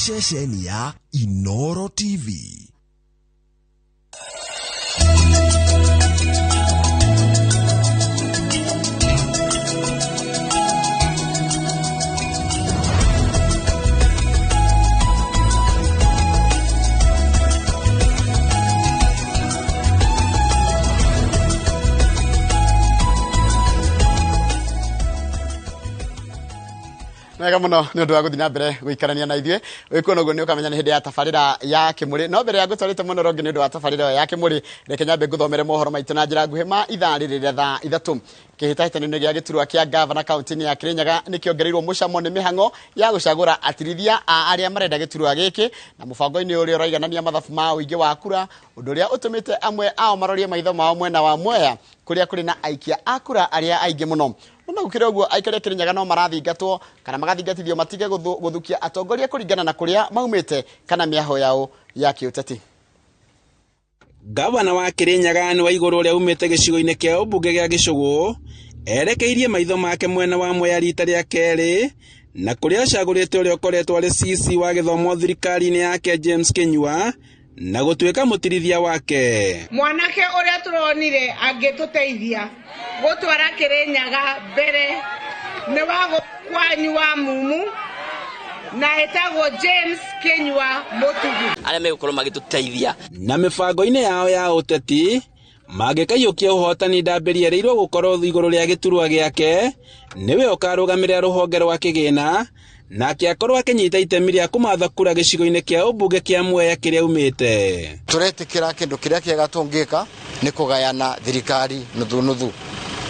Ceceni ya Inoro TV. Wega muno nä å ndå wa gå thiä na mbere gå ikarania na ithuä wä kuona å guo nä å kamenya nä hä ndä ya tabarä ya kä må rä no mbere ya ngå twarä te må no rongä nä å ndå wa tabarä ä yo ya kä må rä reke nyambe ngå thomere mohoro maitå na njä ra nguhä ma ithaa rä rä rĩa thaa 3. Kĩhĩtahĩtano-inĩ gĩa gĩturwa kĩa gavana kaunti-inĩ ya Kirinyaga nĩ kĩongereirwo mũcamo nĩ mĩhang'o ya gũcagũra atirithia a arĩa marenda gĩturwa gĩkĩ na mũbango-inĩ ũrĩa ũraiganania mathabu ma ũingĩ wa kura, ũndũ ũrĩa ũtũmĩte amwe ao marorie maitho mao mwena wa Mwea kũrĩa kũrĩ na aikia a kura arĩa aingĩ mũno. No gũkĩrĩ ũguo, aikari a Kirinyaga no marathingatwo kana magathingatithio matige gũthukia atongoria kũringana na kũrĩa maumĩte kana mĩaho yao ya kĩũteti. Gavana wa Kirinyaga nĩ wa igũrũ ũrĩa umĩte gĩcigo-inĩ kĩa ũmbunge gĩa Gĩcũgũ erekeirie maitho make mwena wa Mwea rita rĩa kerĩ na kũrĩa acagũrĩte ũrĩa ũkoretwo arĩ CC wa gĩthomo thirikari-inĩ yake James Kinyua na gũtuĩka mũtirithia wake. Mwanake ũrĩa tũronire angĩtũteithia gũtwara Kirinyaga mbere nĩ wa kwanyu wa mumu na etagwo James Kinyua Mutugi. Arĩa megũkorwo magĩtũteithia na mĩbango-inĩ yao ya ũteti mangĩkaiyũkia ũhotani ndambĩrĩrĩirwo gũkorwo igũrũ rĩa gĩturwa gĩake nĩwe ũkarũgamĩrĩra rũhonge rwa kĩgĩna nake akorwo akĩnyita itemi rĩa kũmatha kura gĩcigo-inĩ kĩa ũmbunge kĩa Mwea kĩrĩa aumĩte. Tũretĩkĩra kĩndũ kĩrĩa kĩega tũngĩka nĩ kũgayana thirikari nuthu nuthu.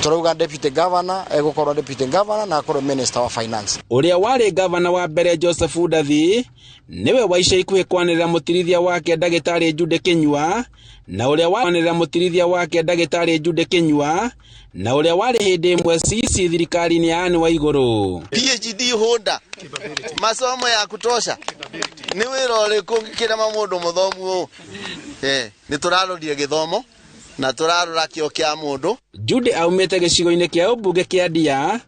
Tũrauga deputy governor egũkorwo deputy governor na akorwo minister wa finance. Ũrĩa warĩ governor wa mbere Joseph Ndathi nĩwe wa ica ikuhĩ kwanĩrĩra mũtirithia wake ndagĩtarĩ Jude Kinyua na ũrĩa wanĩrĩra mũtirithia wake ndagĩtarĩ Jude Kinyua na ũrĩa warĩ hĩndĩ ĩmwe CC thirikari-inĩ ya Anne Waigũrũ. PhD holder, masomo ya kutosha, nĩ wĩra ũrĩkũ ũngĩkĩrema mũndũ mũthomu ũũ? Nĩ tũrarorire gĩthomo na tũrarora kĩo kĩa mũndũ. Jude aumĩte gĩcigo-inĩ kĩa ũmbunge kĩa Ndia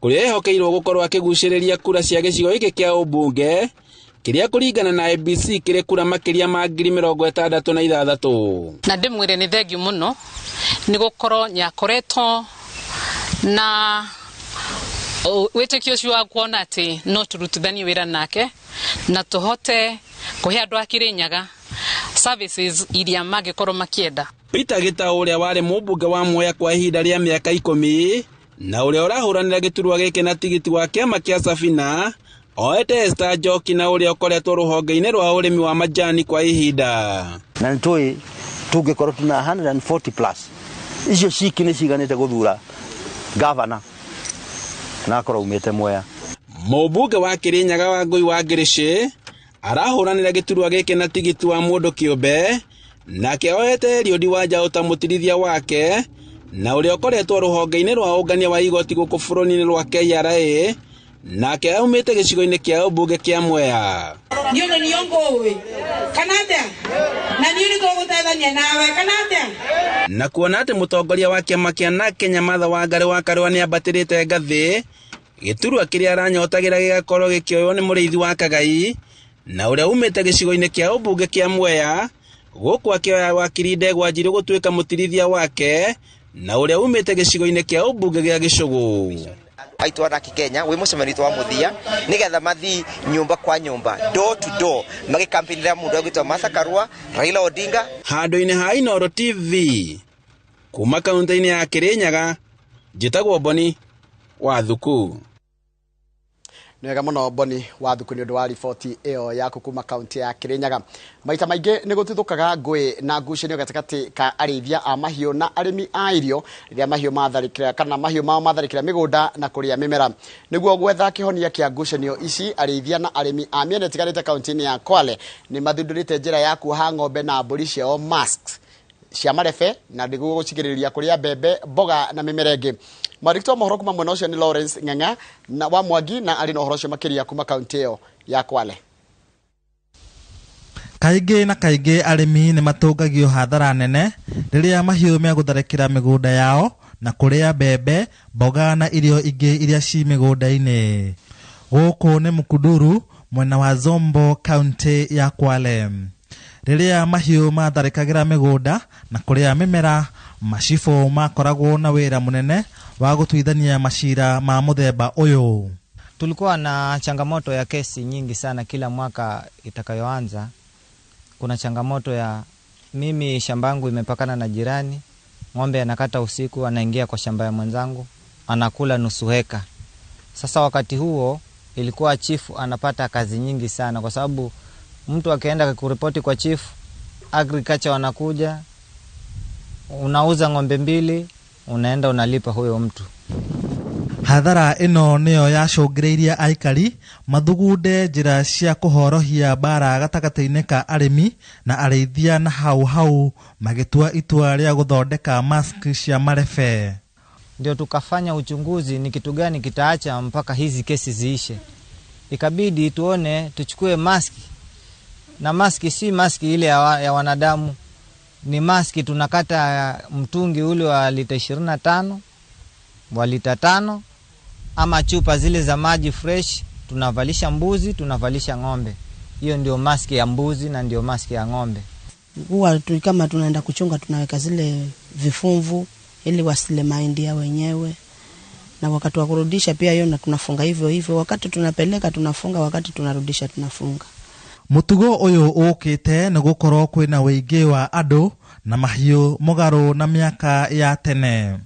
kũrĩa ehokeirwo gũkorwo akĩgucĩrĩria kura cia gĩcigo gĩkĩ kĩa ũmbunge kĩrĩa kũringana na ABC kĩrĩ kura makĩria ma 66,000. Na ndĩmwĩre nĩ thengiũ mũno nĩ gũkorwo nĩakoretwo na wĩtĩkio ũcio wa kuona atĩ no tũrutithanie wĩra nake na tũhote kũhe andũ a Kirinyaga services iria mangĩkorwo makĩenda. Peter Gitau ũrĩa warĩ mũmbunge wa Mwea kwa ihinda rĩa mĩaka 10 na ũrĩa ũrahũranĩra gĩturwa gĩkĩ na tigiti wa kĩama kĩa Safina oete Esther Njoki na ũrĩa ũkoretwo rũhonge-inĩ rwa ũrĩmi wa majani kwa ihinda. Na nĩtũĩ tũngĩkorwo tuna 140 plus icio ciki nĩ ciganĩte gũthura governor na akorwo umĩte Mwea. Mũmbunge wa Kirinyaga wa Ngũi wa Ngĩrĩcĩ arahũranĩra gĩturwa gĩkĩ na tigiti wa mũndũ kĩũmbe nake oete Eliud Wanjaũ ta mũtirithia wake na ũrĩa ũkoretwo rũhonge-inĩ rwa ũngania wa igoti gũkũ bũrũri-inĩ rwa KRA nake aumĩte gĩcigo-inĩ kĩa ũmbunge kĩa Mwea. Niĩ nĩ niĩ ngũĩ kana atĩa? Na niĩ nĩ tũgũteithania nawe kana atĩa? Na kuona atĩ mũtongoria wa kĩama kĩa NARC Kenya Martha Wangari wa Karua nĩambatĩrĩte ngathĩ gĩturwa kĩrĩa aranyotagĩra gĩgakorwo gĩkĩoywo nĩ mũrĩithi wa Kagai na ũrĩa umĩte gĩcigo-inĩ kĩa ũmbunge kĩa Mwea gũkũ akĩoya wakiri Ndegwa Njirũ gũtuĩka mũtirithia wake na ũrĩa umĩte gĩcigo-inĩ kĩa ũmbunge gĩa Gĩcũgũ. Aitũ anake Kenya wĩ mũcemanio witũ wa mũthia nĩgetha mathi nyũmba kwa nyũmba, door to door, magĩkampĩinĩra mũndũ ũgwĩtwo Martha Karua, Raila Odinga. Handũ-inĩ ha Inooro TV kuma kaunti-inĩ ya Kirinyaga, njĩtagwo Boni wa Thuku. Nĩ wega mũno Boni wa Thuku nĩ ũndũ wa riboti ĩyo yaku kuma kaunti ya Kirinyaga. Maita maingĩ nĩ gũtuthũkaga ngũĩ na ngucanio gatagatĩ ka arĩithia a mahiũ na arĩmi a irio rĩrĩa mahiũ matharĩkĩra kana mahiũ mao matharĩkĩra mĩgũnda na kũrĩa mĩmera. Nĩguo gwetha kĩhonia kĩa ngucanio ici, arĩithia na arĩmi a mĩena ĩtiganĩte kaunti-inĩ ya Kwale nĩ mathundũrĩte njĩra ya kuoha ng'ombe na mbũri ciao masks cia marebe na nĩguo gũcigĩrĩria kũrĩa mbembe, mboga na mĩmera ĩngĩ. Mwandĩki wa mohoro kuma mwena ũcio nĩ Lawrence Ng'ang'a na wa Mwangi na arĩ na ũhoro ũcio makĩria kuma kaunti ĩyo ya Kwale. Kaingĩ na kaingĩ arĩmi nĩ matũngagio hathara nene rĩrĩa mahiũ megũtharĩkĩra mĩgũnda yao na kũrĩa mbembe, mboga na irio ingĩ iria ci mĩgũnda-inĩ. Gũkũ nĩ Mukunduru, Mwena wa Zombo, kaunti ya Kwale. Rĩrĩa mahiũ matharĩkagĩra mĩgũnda na kũrĩa mĩmera, macibũ makoragwo na wĩra mũnene wa gũtuithania macira ma mũthemba ũyũ. Tulikuwa na changamoto ya kesi nyingi sana. Kila mwaka itakayoanza, kuna changamoto ya mimi shamba yangu imepakana na jirani, ng'ombe anakata usiku, anaingia kwa shamba ya mwenzangu, anakula nusu heka. Sasa wakati huo ilikuwa chifu anapata kazi nyingi sana, kwa sababu mtu akienda kuripoti kwa chifu, agriculture wanakuja, unauza ng'ombe mbili, unaenda unalipa huyo mtu. Hathara ĩno nĩyo yacũngĩrĩirie aikari mathugunde njĩra cia kũhorohia mbara gatagatĩ-inĩ ka arĩmi na arĩithia, na hau hau magĩtua itua rĩa gũthondeka mask cia marebe. Ndio tukafanya uchunguzi ni kitu gani kitaacha mpaka hizi kesi ziishe. Ikabidi tuone tuchukue maski, na maski si maski ile ya wanadamu, ni maski tunakata mtungi ule wa lita 25, wa lita 5, ama chupa zile za maji fresh, tunavalisha mbuzi, tunavalisha ng'ombe. Hiyo ndio maski ya mbuzi na ndio maski ya ng'ombe. Huwa kama tunaenda kuchunga tunaweka zile vifumvu ili wasile mahindi ya wenyewe, na wakati wa kurudisha pia hiyo na tunafunga hivyo hivyo, wakati tunapeleka tunafunga, wakati tunarudisha tunafunga. Mutugo uyu ukite ni gukorwo kwina wĩingĩ wa andũ na mahiũ mũgarũ na miaka ya tene.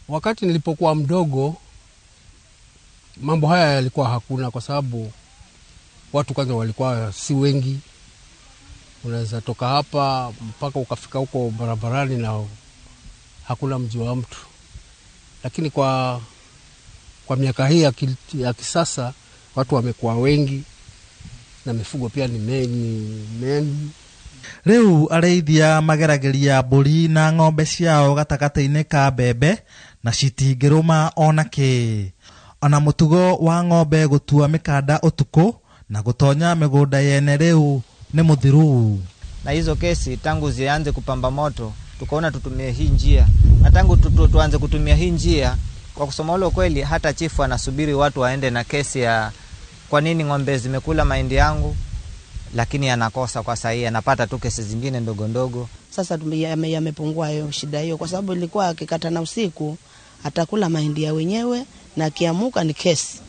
Wakati nilipokuwa mdogo mambo haya yalikuwa hakuna, kwa sababu watu kwanza walikuwa si wengi. Unaweza toka hapa mpaka ukafika huko barabarani na hakuna mji wa mtu. Lakini kwa miaka hii ya kisasa watu wamekuwa wengi na mifugo pia ni mengi. Rĩu arĩithia mageragĩria mbũri na ng'ombe ciao gatagatĩ-inĩ ka mbembe na citingĩrũma ona kĩ. Ona mũtugo wa ng'ombe gũtua mĩkanda ũtukũ na gũtonya mĩgũnda yene rĩu nĩ mũthiru. Na hizo kesi tangu zianze kupamba moto tukaona tutumie hii njia, na tangu tuanze kutumia hii njia, kwa kusema ule kweli, hata chifu anasubiri watu waende na kesi ya kwa nini ng'ombe zimekula mahindi yangu, lakini anakosa kwa sahihi, anapata tu kesi zingine ndogo ndogo. Sasa yamepungua hiyo shida hiyo, kwa sababu ilikuwa akikata na usiku atakula mahindi ya wenyewe na akiamuka ni kesi.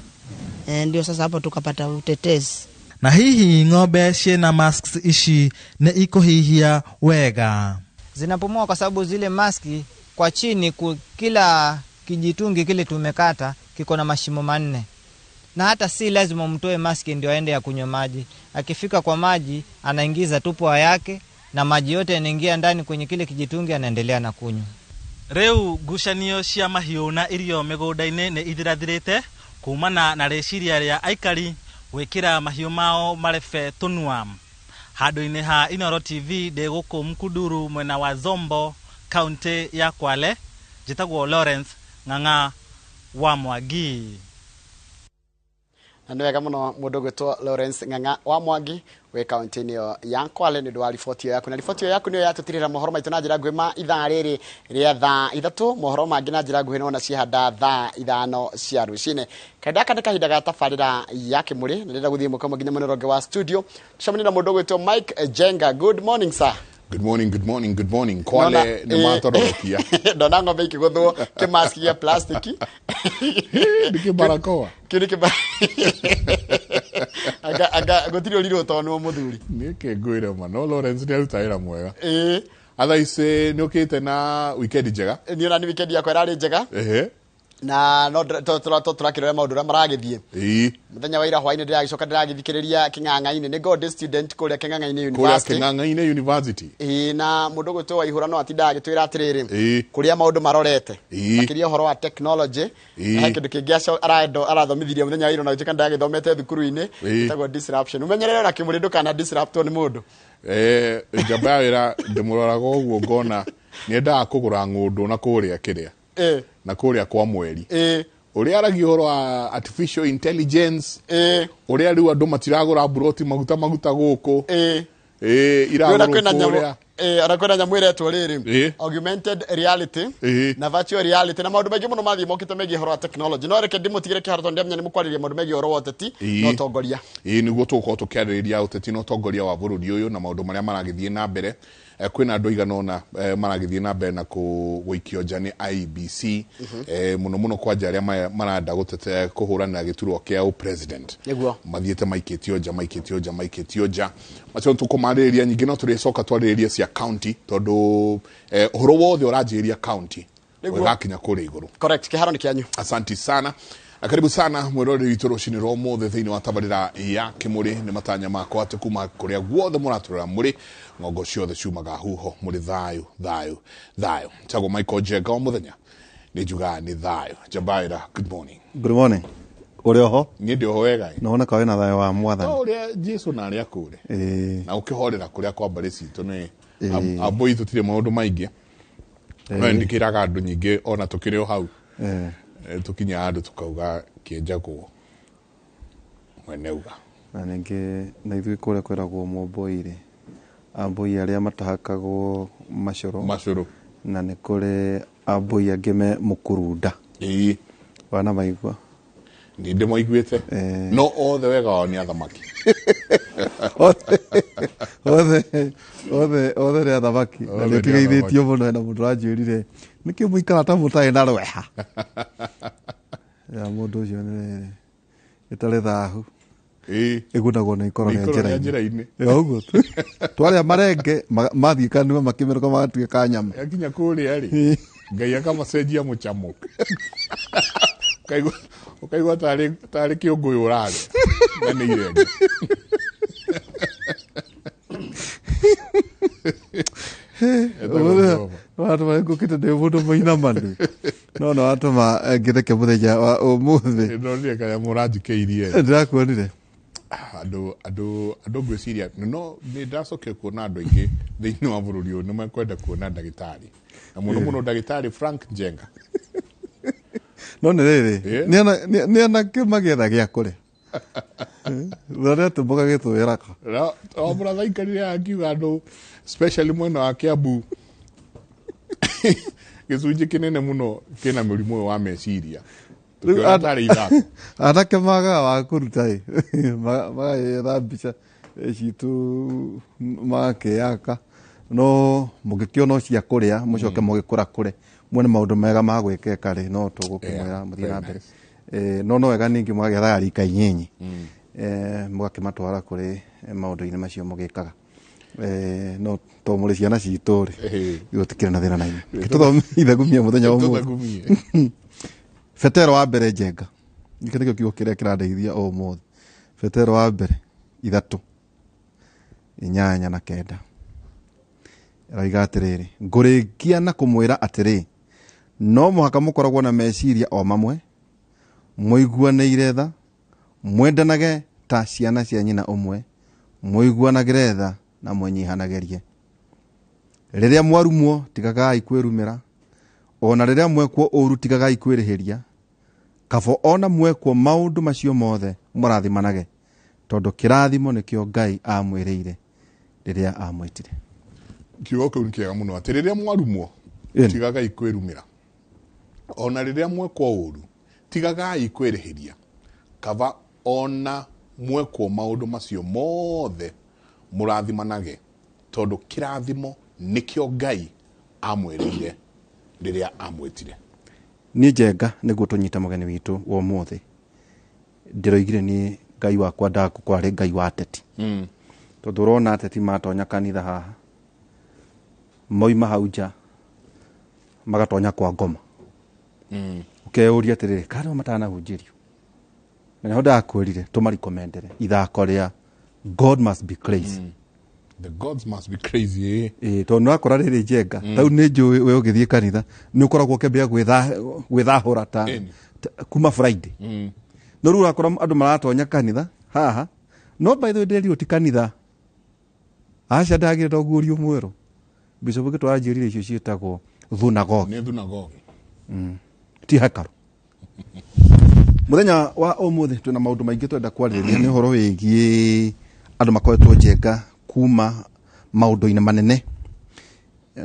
Ndio sasa hapo tukapata utetezi. Na hihi ng'ombe ciĩna masks ici nĩ ikũhihia wega? Zinapumua kwa sababu zile maski kwa chini, kila kijitungi kile tumekata kiko na mashimo 4. Na hata si lazima mtoe maski ndio aende ya kunywa maji. Akifika kwa maji anaingiza tu pua yake na maji yote yanaingia ndani kwenye kile kijitungi, anaendelea na kunywa. Rĩu ngucanio cia mahiũ na irio mĩgũnda-inĩ nĩ ithirathirĩte kumana na rĩciria rĩa aikari gwĩkĩra mahiũ mao marebe tũnua. Handũ-inĩ ha Inooro TV ndĩ gũkũ Mkuduru mwena wa Zombo, kaunti ya Kwale, njĩtagwo Lawrence Ng'ang'a wa Mwangi. Na nĩ wega mũno mũndũ gwĩtwo Lawrence Ng'ang'a wa Mwangi wĩ kaunti-inĩ ĩyo ya Kwale nĩ ũndũ wa riboti ĩyo yaku. Na riboti ĩyo yaku nĩyo yatũtirĩra mohoro maitũ na njĩra nguhĩ ma ithaa rĩrĩ rĩa thaa 3, mohoro mangĩ na njĩra nguhĩ nĩwona ciehanda thaa 5 cia rũcinĩ. Kahinda gaka nĩ kahinda ga tabarĩra ya Kĩmũrĩ, na ndĩrenda gũthiĩ mũkamo nginya mwena ũrĩa ũngĩ wa studio tũcemanie na mũndũ ũgwĩtwo Mike Jenga. Good morning sir. Good morning, good morning, good morning. Kwale nĩ matorokia. Ndona ng'ombe ikĩgũthwo kĩmaski gĩa plastiki. Nĩ kĩbarakoa. Kĩu nĩ anga gũtirĩ ũrirũ ũtonwo mũthuri. Nĩ kĩngwĩre ma, no Lawrence nĩ aruta wĩra mwega. Otherwise nĩ ũkĩte na weekend njega. Niĩ ona nĩ weekend yakwa ĩrarĩ njega. Na no tũrakĩrora maũndũ ũrĩa maragĩthiĩ. Mũthenya wa ira hwaĩ-inĩ ndĩragĩcoka ndĩragĩthikĩrĩria Kĩng'ang'a-inĩ, nĩ God student kũrĩa Kĩng'ang'a-inĩ University. Kũrĩa Kĩng'ang'a-inĩ University. Na mũndũ ũgwĩtwo Waihũra no atindaga agĩtwĩra atĩrĩrĩ, kũrĩa maũndũ marorete makĩria ũhoro wa technology. He kĩndũ kĩngĩ arathomithirie mũthenya wa ira na gĩtuĩka ndagĩthomete thukuru-inĩ, gĩtagwo disruption. Ũmenyerere na Kĩmũrĩ ndũkana disruptwo nĩ mũndũ. Njamba ya wĩra ndĩmũroraga ũguo ngona nĩendaga kũgũra ng'ũndũ na kũrĩa kĩrĩa na kũrĩa kwa mweri. Ũrĩa aragia ũhoro wa artificial intelligence, ũrĩa rĩu andũ matiragũra mburoti maguta maguta gũkũ, iragũrwo kũrĩa. Ona kwĩna nyamũ ĩretwo rĩrĩ augmented reality na virtual reality na maũndũ maingĩ mũno mathiĩ mokĩte megiĩ ũhoro wa technology. No reke ndĩmũtigĩre kĩharo tondũ ndĩramenya nĩ mũkwarĩrĩria maũndũ megiĩ ũhoro wa ũteti na ũtongoria. Ĩĩ, nĩguo tũgũkorwo tũkĩarĩrĩria ũteti na ũtongoria wa bũrũri ũyũ na maũndũ marĩa maragĩthiĩ na mbere. Kwĩna andũ aigana ũna maragĩthiĩ na mbere na gũikio nja nĩ IEBC, mũno mũno kwanja arĩa marenda kũhũrana gĩturwa kĩa president. Nĩguo mathiĩte maikĩtio nja macio tũkũmarĩrĩria. Nyingĩ no tũrĩcoka twarĩrĩria cia county tondũ ũhoro wothe ũranjĩrĩria county ũgakinya kũrĩa igũrũ. Correct, kĩharo nĩ kĩanyu. Asanti sana na karibu sana mwĩroreri witũ rũcinĩ rwa ũmũthĩ thĩinĩ wa tabarĩra ya Kĩmũrĩ. Nĩ matanya makwa atĩ kuma kũrĩa guothe mũratũrora mũrĩ ng'ongo ciothe ciumaga huho mũrĩ thayũ thayũ thayũ. Tagwo Michael Njenga wa mũthenya nĩ njugaga nĩ thayũ. Njabaĩra, good morning. Good morning. Ũrĩ oho? Niĩ ndĩ oho wega. Nĩwona ka wĩna thayũ wa Mwathani. No ũrĩa Jesu na arĩa kũrĩ na ũkĩhorera kũrĩa kwa mbarĩ citũ nĩ ambũi tũtirĩ maũndũ maingĩ. No ndikĩraga andũ nyingĩ ona tũkĩrĩ o hau tukinya andũ tukauga kĩenjagwo mwene uga. Na ningĩ na ithuĩ kũrĩa kwĩragwo Mũmbũi-rĩ, ambũi arĩa matahakagwo macũrũ, na nĩ kũrĩ ambũi angĩ me mũkurunda. Ĩĩ, wana maigua? Nĩ ndĩmaiguĩte. No othe wega wao nĩ athamaki. Othe nĩ athamaki. Na nĩ ũtigeithĩtio mũno hena mũndũ ũranjĩrire nĩkĩ mũikara ta mũtarĩ na rweha. Ya mũndũ ũcio nĩ ĩtarĩ thahu. Ĩgunagwo nĩ ikoro rĩa njĩra-inĩ. Ũguo twarĩa marenge mathiĩ kanua makĩmerũka magatuĩka nyama. Yakinya kũrĩa rĩ Ngai akamacenjia mũcamo. Ũkaigua tarĩ kĩũngũyũ ũrarĩa na nĩ irenge. Watũma ngũkĩte ndĩ mũndũ mũinamanu. No no watũma ngĩtheke mũthenya wa ũmũthĩ. Ndonire karĩa mũranjikĩirie. Ndĩrakuonire. Andũ ngwĩciria no nĩ ndacokire kuona andũ aingĩ thĩinĩ wa bũrũri ũyũ nĩ mekwenda kuona ndagĩtarĩ. Na mũno mũno ndagĩtarĩ Frank Njenga. No nĩ rĩrĩ nĩ anake magĩetha gĩa kũrĩa. Ũrĩa tũmboga gĩtwĩraga. O mũratha aikarire akiuga andũ especially mwena wa Kiambu gĩcunjĩ kĩnene mũno kĩna mũrimũ ũyũ wa meciria. Tũkĩona tarĩ ithako. Anake magaga wa kũruta ĩ magagĩetha mbica citũ magakĩyaka no mũngĩkĩona cia kũrĩa mũcoke mũgĩkũrakũre muone maũndũ mega ma gwĩkeka rĩ no tũgũkĩmwĩra mũthiĩ na mbere. No no wega ningĩ mũgagĩethaga rika inyinyi mũgakĩmatwara kũrĩ maũndũ-inĩ macio mũgĩkaga. No to mũrĩ ciana citũ rĩ gũtikĩrĩ na thĩna na inyuĩ. Tũthome ithagumia mũthenya wa ũmũthĩ. Petero wa mbere Njenga. Gĩkĩ nĩkĩo kiugo kĩrĩa kĩrandeithia ũmũthĩ. Petero wa mbere 3 8 na 9. Ĩroiga atĩrĩrĩ, ngũrĩkia na kũmwĩra atĩrĩ, no mũhaka mũkoragwo na meciria o mamwe, mũiguanĩire tha, mwendanage ta ciana cia nyina ũmwe, mũiguanagĩre tha na mwĩnyihanagĩrie. Rĩrĩa mwarumwo tigagai kwĩrumĩra, ona rĩrĩa mwekwo ũru tigagai kwĩrĩhĩria, kabo ona mwekwo maũndũ macio mothe mũrathimanage, tondũ kĩrathimo nĩkĩo Ngai amwĩrĩire rĩrĩa amwĩtire. Kiugo kĩu nĩ kĩega mũno atĩ rĩrĩa mwarumwo tigagai kwĩrumĩra, ona rĩrĩa mwekwo ũru tigagai kwĩrĩhĩria, kaba ona mwekwo maũndũ macio mothe mũrathimanage, tondũ kĩrathimo nĩkĩo Ngai amwĩrĩire rĩrĩa amwĩtire. Niĩ Njenga nĩguo tũnyite mũgeni witũ wa ũmũthĩ, ndĩroigire nĩ Ngai wakwa ndagũkorwo arĩ Ngai wa ateti. Tondũ ũrona ateti matonya kanitha haha moima hau nja magatonya kwa ngoma. Ũkeyũria atĩrĩrĩ, kana matanahunjĩrio. Na nĩho ndakwĩrire tũmarikomendere ithako rĩa God must be crazy. The gods must be crazy. Tondũ nĩwakora rĩrĩ Njenga, tau nĩ njũĩ we ũgĩthiĩ kanitha nĩ ũkoragwo ũkĩambia gwĩthahũra ta kuma Friday. No rĩu ũrakora andũ maratonya kanitha haha, no by the way ndĩrerirwo ti kanitha. Aca ndagĩrĩte ũguũrio mwerũ. Bishop gĩtwaranjĩrire icio ciĩtagwo thunagogi. Nĩ thunagogi. Ti hekarũ. Mũthenya wa ũmũthĩ twĩna maũndũ maingĩ twenda kwarĩrĩria nĩ ũhoro wĩgiĩ andũ makoretwo Njenga kuma maũndũ-inĩ manene.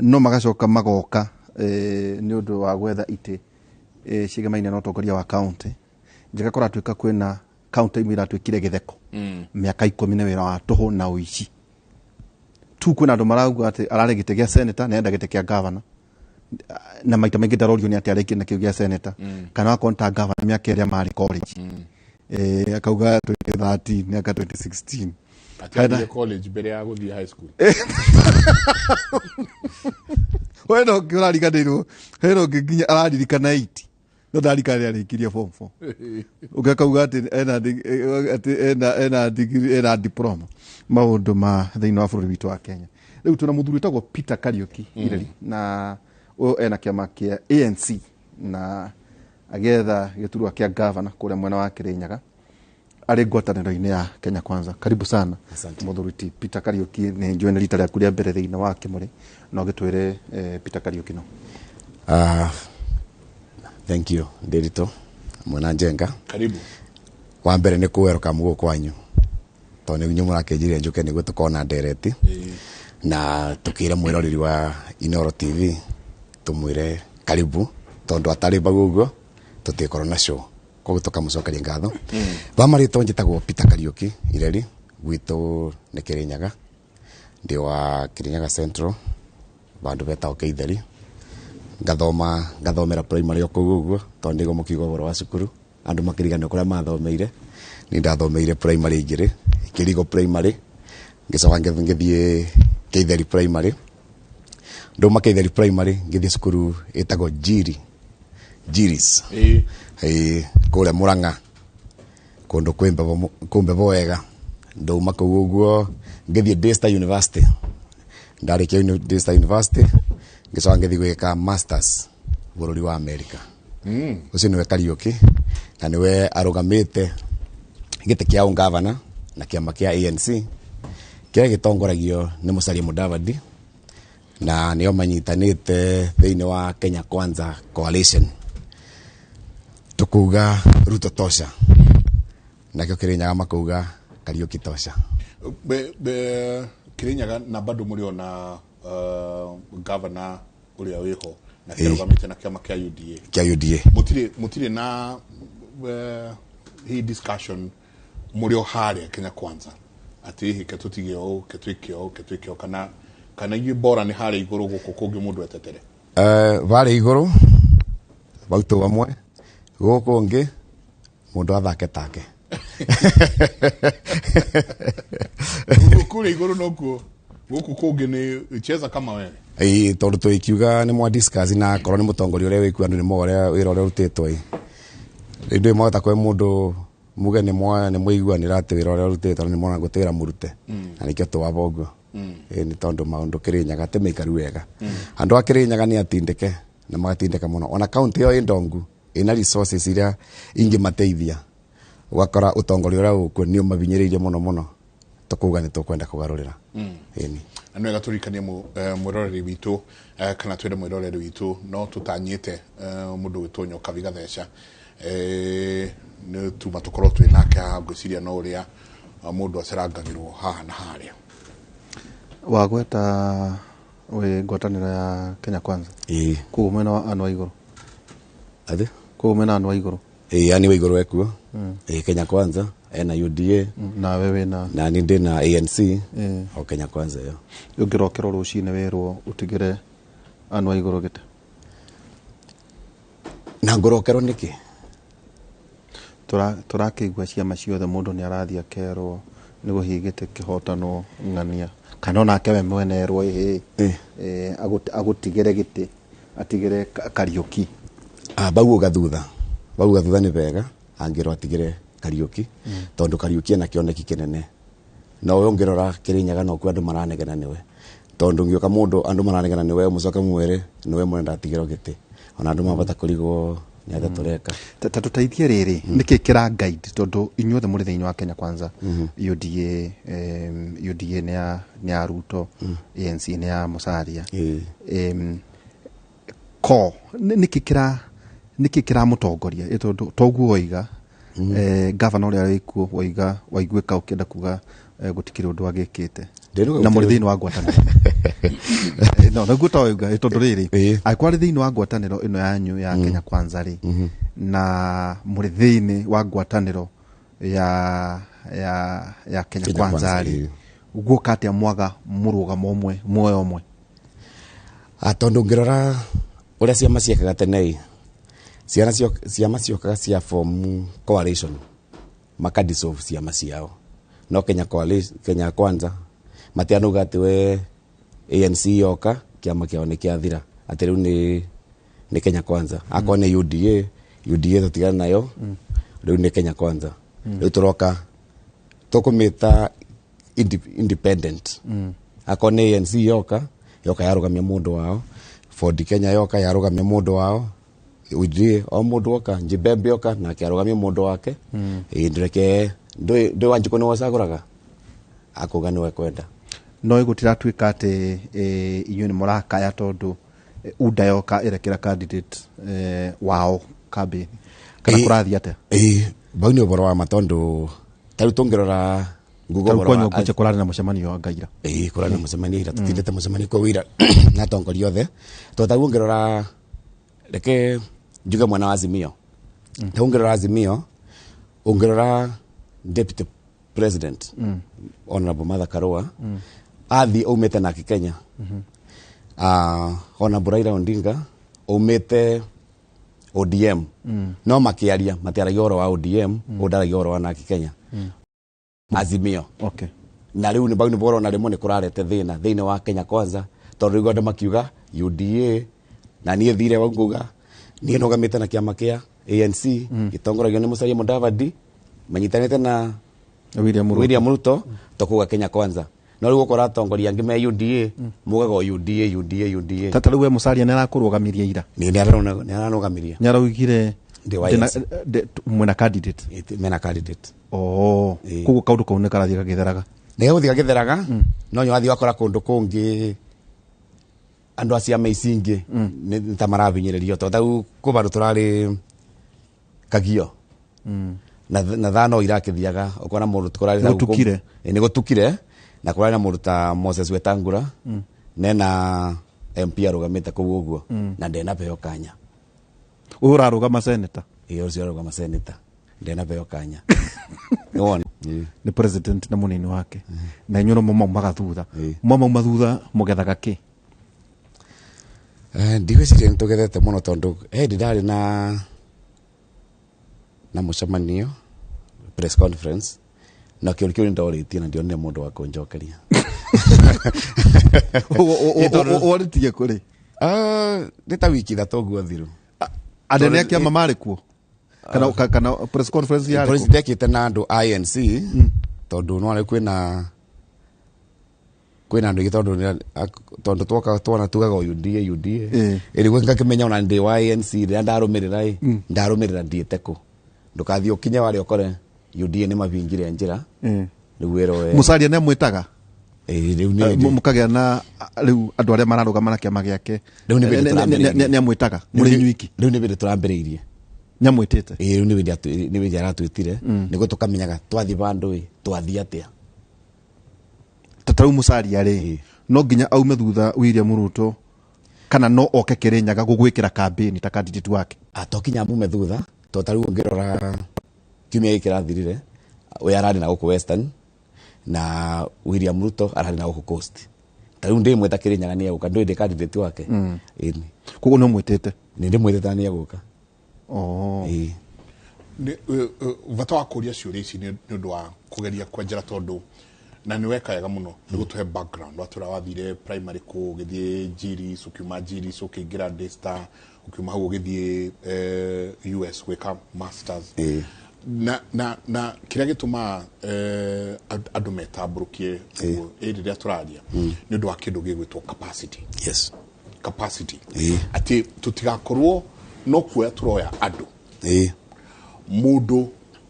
No magacoka magoka nĩ ũndũ wa gwetha itĩ ciĩgemaine na ũtongoria wa county. Njega kũratuĩka kwĩna county imwe iratuĩkire gĩtheko. Mĩaka 10 nĩ wĩra wa tũhũ na ũici tu. Kwĩna andũ marauga atĩ ararĩ gĩtĩ gĩa senator na enda gĩtĩ kĩa governor, na maita maingĩ ndarorio nĩ atĩ arĩkire na kĩu gĩa senator. Kana wakorwo ta governor mĩaka ĩrĩa marĩ college. Akauga 2013, mĩaka 2016. Ati college mbere ya gũthiĩ high school. We no ngĩ ũrariganĩrwo, hena ũngĩ nginya araririkana 8 no ndarikana rĩrĩa arĩkirie form 4. Ũngĩ akauga atĩ ena degree, ena diploma. Maũndũ ma thĩinĩ wa bũrũri witũ wa Kenya. Rĩu twĩna mũthuri wĩtagwo Peter Kariuki Ireri, na ũyũ ena kĩama kĩa ANC na agĩetha gĩturwa kĩa governor kũrĩa mwena wa Kirinyaga arĩ ngwatanĩro-inĩ ya Kenya Kwanza. Karibu sana mũthuri ti Peter Kariuki, nĩ njũĩ nĩ rita rĩaku rĩa mbere thĩinĩ wa Kĩmũrĩ, no gĩtwĩre Peter Kariuki no. Thank you Ndiritu mwena Njenga. Karibu. Wa mbere nĩ kũweroka mũgũ kwanyu tondũ nĩ inyuĩ mũrakĩnjĩrire njũke nĩguo tũkona ndereti na tũkĩre mwĩroreri wa Inooro TV tũmwĩre karibu tondũ atarĩ bau ũguo tũtikorwo na show, koguo tũkamũcokeria ngatho. Ba marĩtwa njĩtagwo Peter Kariuki Ireri, gwitũ nĩ Kirinyaga, ndĩ wa Kirinyaga Central vandũ betagwo Keitheri. Ngathoma ngathomera primary o kũu ũguo tondũ nĩguo mũkiuga ũhoro wa cukuru andũ makĩriganĩrwo kũrĩa mathomeire. Nĩ ndathomeire primary igĩrĩ, Kĩrigo primary, ngĩcoka ngĩthiĩ Keitheri primary. Ndauma Keitheri primary ngĩthiĩ cukuru ĩtagwo Njiri, Njiris. Ĩĩ, kũrĩa Murang'a kũndũ kwĩ mbebo wega. Ndauma kũu ũguo ngĩthiĩ Daystar University. Ndarĩkia Daystar University ngĩcoka ngĩthiĩ gwĩka masters bũrũri wa America. Ũcio nĩwe Kariuki na nĩwe arũgamĩte gĩtĩ kĩa ũngavana na kĩama kĩa ANC kĩrĩa gĩtongoragio nĩ Musalia Mudavadi, na nĩo manyitanĩte thĩinĩ wa Kenya Kwanza Coalition. Tukuga Ruto tosha, nakĩo Kirinyaga makauga Kariuki tosha. Kirinyaga na bado mũrĩ ona governor ũrĩa wĩho na kĩrũgamĩte na kĩama kĩa UDA. Kĩa UDA. Mũtirĩ na hii discussion mũrĩ o harĩa Kenya Kwanza atĩ hihi ke tũtige ũũ, ke twĩke ũũ, ke twĩke ũũ, kana inyuĩ bora nĩ harĩa igũrũ gũkũ kũngĩ mũndũ etetere? Varĩa igũrũ bautũ hamwe, gũkũ ũngĩ mũndũ athake take. Kũrĩa igũrũ nokuo, gũkũ kũngĩ nĩ cheza kama wewe. Ĩĩ, tondũ tũgĩkiuga nĩ mwa discuss na akorwo nĩ mũtongoria ũrĩa wĩkuo andũ nĩ moĩ ũrĩa wĩra ũrĩa ũrutĩtwo ĩ. Rĩu ndũĩ mwahota kũhe mũndũ muge nĩ mwaiguanĩra atĩ wĩra ũrĩa ũrutĩtwo nĩ mwana gũtĩ wĩra mũrute. Na nĩkĩo twaba ũguo. Ĩĩ, nĩ tondũ maũndũ Kirinyaga ti maikaru wega. Andũ a Kirinyaga nĩ atindĩke na magatindĩka mũno. Ona county ĩyo ĩ ndongu ĩna resources iria ingĩmateithia. Ũgakora ũtongoria ũrĩa ũkuo nĩ ũmabinyĩrĩirie mũno mũno. Tũkuga nĩ tũkwenda kũgarũrĩra. Ĩni. Na nĩ wega tũririkanie mwĩroreri witũ, kana twĩre mwĩroreri witũ no tũtanyĩte mũndũ wĩtwo Nyokabi Gatheca. Nĩ tuma tũkorwo twĩ nake haha, ngwĩciria no ũrĩa mũndũ acerangagĩrwo haha na harĩa. Wagweta wĩ ngwatanĩro ya Kenya Kwanza. Ĩĩ. Koguo mwena wa Anne Waigũrũ. Athĩ? Koguo mwena wa Anne Waigũrũ. Ĩĩ, Anne Waigũrũ ekuo. Ĩĩ, Kenya Kwanza ena UDA. Nawe wĩna? Na niĩ ndĩ na ANC. O Kenya Kwanza ĩyo. Ũngĩrokerwo rũcinĩ wĩrwo ũtigĩre Anne Waigũrũ gĩtĩ? Na ngũrokerwo nĩkĩ? Tũrakĩigua ciama ciothe mũndũ nĩ arathiĩ akerwo nĩ gũhiĩ gĩtĩ kĩhotanwo ng'ania, kana onake we mwene erwo ĩhĩ, agũtigĩre gĩtĩ, atigĩre Kariuki. Bauga thutha. Bauga thutha nĩ wega angĩrwo atigĩre Kariuki, tondũ Kariuki ena kĩoneki kĩnene. Na ũyũ ũngĩrora Kirinyaga no kuo andũ maranegena nĩwe. Tondũ ngĩũka mũndũ andũ maranegena nĩwe, mũcoke mwĩre nĩwe mũrenda atigĩrwo gĩtĩ. Ona andũ mabata kũrigwo nĩ atĩa tũreka. Ta tũteithie rĩrĩ, nĩkĩ kĩra guide tondũ inyuothe mũrĩ thĩinĩ wa Kenya Kwanza? UDA, UDA nĩ ya Ruto, ANC nĩ ya Musalia. Ko nĩkĩ kĩramũtongoria? Tondũ toguo woiga, gavana ũrĩa wĩkuo woiga waiguĩka ũkĩenda kuga gũtikĩrĩ ũndũ agĩkĩte. Na mũrĩ thĩinĩ wa ngwatanĩro no naguo ta wauga, tondũ rĩrĩ, angĩkorwo arĩ thĩinĩ wa ngwatanĩro ĩno yanyu ya Kenya Kwanza rĩ, na mũrĩ thĩinĩ wa ngwatanĩro ya Kenya Kenya Kwanza Kwanza, rĩ, guoka atĩa mwaga mũrũgamo ũmwe, muoyo ũmwe? Tondũ ũngĩrora ũrĩa ciama ciekaga tene ĩ, ciama ciokaga cia form coalition, maka dissolve ciama ciao, no Kenya coalition, Kenya Kwanza matianauga atĩ we ANC yoka kĩama kĩao nĩ kĩathira, atĩ rĩu nĩ Kenya Kwanza. Akorwo nĩ UDA, UDA tũtigana nayo, rĩu nĩ Kenya Kwanza. Rĩu tũroka tũkũmĩta independent. Akorwo nĩ ANC yoka yarũgamia mũndũ wao, Ford Kenya yoka yarũgamia mũndũ wao, UDA o mũndũ oka, Njibembe oka nake arũgamia mũndũ wake. Ĩĩ, ndũreke ndũ Wanjikũ nĩwe ũcagũraga, akuga nĩwe kwenda. No gũtiratuĩka atĩ inyuĩ nĩ mũrakaya tondũ UDA yoka ĩrekĩra candidate wao kambĩni, kana kũrathiĩ atĩa? Ĩĩ, bau nĩ ũhoro wa ma, tondũ ta rĩu tũngĩrora Google Tarĩu ũhoro wa kwanyu Ngũche kũrarĩ na mũcemanio wa Ngaira. Ĩĩ, kũrarĩ na mũcemanio ira, tũtindĩte mũcemanio kũu ira na atongoria othe. Tondũ ta rĩu ũngĩrora, reke njuge mwena wa Azimio, ta ũngĩrora Azimio, ũngĩrora deputy president Honorable Martha Karua athiĩ aumĩte nake Kenya, Honorable Raila Odinga aumĩte ODM, no makĩaria matiaragia ũhoro wa ODM, ũndaragia ũhoro wa nake Kenya, Azimio. Na rĩu nĩ bau nĩ ũrona rĩmwe nĩ kũrarete thĩna thĩinĩ wa Kenya Kwanza, tondũ rĩu andũ makiuga UDA, na niĩ thire wau ngauga niĩ nũgamĩte na kĩama kĩa ANC gĩtongoragio nĩ Musalia Mudavadi manyitanĩte na William Ruto. William Ruto, tũkuga Kenya Kwanza. No rĩu ũkora atongoria angĩ me UDA mugaga o UDA, UDA, UDA. Ta rĩu we Musalia nĩ arakũrũgamirie ira? Nĩ aranũgamirie. Nĩ araugire Ndĩ wa ndĩna- ANC. mwena candidate? Mena candidate. Oh, koguo kaũndũ kau nĩ karathiĩ gagĩtheraga. Nĩ gagũthiĩ gagĩtheraga, no nĩ wathiĩ wakora kũndũ kũngĩ andũ a ciama ici ingĩ nĩ ta marabinyĩrĩrio, tondũ tarĩu kwĩ bandũ tũrarĩ Kagio na thano irakĩthiaga ũkona mũndũ kũrarĩ Nĩ gũtukire. Nĩ gũtukire, na kũrarĩ na mũndũ ta Moses Wetangula nena MP arũgamĩte kũu ũguo na ndenabeo kanya. Ũyũ ũrarũgama senator? Ĩĩ, ũcio arũgama senator ndenabeo kanya. Nĩwona? Nĩ president na mũnini wake, na inyuĩ no mumaumaga thutha, mwamauma thutha mũgethaga kĩ? Ndigwĩciria nĩ tũgethete mũno, tondũ hĩndĩ ndarĩ na mũcemanio press conference na kĩũria kĩu nĩ ndorĩtie na ndionire mũndũ wa kũnjokeria. Worĩtie kũrĩ? Nĩ ta wiki 3 ũguo thiru. Anene a kĩama marĩ kuo kana press conference yarĩ Press kũ? ndekĩte na andũ INC, tondũ no arĩ kwĩna andũ aingĩ, tondũ twoka twona tugaga UDA, UDA. Ĩrĩ ngakĩmenya ona ndĩ wa ANC rĩrĩa ndarũmĩrĩra ĩ, ndarũmĩrĩra ndiĩte kũ, ndũkathiĩ ũkinye warĩa ũkore UDA nĩ mabingire njĩra. Rĩu wĩra we Musalia nĩ amwĩtaga? Ĩĩ, rĩu nĩ Mũkagĩa na rĩu andũ arĩa mararũgama na kĩama gĩake. Rĩu nĩ hĩndĩ tũrambĩrĩirie. Nĩ amwĩtaga mũrĩ inyuiki? Rĩu nĩ hĩndĩ tũrambĩrĩirie. Nĩ amwĩtĩte? Ĩĩ, rĩu nĩ hĩndĩ aratwĩtire nĩguo tũkamenyaga twathiĩ bandũ ĩ, twathiĩ atĩa. Ta rĩu Musalia rĩ, no nginya aume thutha William Ruto kana no oke Kĩrĩnyaga gũgwĩkĩra kambĩni ta candidate wake? To kinya mume thutha, tondũ ta rĩu ũngĩrora kiumia gĩkĩ kĩrathirire, ũyũ ararĩ na gũkũ Western na William Ruto ararĩ na gũkũ Coast. Ta rĩu ndĩmwĩta Kĩrĩnyaga nĩ egũka, ndũĩ ndĩ candidate wake. Ĩni. Koguo nĩ ũmwĩtĩte? Nĩ ndĩmwĩtĩte na nĩ egũka. Ĩĩ. Nĩ bata wa kũria ciũria ici nĩ ũndũ wa kũgeria kwenjera, tondũ na nĩ weka wega mũno nĩ gũtũhe background. Watwĩra wathire primary kũ, ũgĩthiĩ Giris, ũkiuma Giris ũkĩingĩra Daystar, ũkiuma hau ũgĩthiĩ US gwĩka masters. Na kĩrĩa gĩtũmaga andũ metambũrũkie ũguo ĩ rĩrĩa tũraria nĩ ũndũ wa kĩndũ gĩgwĩtwo capacity. Capacity, atĩ tũtigakorwo no kuoya tũroya andũ mũndũ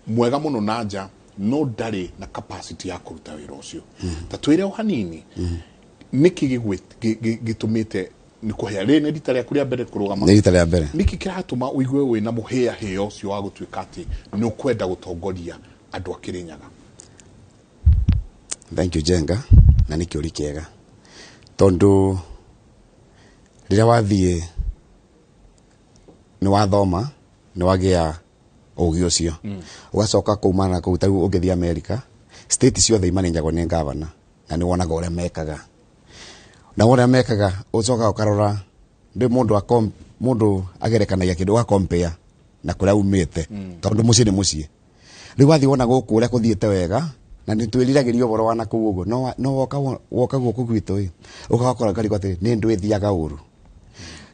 mwega mũno na nja no ndarĩ na capacity ya kũruta wĩra ũcio. Ta twĩre o hanini nĩkĩ gĩtũmĩte nĩ kũhĩa rĩ, nĩ rita rĩaku rĩa mbere kũrũgama? Nĩ rita rĩa mbere. Nĩkĩ kĩratũma ũigue wĩna mũhĩahĩa ũcio wa gũtuĩka atĩ nĩ ũkwenda gũtongoria andũ a Kĩrĩnyaga? Thank you, Jenga. Na nĩ kĩũri kĩega tondũ rĩrĩa wathiĩ nĩ wathoma nĩ wagĩa ũgĩ ũcio, ũgacoka kumana kũu. Tarĩu ũngĩthiĩ America, state ciothe imanenjagwo nĩ gavana, na nĩ wonaga ũrĩa mekaga na ũrĩa mekaga. Ũcokaga ũkarora ndĩ mũndũ mũndũ agerekanagia kĩndũ, ũgakompea na kũrĩa umĩte, tondũ mũciĩ nĩ mũciĩ. Rĩu wathiĩ wona gũkũ ũrĩa kũthiĩte wega na nĩ twĩriragĩria ũhoro wa nakũu ũguo, no woka gũkũ gwitũ ĩ, ũgakora ngarigwo atĩrĩ, nĩ ndũ ĩthiaga ũru.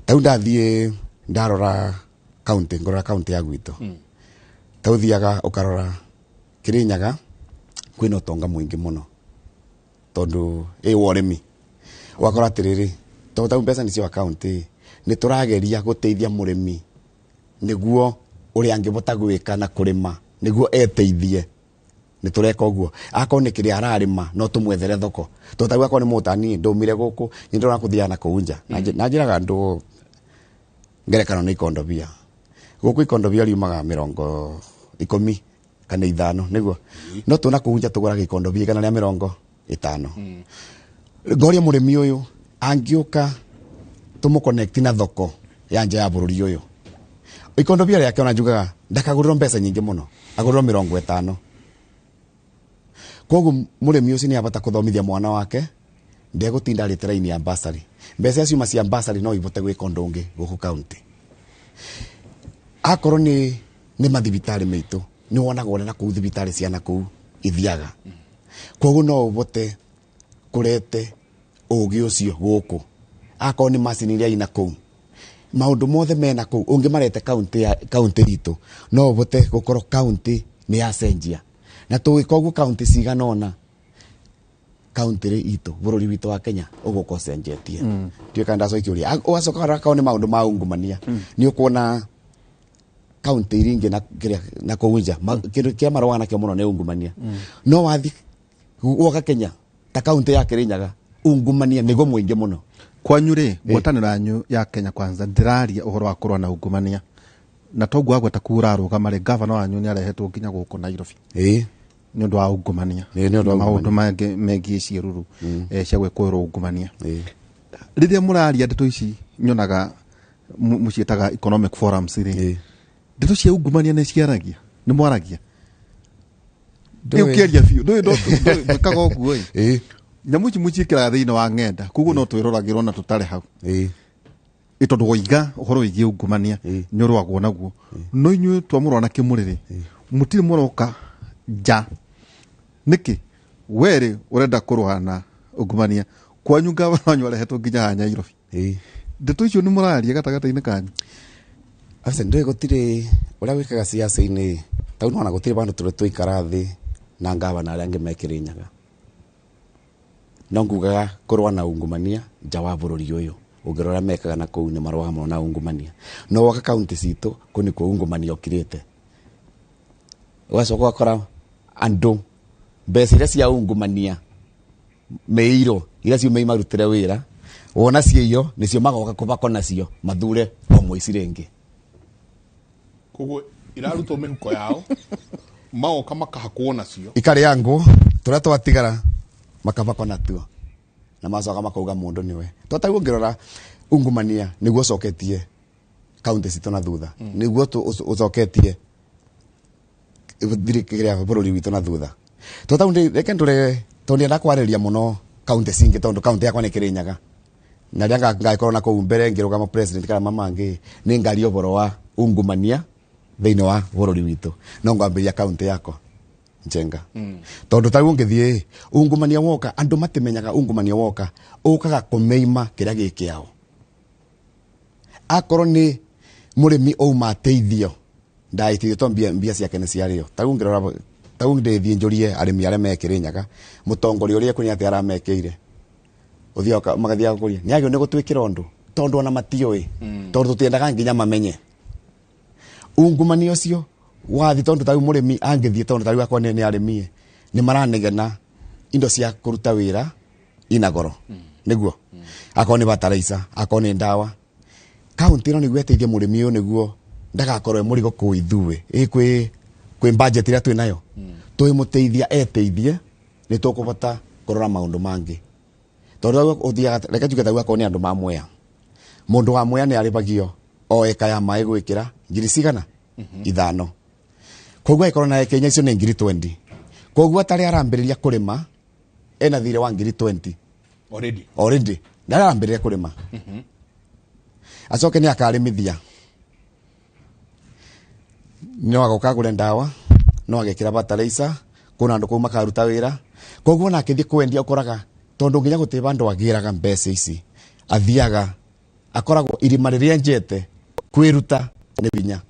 Tarĩu ndathiĩ ndarora kaunti, ngorora kaunti ya gwitũ, ta ũthiaga ũkarora Kirinyaga kwĩna ũtonga mũingĩ mũno tondũ wa ũrĩmi. Ũgakora atĩrĩrĩ, tondũ tarĩu mbeca nĩ cia kaunti, nĩ tũrageria gũteithia mũrĩmi nĩguo ũrĩa angĩbota gwĩka na kũrĩma nĩguo eteithie. Nĩ tũreka ũguo. Akorwo nĩ kĩrĩa ararĩma, no tũmwethere thoko, tondũ tarĩu akorwo nĩ mũtani ndaumire gũkũ, nĩ ndĩrona kũthiaga na kũu nja. Na njĩraga andũ ngerekano nĩ ikondobia. Gũkũ ikondobia riumaga 15 nĩguo, no tuona kũu nja tũgũraga ikondobia 150. Ngoria mũrĩmi ũyũ angĩũka tũmũconnect na thoko ya nja ya bũrũri ũyũ, ikondobia rĩake ona njugaga ndakagũrĩrwo mbeca nyingĩ mũno, agũrĩrwo 50. Koguo mũrĩmi ũcio nĩ abata kũthomithia mwana wake, ndegũtinda arĩte raini ya bursary. Mbeca ciuma cia bursary no ibote gwĩka ũndũ ũngĩ gũkũ kaunti. Akorwo nĩ mathibitarĩ maitũ, nĩ wonaga ũrĩa na kũu thibitarĩ cia na kũu ithiaga. Koguo no ũbote kũrete ũgĩ ũcio gũkũ. Akorwo nĩ macini iria ina kũu, maũndũ mothe mena kũu ũngĩmarete kaunti ya kaunti itũ, no ũbote gũkorwo kaunti nĩ yacenjia. Na tũgĩka ũguo kaunti cigana ũna, kaunti itũ, bũrũri witũ wa Kenya ũgũka ũcenjetie. Ndiũĩ kana ndacokia kĩũria. Ũgacoka ũkarora akorwo nĩ maũndũ ma ungumania, nĩ ũkuona kaunti iria ingĩ na kĩrĩa na kũu nja kĩndũ kĩrĩa marũaga nakĩo mũno nĩ ungumania. No wathi woka Kenya ta kaunti ya Kirinyaga, ungumania nĩguo mũingĩ mũno. Kwanyu rĩ, ngwatanĩro yanyu ya Kenya Kwanza ndĩraria ũhoro wa kũrũa na ungumania, na toguo agweta kuu ũrarũgama rĩ, gavana wanyu nĩ arehetwo nginya gũkũ Nairobi nĩ ũndũ wa ungumania. Nĩ ũndũ wa maũndũ ungumania. Mangĩ megiĩ ciĩruru cia gwĩkũĩrwo ungumania. Rĩrĩa mũraria ndeto ici nyonaga mũciĩtaga economic forums rĩ, ndeto cia ungumania nĩ ciaragia, nĩ mwaragia? Ndũĩ. Ũkĩaria biũ ndũĩ ndwĩkaga ũguo ĩ, nyamũ ici mũciĩkĩraga thĩinĩ wa ng'enda, koguo no twĩroragĩrwo na tũtarĩ hau ĩ, tondũ woiga ũhoro wĩgiĩ ungumania nĩ ũrũagwo naguo, no inyuĩ twamũrora na kĩmũrĩrĩ mũtirĩ mũroka nja. Nĩkĩ werĩ ũrenda kũrũa na ungumania kwanyu, gavana wanyu arehetwo nginya haha Nairobi? Ndeto icio nĩ mũraria gatagatĩ-inĩ kanyu? Aca, ndũĩ gũtirĩ ũrĩa wĩkaga ciaca-inĩ. Tau nona gũtirĩ bandũ tũrĩ tũikara thĩ na ngavana arĩa angĩ me Kĩrĩnyaga, no ngugaga kũrũa na ungumania nja wa bũrũri ũyũ, ũngĩrora mekaga na kũu nĩ marũaga mũno na ungumania, no woka kaunti citũ kũu nĩkuo ungumania ũkirĩte. Ũgacoka ũgakora andũ mbeca iria cia ungumania meirwo iria ciuma imarutĩre wĩra, wona ciĩyo nĩcio magoka kũbako nacio mathure o mũici rĩngĩ. Koguo irarutwo mĩhuko yao, magoka makahakwo nacio. Ikarĩangwo tũrĩa twatigara makabako natuo na macoka makauga mũndũ nĩwe. To tarĩu ũngĩrora ungumania nĩguo ũcoketie kaunti citũ na thutha, nĩguo ũcoketie kĩrĩa bũrũri witũ na thutha. To tarĩu reke ndũre, tondũ ndienda kwarĩria mũno kaunti cingĩ, tondũ kaunti yakwa nĩ Kĩrĩnyaga, na rĩrĩa ngagĩkorwo na kũu mbere ngĩrũgama president kana mamangĩ, nĩ ngaria ũhoro wa ungumania thĩinĩ wa bũrũri witũ, no ngwambĩrĩria kaunti yakwa njenga. Tondũ tarĩu ũngĩthiĩ ungumania woka, andũ matimenyaga ungumania woka ũkaga kũmeima kĩrĩa gĩ kĩao. Akorwo nĩ mũrĩmi auma ateithio, ndaiteithio to mbia ciake nĩ ciarĩo. Tarĩu ũngĩrora, tarĩu ndĩthiĩ njũrie arĩmi arĩa me Kĩrĩnyaga, mũtongoria ũrĩa kwĩ nĩ atĩa aramekĩire, ũthiaga magathiaga kũria nĩ agĩrĩirwo nĩ gũtwĩkĩra ũndũ, tondũ ona matiũĩ, tondũ tũtiendaga nginya mamenye ungumania ũcio wathi. Tondũ tarĩu mũrĩmi angĩthiĩ, tondũ tarĩu akorwo nĩ arĩmi nĩ maranegena indo cia kũruta wĩra ina goro, nĩguo akorwo nĩ bataraica, akorwo nĩ ndawa, kaunti ĩno nĩguo ĩteithie mũrĩmi ũyũ nĩguo ndagakorwo e mũrigo kũu ithuĩ ĩ kwĩ budget ĩrĩa twĩ nayo, twĩmũteithia eteithie, nĩ tũkũbota Kũrora maũndũ mangĩ. Tondũ ũthiaga reke njuge ta akorwo nĩ andũ ma Mwea. Mũndũ wa Mwea nĩ arĩbagio o eka ya maĩ gwĩkĩra ngiri cigana? 5. Koguo angĩkorwo na eka inya icio nĩ ngiri 20. Koguo atarĩ arambĩrĩria kũrĩma ena thirĩ wa ngiri 20. Already. Already. Ndarĩ arambĩrĩria kũrĩma. Acoke nĩ akarĩmithia. No agoka agũre ndawa, no agekĩra fertilizer, kuna andũ kũu makaruta wĩra. Koguo ona akĩthiĩ kwendia ũkoraga tondũ nginya gũtirĩ handũ agĩraga mbeca ici. Athiaga akoragwo irima rĩrĩa enjete kwĩruta nĩ binya.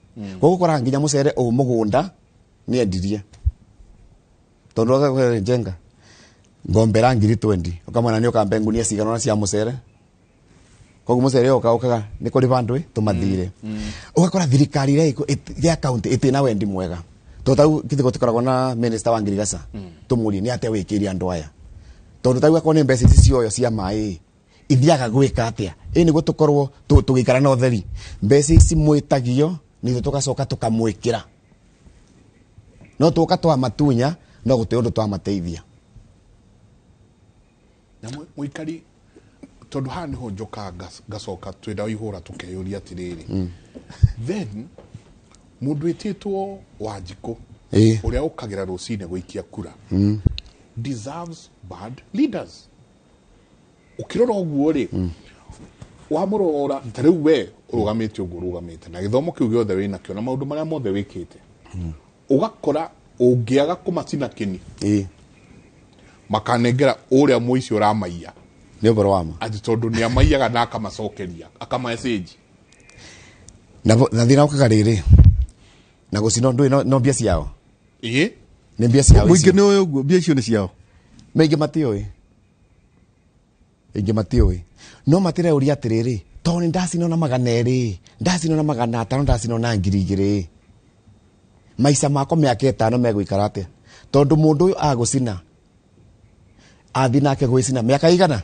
Koguo ũkoraga nginya mũcere ũ mũgũnda nĩ endirie. Tondũ agakũhe njenga ngombera ngiri 20 ukamwona nĩ ũkambe ngunia cigana ũna cia mũcere. Koguo mũcere ũyũ ũkaga nĩ kũrĩ bandũ tũmathire. Ũgakora thirikari ĩrĩa ya county ĩtĩ na wendi mwega. Tondũ tau githĩ gũtikoragwo na minister wa ngirigaca tũmũrie nĩ atĩa wĩkĩire andũ aya. Tondũ tau akorwo nĩ mbeca ici cioyo cia maĩ ithiaga gwĩka atĩa? Ĩ nĩguo tũkorwo tũgĩikara na ũtheri. Mbeca ici mwĩtagio nithuĩ tũgacoka tũkamwĩkĩra. No tũka twamatunya no gũtirĩ ũndũ twamateithia. Na mũikari tondũ haha nĩho njokaga ngacoka twĩna ihũra tũkeyũria atĩrĩrĩ. Then mũndũ wĩtĩtwo Wanjikũ ũrĩa ũkagĩra rũcinĩ gũikia kura deserves bad leaders. Ũkĩrora ũguo rĩ, wamũrora ta rĩu we ũrũgamĩte ũguo ũrũgamĩte na gĩthomo kĩu gĩothe wĩnakĩo na maũndũ marĩa mothe wĩkĩte, ũgakora ũngĩaga kũmacina kĩni makanengera ũrĩa mũici ũramaiya. Nĩ ũhoro wa ma. Atĩ tondũ nĩ amaiyaga na akamacokeria akamessage. Na thĩna ũkaga rĩrĩ na gũcina ndũĩ no mbia ciao. Nĩ mbia ciao Mũingĩ nĩ ũĩ ũguo mbia icio nĩ ciao. Maingĩ matiũĩ. Aingĩ matiũĩ. No matireuria atĩrĩrĩ, tondũ nĩ ndacinwo na 200, ndacinwo na 500, ndacinwo na 2000. Maica makwa mĩaka 5 megũikara atĩa? Tondũ mũndũ ũyũ agũcina athi nake gwĩcina mĩaka igana?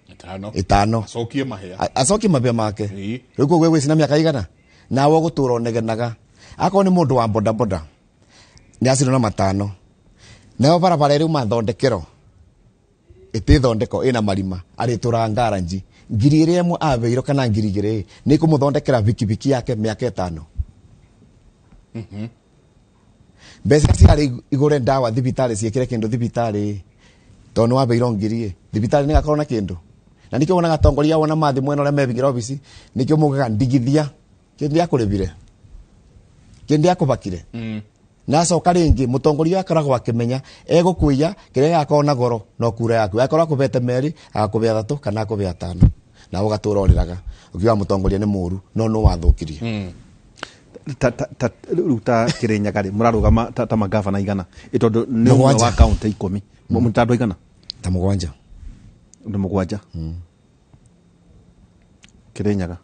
5. Acokie mahĩa. Acokie mabĩa make. Rĩu koguo egwĩcina mĩaka igana? Nawe ũgũtũra ũnegenaga. Akorwo nĩ mũndũ wa bodaboda nĩ acinwo na 5. Nayo barabara ĩrĩa uma thondekero ĩtĩthondeko ĩna marima arĩtũraga ngaranji ngiri ĩrĩa ĩmwe abeirwo kana ngiri igĩrĩ nĩ kũmũthondekera bikibiki yake mĩaka 5. Mbeca ciarĩ igũre ndawa thibitarĩ ciĩkĩre kĩndũ thibitarĩ tondũ nĩ wabeirwo ngiri ĩ thibitarĩ nĩ gakorwo na kĩndũ. Na nĩkĩo wonaga atongoria wona mathi mwena ũrĩa mebingĩra obici nĩkĩo mugaga ndigithia kĩndũ gĩakũrĩbire kĩndũ gĩakũbakire. Na acoka rĩngĩ mũtongoria akoragwo akĩmenya egũkũiya kĩrĩa gĩgakorwo na goro no kura yaku akorwo akũbete 2 agakũbe 3 kana akũbe 5 na ũgatũra ũrĩraga ũkiuga mũtongoria nĩ mũru no nũ wathũkirie. Rĩu ta Kĩrĩnyaga rĩ mũrarũgama ta magavana igana ĩ tondũ nĩ ũmwe wa kaunti 10 mũta andũ igana ta 7 nĩ 7 Kĩrĩnyaga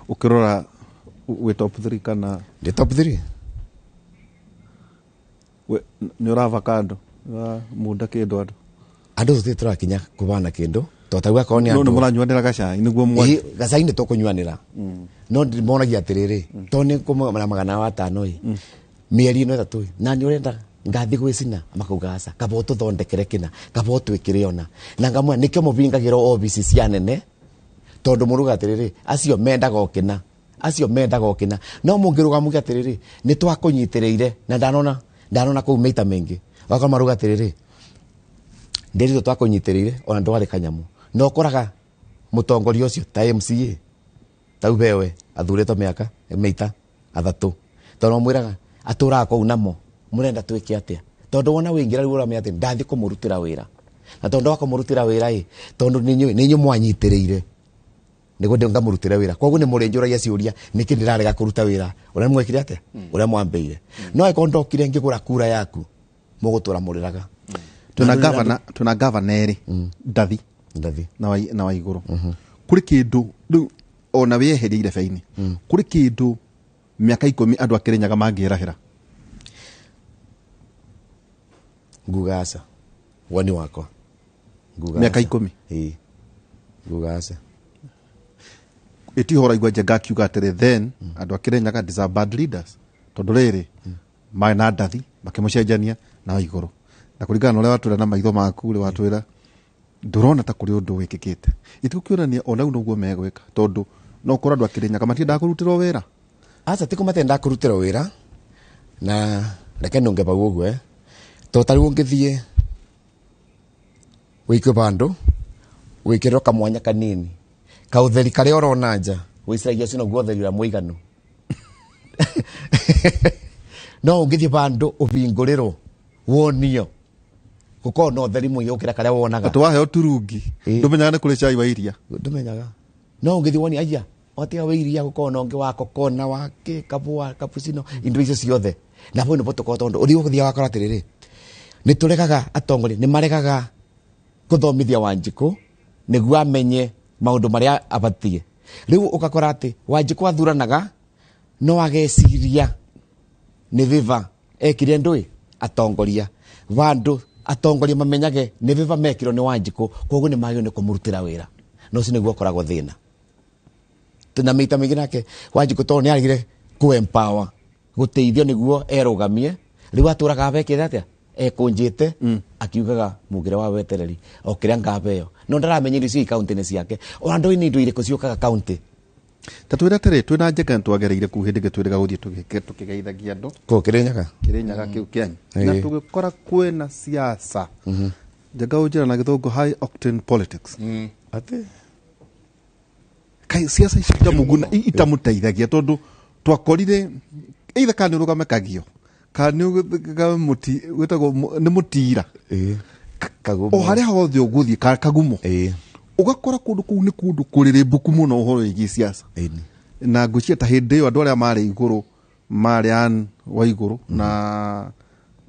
ũkĩrora wĩ top 3 kana ndĩ top 3 nĩ ũravaka andũ munda kĩndũ andũ andũ tũtirĩ tũrakinya kũbana kĩndũ tondũ ta akorwo nĩ andũ nĩ mũranyuanĩra gacai nĩguo gacai nĩ tũkũnyuanĩra no ndimonagia atĩrĩrĩ tondũ nĩ kũmũna 500 ĩ mĩeri ĩno 3 na nĩ ũrenda ngathi gwĩcina makauga aca kaba ũtũthondekere kĩna kaba ũtwĩkĩre ona na ngamwe nĩkĩo mũbingagĩrwo obici cia nene tondũ mũruga atĩrĩrĩ acio mendaga o kĩna acio mendaga o kĩna no mũngĩrũga muge atĩrĩrĩ nĩ twakũnyitĩrĩire na ndanona kũu mĩita mĩingĩ wakorwo maruga atĩrĩrĩ ndĩrĩtwo twakũnyitĩrĩire ona ndwarĩ kanyamũ na ũkoraga mũtongoria ũcio ta MCA tau bewe athurĩtwo mĩaka mĩita 3 tondũ mwĩraga atũraga kũu namo mũrenda twĩke atĩa tondũ wona wĩingĩra rĩu ũramenya atĩ ndathiĩ kũmũrutĩra wĩra na tondũ wa kũmũrutĩra wĩra ĩ tondũ nĩ inyuĩ mwanyitĩrĩire nĩguo ndĩ ngamũrutĩra wĩra koguo nĩ mũrĩnjũragia ciũria nĩkĩ ndĩrarega kũruta wĩra ũrĩa mwekire atĩa ũrĩa mwambĩire no angĩkorwo ndokire ngĩgũra kura yaku mũgũtũra mũrĩraga. Twĩna gavana erĩ Ndathi na wa igũrũ kũrĩ kĩndũ rĩu ona wĩeherie irebe-inĩ kũrĩ kĩndũ mĩaka 10 andũ a Kĩrĩnyaga mangĩrahĩra nguga aca woni wakwa nguga mĩaka 10 ĩĩ nguga aca ĩtihora igua Njenga akiuga atĩrĩ then andũ a Kĩrĩnyaga deserve bad leaders tondũ rĩrĩ marĩ na Ndathi makĩmũcenjania na wa igũrũ Na kũringana na ũrĩa watwĩra na maitho maku rĩ, watwĩra ndũrona ta kũrĩ ũndũ wĩkĩkĩte. Itigũkĩonania ona rĩu noguo megwĩka, tondũ no ũkorwo andũ a Kĩrĩnyaga matiendaga kũrutĩrwo wĩra. Aca, ti kũmatenda kũrutĩrwo wĩra, na reke nũnge bau ũguo, to ta rĩu ũngĩthiĩ wĩikio bandũ wĩkĩrĩrwo kamwanya kanini kautheri karĩa ũrona nja, wĩciragia ũcio noguo ũtheri ũrĩa mũiganu. No ũngĩthiĩ bandũ ũhingũrĩrwo wonio gũkorwo na ũtheri mũingĩ gũkĩra karĩa wonaga. Atĩ waheo turungi ndũmenyaga nĩ kũrĩ cai wa iria. Ndũmenyaga. No ũngĩthiĩ wonie aya otiga wa iria gũkorwo na ũngĩ wa kokona wa kĩ kabũa cappuccino indo icio ciothe. Na bau nĩpo tũkorwo, tondũ ũrĩa ũgũthiaga wakora atĩrĩrĩ, nĩ tũregaga atongoria nĩ maregaga kũthomithia Wanjikũ nĩguo amenye maũndũ marĩa abatiĩ. Rĩu ũgakora atĩ Wanjikũ athuranaga no ageciria nĩ viva ekire ndũĩ atongoria bandũ atongoria mamenyage nĩ viva mekirwo nĩ Wanjikũ, koguo nĩ magĩrĩirwo nĩ kũmũrutĩra wĩra. Na ũcio nĩguo ũkoragwo thĩna. Na maita maingĩ nake Wanjikũ tondũ nĩ aregire kũ empower gũteithio nĩguo erũgamie, rĩu atũraga abekĩte atĩa ekũnjĩte akiugaga mugire wa wetereri o kĩrĩa ngabeo, no ndaramenya indo icio i kaunti-inĩ ciake. Ona ndũĩ nĩ indo irĩkũ ciũkaga kaunti. Ta twĩre atĩrĩ, twĩna Njenga nĩtwagereire kũu hĩndĩ ĩngĩ twĩrĩga gũthiĩ tũkĩgeithagia andũ Kũ Kĩrĩnyaga? Kĩrĩnyaga kĩu kĩanyu. Na tũgĩkora kwĩna siasa. Njenga ũnjĩra na gĩthũngũ high octane politics. Atĩ? Kai siasa icio itamũguna, itamũteithagia, tondũ twakorire either kana nĩ ũrũgame kagio kana nĩ wĩtagwo nĩ mũtira. Kagumo. O harĩa hothe ũgũthiĩ, kagumo. Ũgakora kũndũ kũu nĩ kũndũ kũrĩrĩmbũku mũno ũhoro wĩgiĩ siasa. Na ngwĩciria ta hĩndĩ ĩyo andũ arĩa marĩ igũrũ marĩ Anne Waigũrũ na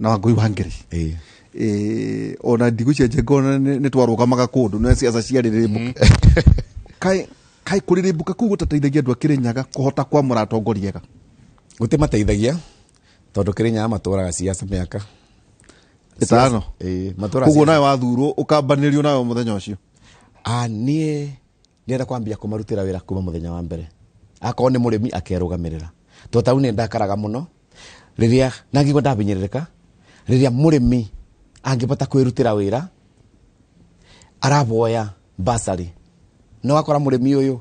Wangũi wa Ngĩrĩ. Ona ndigwĩciria Njenga ona nĩ twarũgamaga kũndũ na siasa ciarĩrĩmbũka. Kai kũrĩrĩmbũka kũu gũtateithagia andũ a Kĩrĩnyaga kũhota kwamũra atongoria ega? Gũtimateithagia tondũ Kĩrĩnyaga matũraga siasa mĩaka ĩtano. Matũraga Koguo siasa. Nawe wathurwo ũkambanĩrio nawe mũthenya ũcio? Niĩ ndĩrenda kwambia kũmarutĩra wĩra kuma mũthenya wa mbere. Akorwo nĩ mũrĩmi akerũgamĩrĩra. Tondũ ta rĩu nĩ ndakaraga mũno rĩrĩa na ngĩigua ndabinyĩrĩrĩka, rĩrĩa mũrĩmi angĩbota kwĩrutĩra wĩra araboya bursary. No akora mũrĩmi ũyũ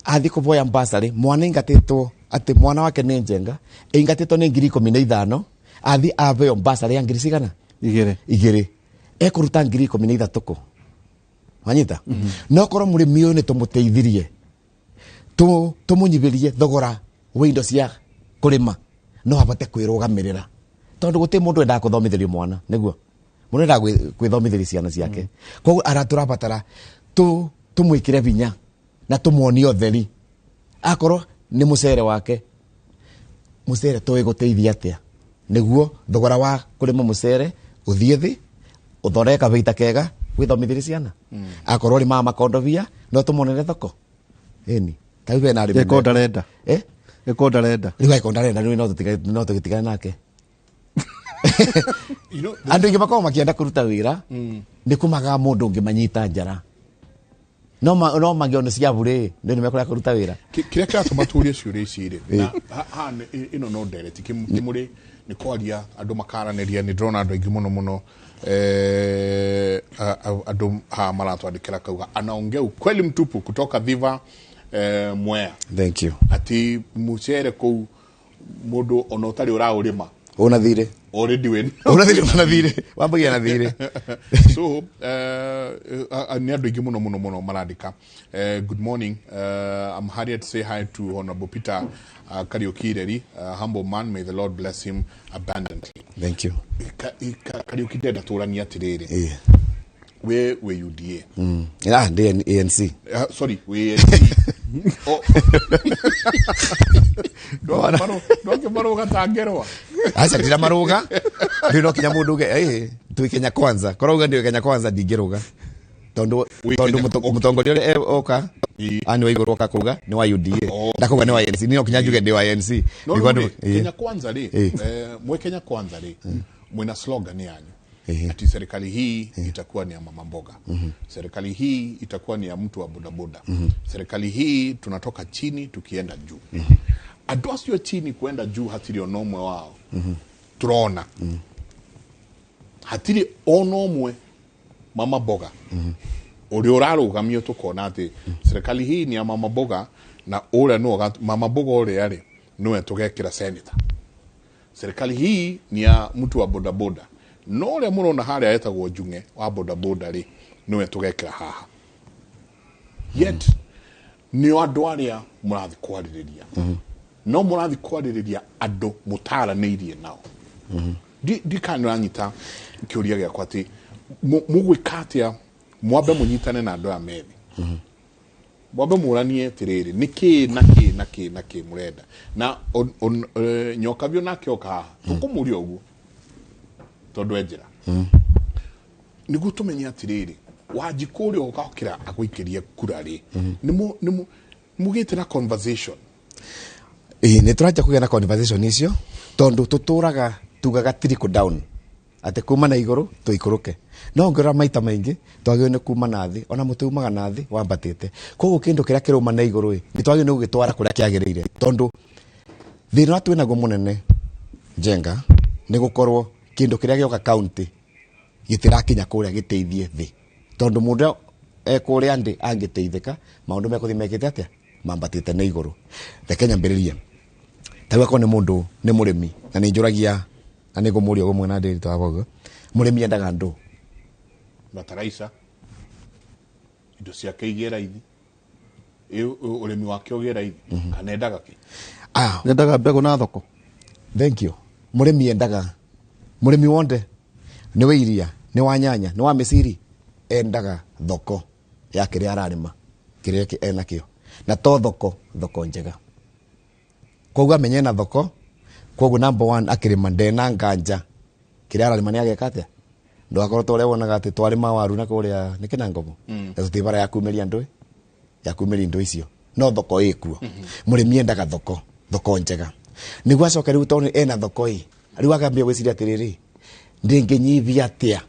athiĩ kũboya bursary, mwana aingatĩtwo atĩ mwana wake nĩ Njenga, aingatĩtwo nĩ ngiri ikũmi na ithano, athiĩ abeo bursary ya ngiri cigana? Igĩrĩ. Igĩrĩ. Ekũruta ngiri ikũmi na ithatũ kũ? Wanyita? No korwo mũrĩmi ũyũ nĩ tũmũteithirie, tũmũnyihĩrie thogora wa indo cia kũrĩma, no abote kwĩrũgamĩrĩra. Tondũ gũtirĩ mũndũ wendaga kũthomithĩrio mwana, nĩguo? Mũndũ endaga kwĩthomithĩria ciana ciake. Koguo tũrabatara tũmwĩkĩre hinya na tũmuonie ũtheri. Akorwo nĩ mũcere wake, mũcere tũĩ gũteithia atĩa nĩguo thogora wa kũrĩma mũcere ũthiĩ thĩ, ũthondeke kabaita kega wĩthomithĩrie ciana. Akorwo ũrĩmaga makondobia no tũmonere thoko. Ĩni ta rĩu hena arĩmi Eko ndarenda. Eko ndarenda. Rĩu eko ndarenda, rĩu no tũgĩtigane nake. Andũ aingĩ makoragwo makĩenda kũruta wĩra, nĩ kũmagaga mũndũ ũngĩ manyita njara. No mangĩona cia burĩ, nĩ nĩmekũrega kũruta wĩra. Kĩrĩa kĩratũma tũrie ciũria ici rĩ, na haha ĩno no ndereti, kĩmũrĩ nĩ kwaria andũ makaranĩria, nĩ ndĩrona andũ aingĩ mũno mũno, andũ haha maratwandĩkĩra kauga anaongea ukweli mtupu kutoka Thiva, Mwea. Thank you. Ati mucere kũu mũndũ ona ũtarĩ ũraũrĩma. Una thirĩ. Already win. Una thirĩ, una thirĩ. Wambagia na thirĩ. So, nĩ andũ aingĩ mũno mũno mũno marandĩka. Good morning. I'm Harriet. Say hi to Honorable Peter Kariuki Ireri, humble man. May the Lord bless him abundantly. Thank you. Kariuki ndenda tũranie atĩrĩrĩ. We UDA. Ndi ANC. Sorry, we ANC. Oh. Ndwake maruga tangerwa. Aca ndira maruga. Rĩu no kinya mũndũ uge, twĩ Kenya kwanza. Korwo uge ndĩ Kenya kwanza ndingĩrũga. Tondũ mũtongoria ũrĩa oka, Anne Waigũrũ oka kuga nĩ wa UDA. Ndakuga nĩ wa ANC. Niĩ no kinya njuge ndĩ wa ANC. No, Nĩguo no, andũ, Kenya kwanza rĩ, mwe Kenya kwanza rĩ, mwĩna slogan yanyu. Ati serikali hii itakuwa ni ya mama mboga. Serikali hii itakuwa ni ya mtu wa bodaboda. Serikali hii tunatoka chini tukienda juu. Andũ acio chini kuenda juu hatirĩ ona ũmwe wao. Turona. Hatirĩ ona ũmwe mama mboga ũrĩa ũrarũgamio tũkona atĩ serikali hii ni ya mama mboga na ũrĩa nĩwe mama mboga ũrĩa rĩ nĩwe tũgekĩra senator. Serikali hii ni ya mtu wa bodaboda no ũrĩa mũrona harĩa etagwo Njung'e wa bodaboda rĩ nĩwe tũgekĩra haha. Yet nĩo andũ arĩa mũrathiĩ kwarĩrĩria, no mũrathiĩ kwarĩrĩria andũ mũtaranĩirie nao. Ndikana nĩũranyita kĩũria gĩakwa atĩ mũgwĩka atĩa mwambe mũnyitane na andũ aya methi, mwambe mũranie atĩrĩrĩ nĩ kĩ na kĩ na kĩ na kĩ mũrenda na Nyokabio nake oka haha tũkũmũria ũguo tondũ e njĩra nĩguo tũmenye atĩrĩrĩ Wanjikũ ũrĩa ũgokĩra agũikĩrie kura rĩ nĩ mũgĩte na conversation. Ĩĩ, nĩ tũranjia kũgĩa na conversation icio tondũ tũtũraga tugaga trickle down atĩ kuma na igũrũ tũikũrũke, no ũngĩrora maita maingĩ twagĩrĩirwo nĩ kuma na thĩ, ona mũtĩ umaga na thĩ wambatĩte. Koguo kĩndũ kĩrĩa kĩrauma na igũrũ ĩ nĩ twagĩrĩirwo nĩ gũgĩtwara kũrĩa kĩagĩrĩire, tondũ thĩna ũrĩa twĩnaguo mũnene Njenga nĩ gũkorwo kĩndũ kĩrĩa gĩoka county gĩtirakinya kũrĩa gĩteithie thĩ, tondũ mũndũ e kũrĩa ndĩ angĩteithĩka maũndũ mekũthiĩ mekĩte atĩa mambatĩte na igũrũ. Reke nyambĩrĩrie ta rĩu akorwo nĩ mũndũ nĩ mũrĩmi na nĩ njũragia na nĩ ngũmũria ũguo mwena ndĩri twa ũguo, mũrĩmi endaga ndũ? Bataraitha, indo ciake igĩe raithi, ũrĩmi wake ũgĩe raithi, kana endaga kĩ? Endaga mbegũ na thoko. Thank you. Mũrĩmi endaga, mũrĩmi wonde nĩ wa iria, nĩ wa nyanya, nĩ wa mĩciri, endaga thoko ya kĩrĩa ararĩma, kĩrĩa enakĩo, na to thoko, thoko njega. Koguo amenye na thoko, koguo number one akĩrĩma ndena nganja kĩrĩa ararĩma nĩ ageka atĩa. Ndũgakorwo ta ũrĩa wonaga atĩ twarĩma waru na kũrĩa nĩ Kĩnangobo, na tũtirĩ bara ya kumĩria andũ, ya kumĩria indo icio, no thoko ĩkuo. Mũrĩmi endaga thoko, thoko njega, nĩguo acoke rĩu tondũ ena thoko ĩ, rĩu akambia gwĩciria atĩrĩrĩ, ndĩngĩnyihia atĩa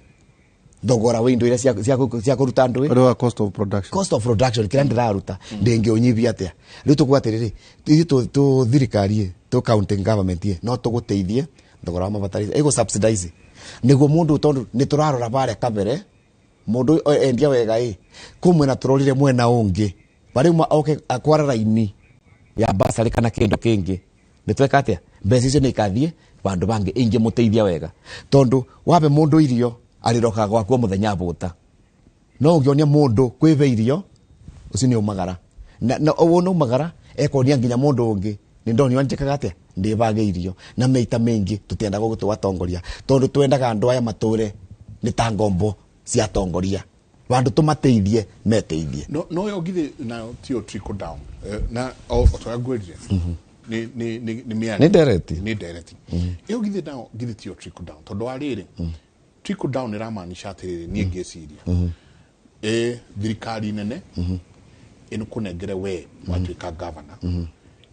thogora wa indo iria cia kũruta andũ ĩ? Ũrĩa wa cost of production. Cost of production kĩrĩa ndĩraruta ndĩngĩũnyihia atĩa. Rĩu tũkuga atĩrĩrĩ, ithuĩ tũ thirikari ĩ, tũ county government ĩ, no tũgũteithie thogora wa mabataraitha ĩgũ subsidize nĩguo mũndũ, tondũ nĩ tũrarora barĩa kabere mũndũ endia wega ĩ, kũ mwena tũrorire mwena ũngĩ barĩu oke akwara raini ya basarĩ kana kĩndũ kĩngĩ, nĩ tweka atĩa mbeca icio nĩ ikathiĩ bandũ bangĩ ingĩmũteithia wega, tondũ wabe mũndũ irio arĩrokaga gwaku o mũthenya bũta, no ũngĩonia mũndũ kwĩbe irio ũcio nĩ ũmagara na ũũ nĩ ũmagara ekonia nginya mũndũ ũngĩ nĩ ndonio njĩkaga atĩa ndĩbage irio. Na maita maingĩ tũtiendaga gũtũa atongoria tondũ twendaga andũ aya matũre nĩ ta ngombo cia atongoria, bandũ tũmateithie meteithie. No yo githĩ nayo tiyo trickle down, na o ta ũrĩa ngwĩrire nĩ mĩario. Nĩ ndereti. Nĩ ndereti. Ĩyo githĩ nayo githĩ tiyo trickle down, tondũ wa rĩrĩ trickle down ĩramaanisha atĩrĩrĩ, niĩ ngĩciria thirikari nene ĩnĩkũnengere we watuĩka governor,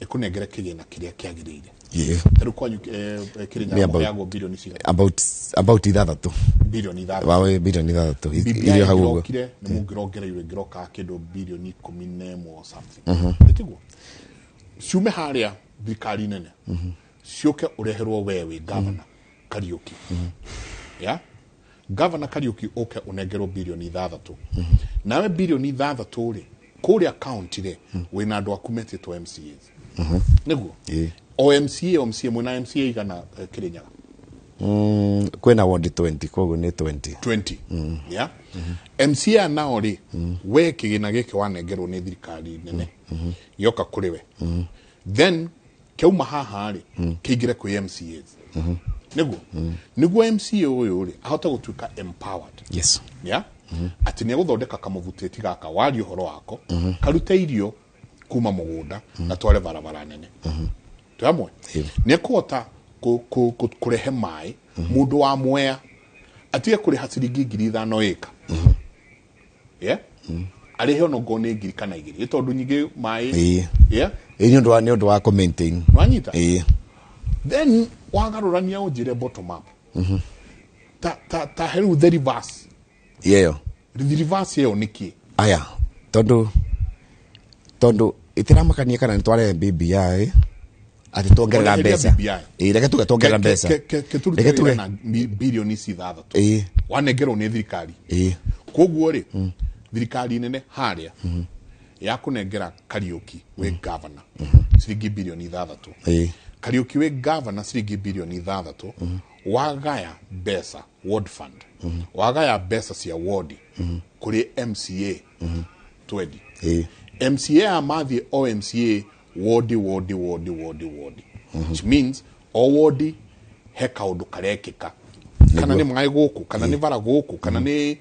ĩkũnengere kĩgĩna kĩrĩa kĩagĩrĩire. Ta rĩu kwanyu, Kĩrĩnyaga Nĩ mũheagwo bilioni cigana? About ithathatũ. Bilioni ithathatũ. Wawe bilioni ithathatũ. BBI Irio hau ũguo. ĩngĩrokire, nĩ mũngĩrongereirwo ĩngĩroka kĩndũ bilioni 11 or something. Nĩ tiguo? Ciume harĩa thirikari nene ciũke ũreherwo we wĩ governor Kariuki. Ya? Governor Kariuki ũke ũnengerwo bilioni ithathatũ. Nawe bilioni ithathatũ rĩ, kũrĩa county rĩ, wĩna andũ aku metĩtwo M C As. Nĩguo? O MCA, o MCA, mwĩna MCA igana, Kĩrĩnyaga? Kwĩna ward 20, koguo nĩ 20. 20. Yeah? MCA nao rĩ, we kĩgĩna gĩkĩ wanengerwo nĩ thirikari nene, gĩoka kũrĩ we. Then kĩauma haha rĩ, kĩingĩre kwĩ M C As. Nĩguo? Nĩguo MCA ũyũ rĩ, ahote gũtuĩka empowered. Yeah? Atĩ nĩ egũthondeka kamũbutĩti gaka, warie ũhoro wako, karute irio kuma mũgũnda, na tware barabara nene. Twĩ hamwe? Nĩ ekũhota kũrehe maĩ, mũndũ wa Mwea atige kũrĩha ciringi ngiri ithano ĩka. Yeah? Arĩhe ona ongorwo nĩ ngiri kana igĩrĩ, nĩ tondũ nyingĩ maĩ. Yeah? Ĩĩ, nĩ ũndũ wa kũ-maintain. Wanyita? Then wagarũrania ũnjĩre bottom up. Ta rĩu the reverse. Ĩyo. The reverse ĩyo nĩ kĩ? Aya, tondũ ĩtiramakania kana nĩ twarehe BBI Atĩ tuongerera Oneheria mbeca. BBI. Ĩĩ, reke tuge tuongerera mbeca. Ke tũrute Reke tuge wĩra na birioni ici ithathatũ. Wanengerwo nĩ thirikari. Koguo rĩ, thirikari nene harĩa yakũnengera Kariũki wĩ governor ciringi birioni ithathatũ. Kariũki wĩ governor ciringi birioni ithathatũ, wagaya mbeca ward fund, wagaya mbeca cia ward kũrĩ MCA 20. MCA amathiĩ o MCA ward ward ward ward ward, which means o ward he kaũndũ karekĩka, kana nĩ maĩ gũkũ, kana nĩ bara gũkũ, kana nĩ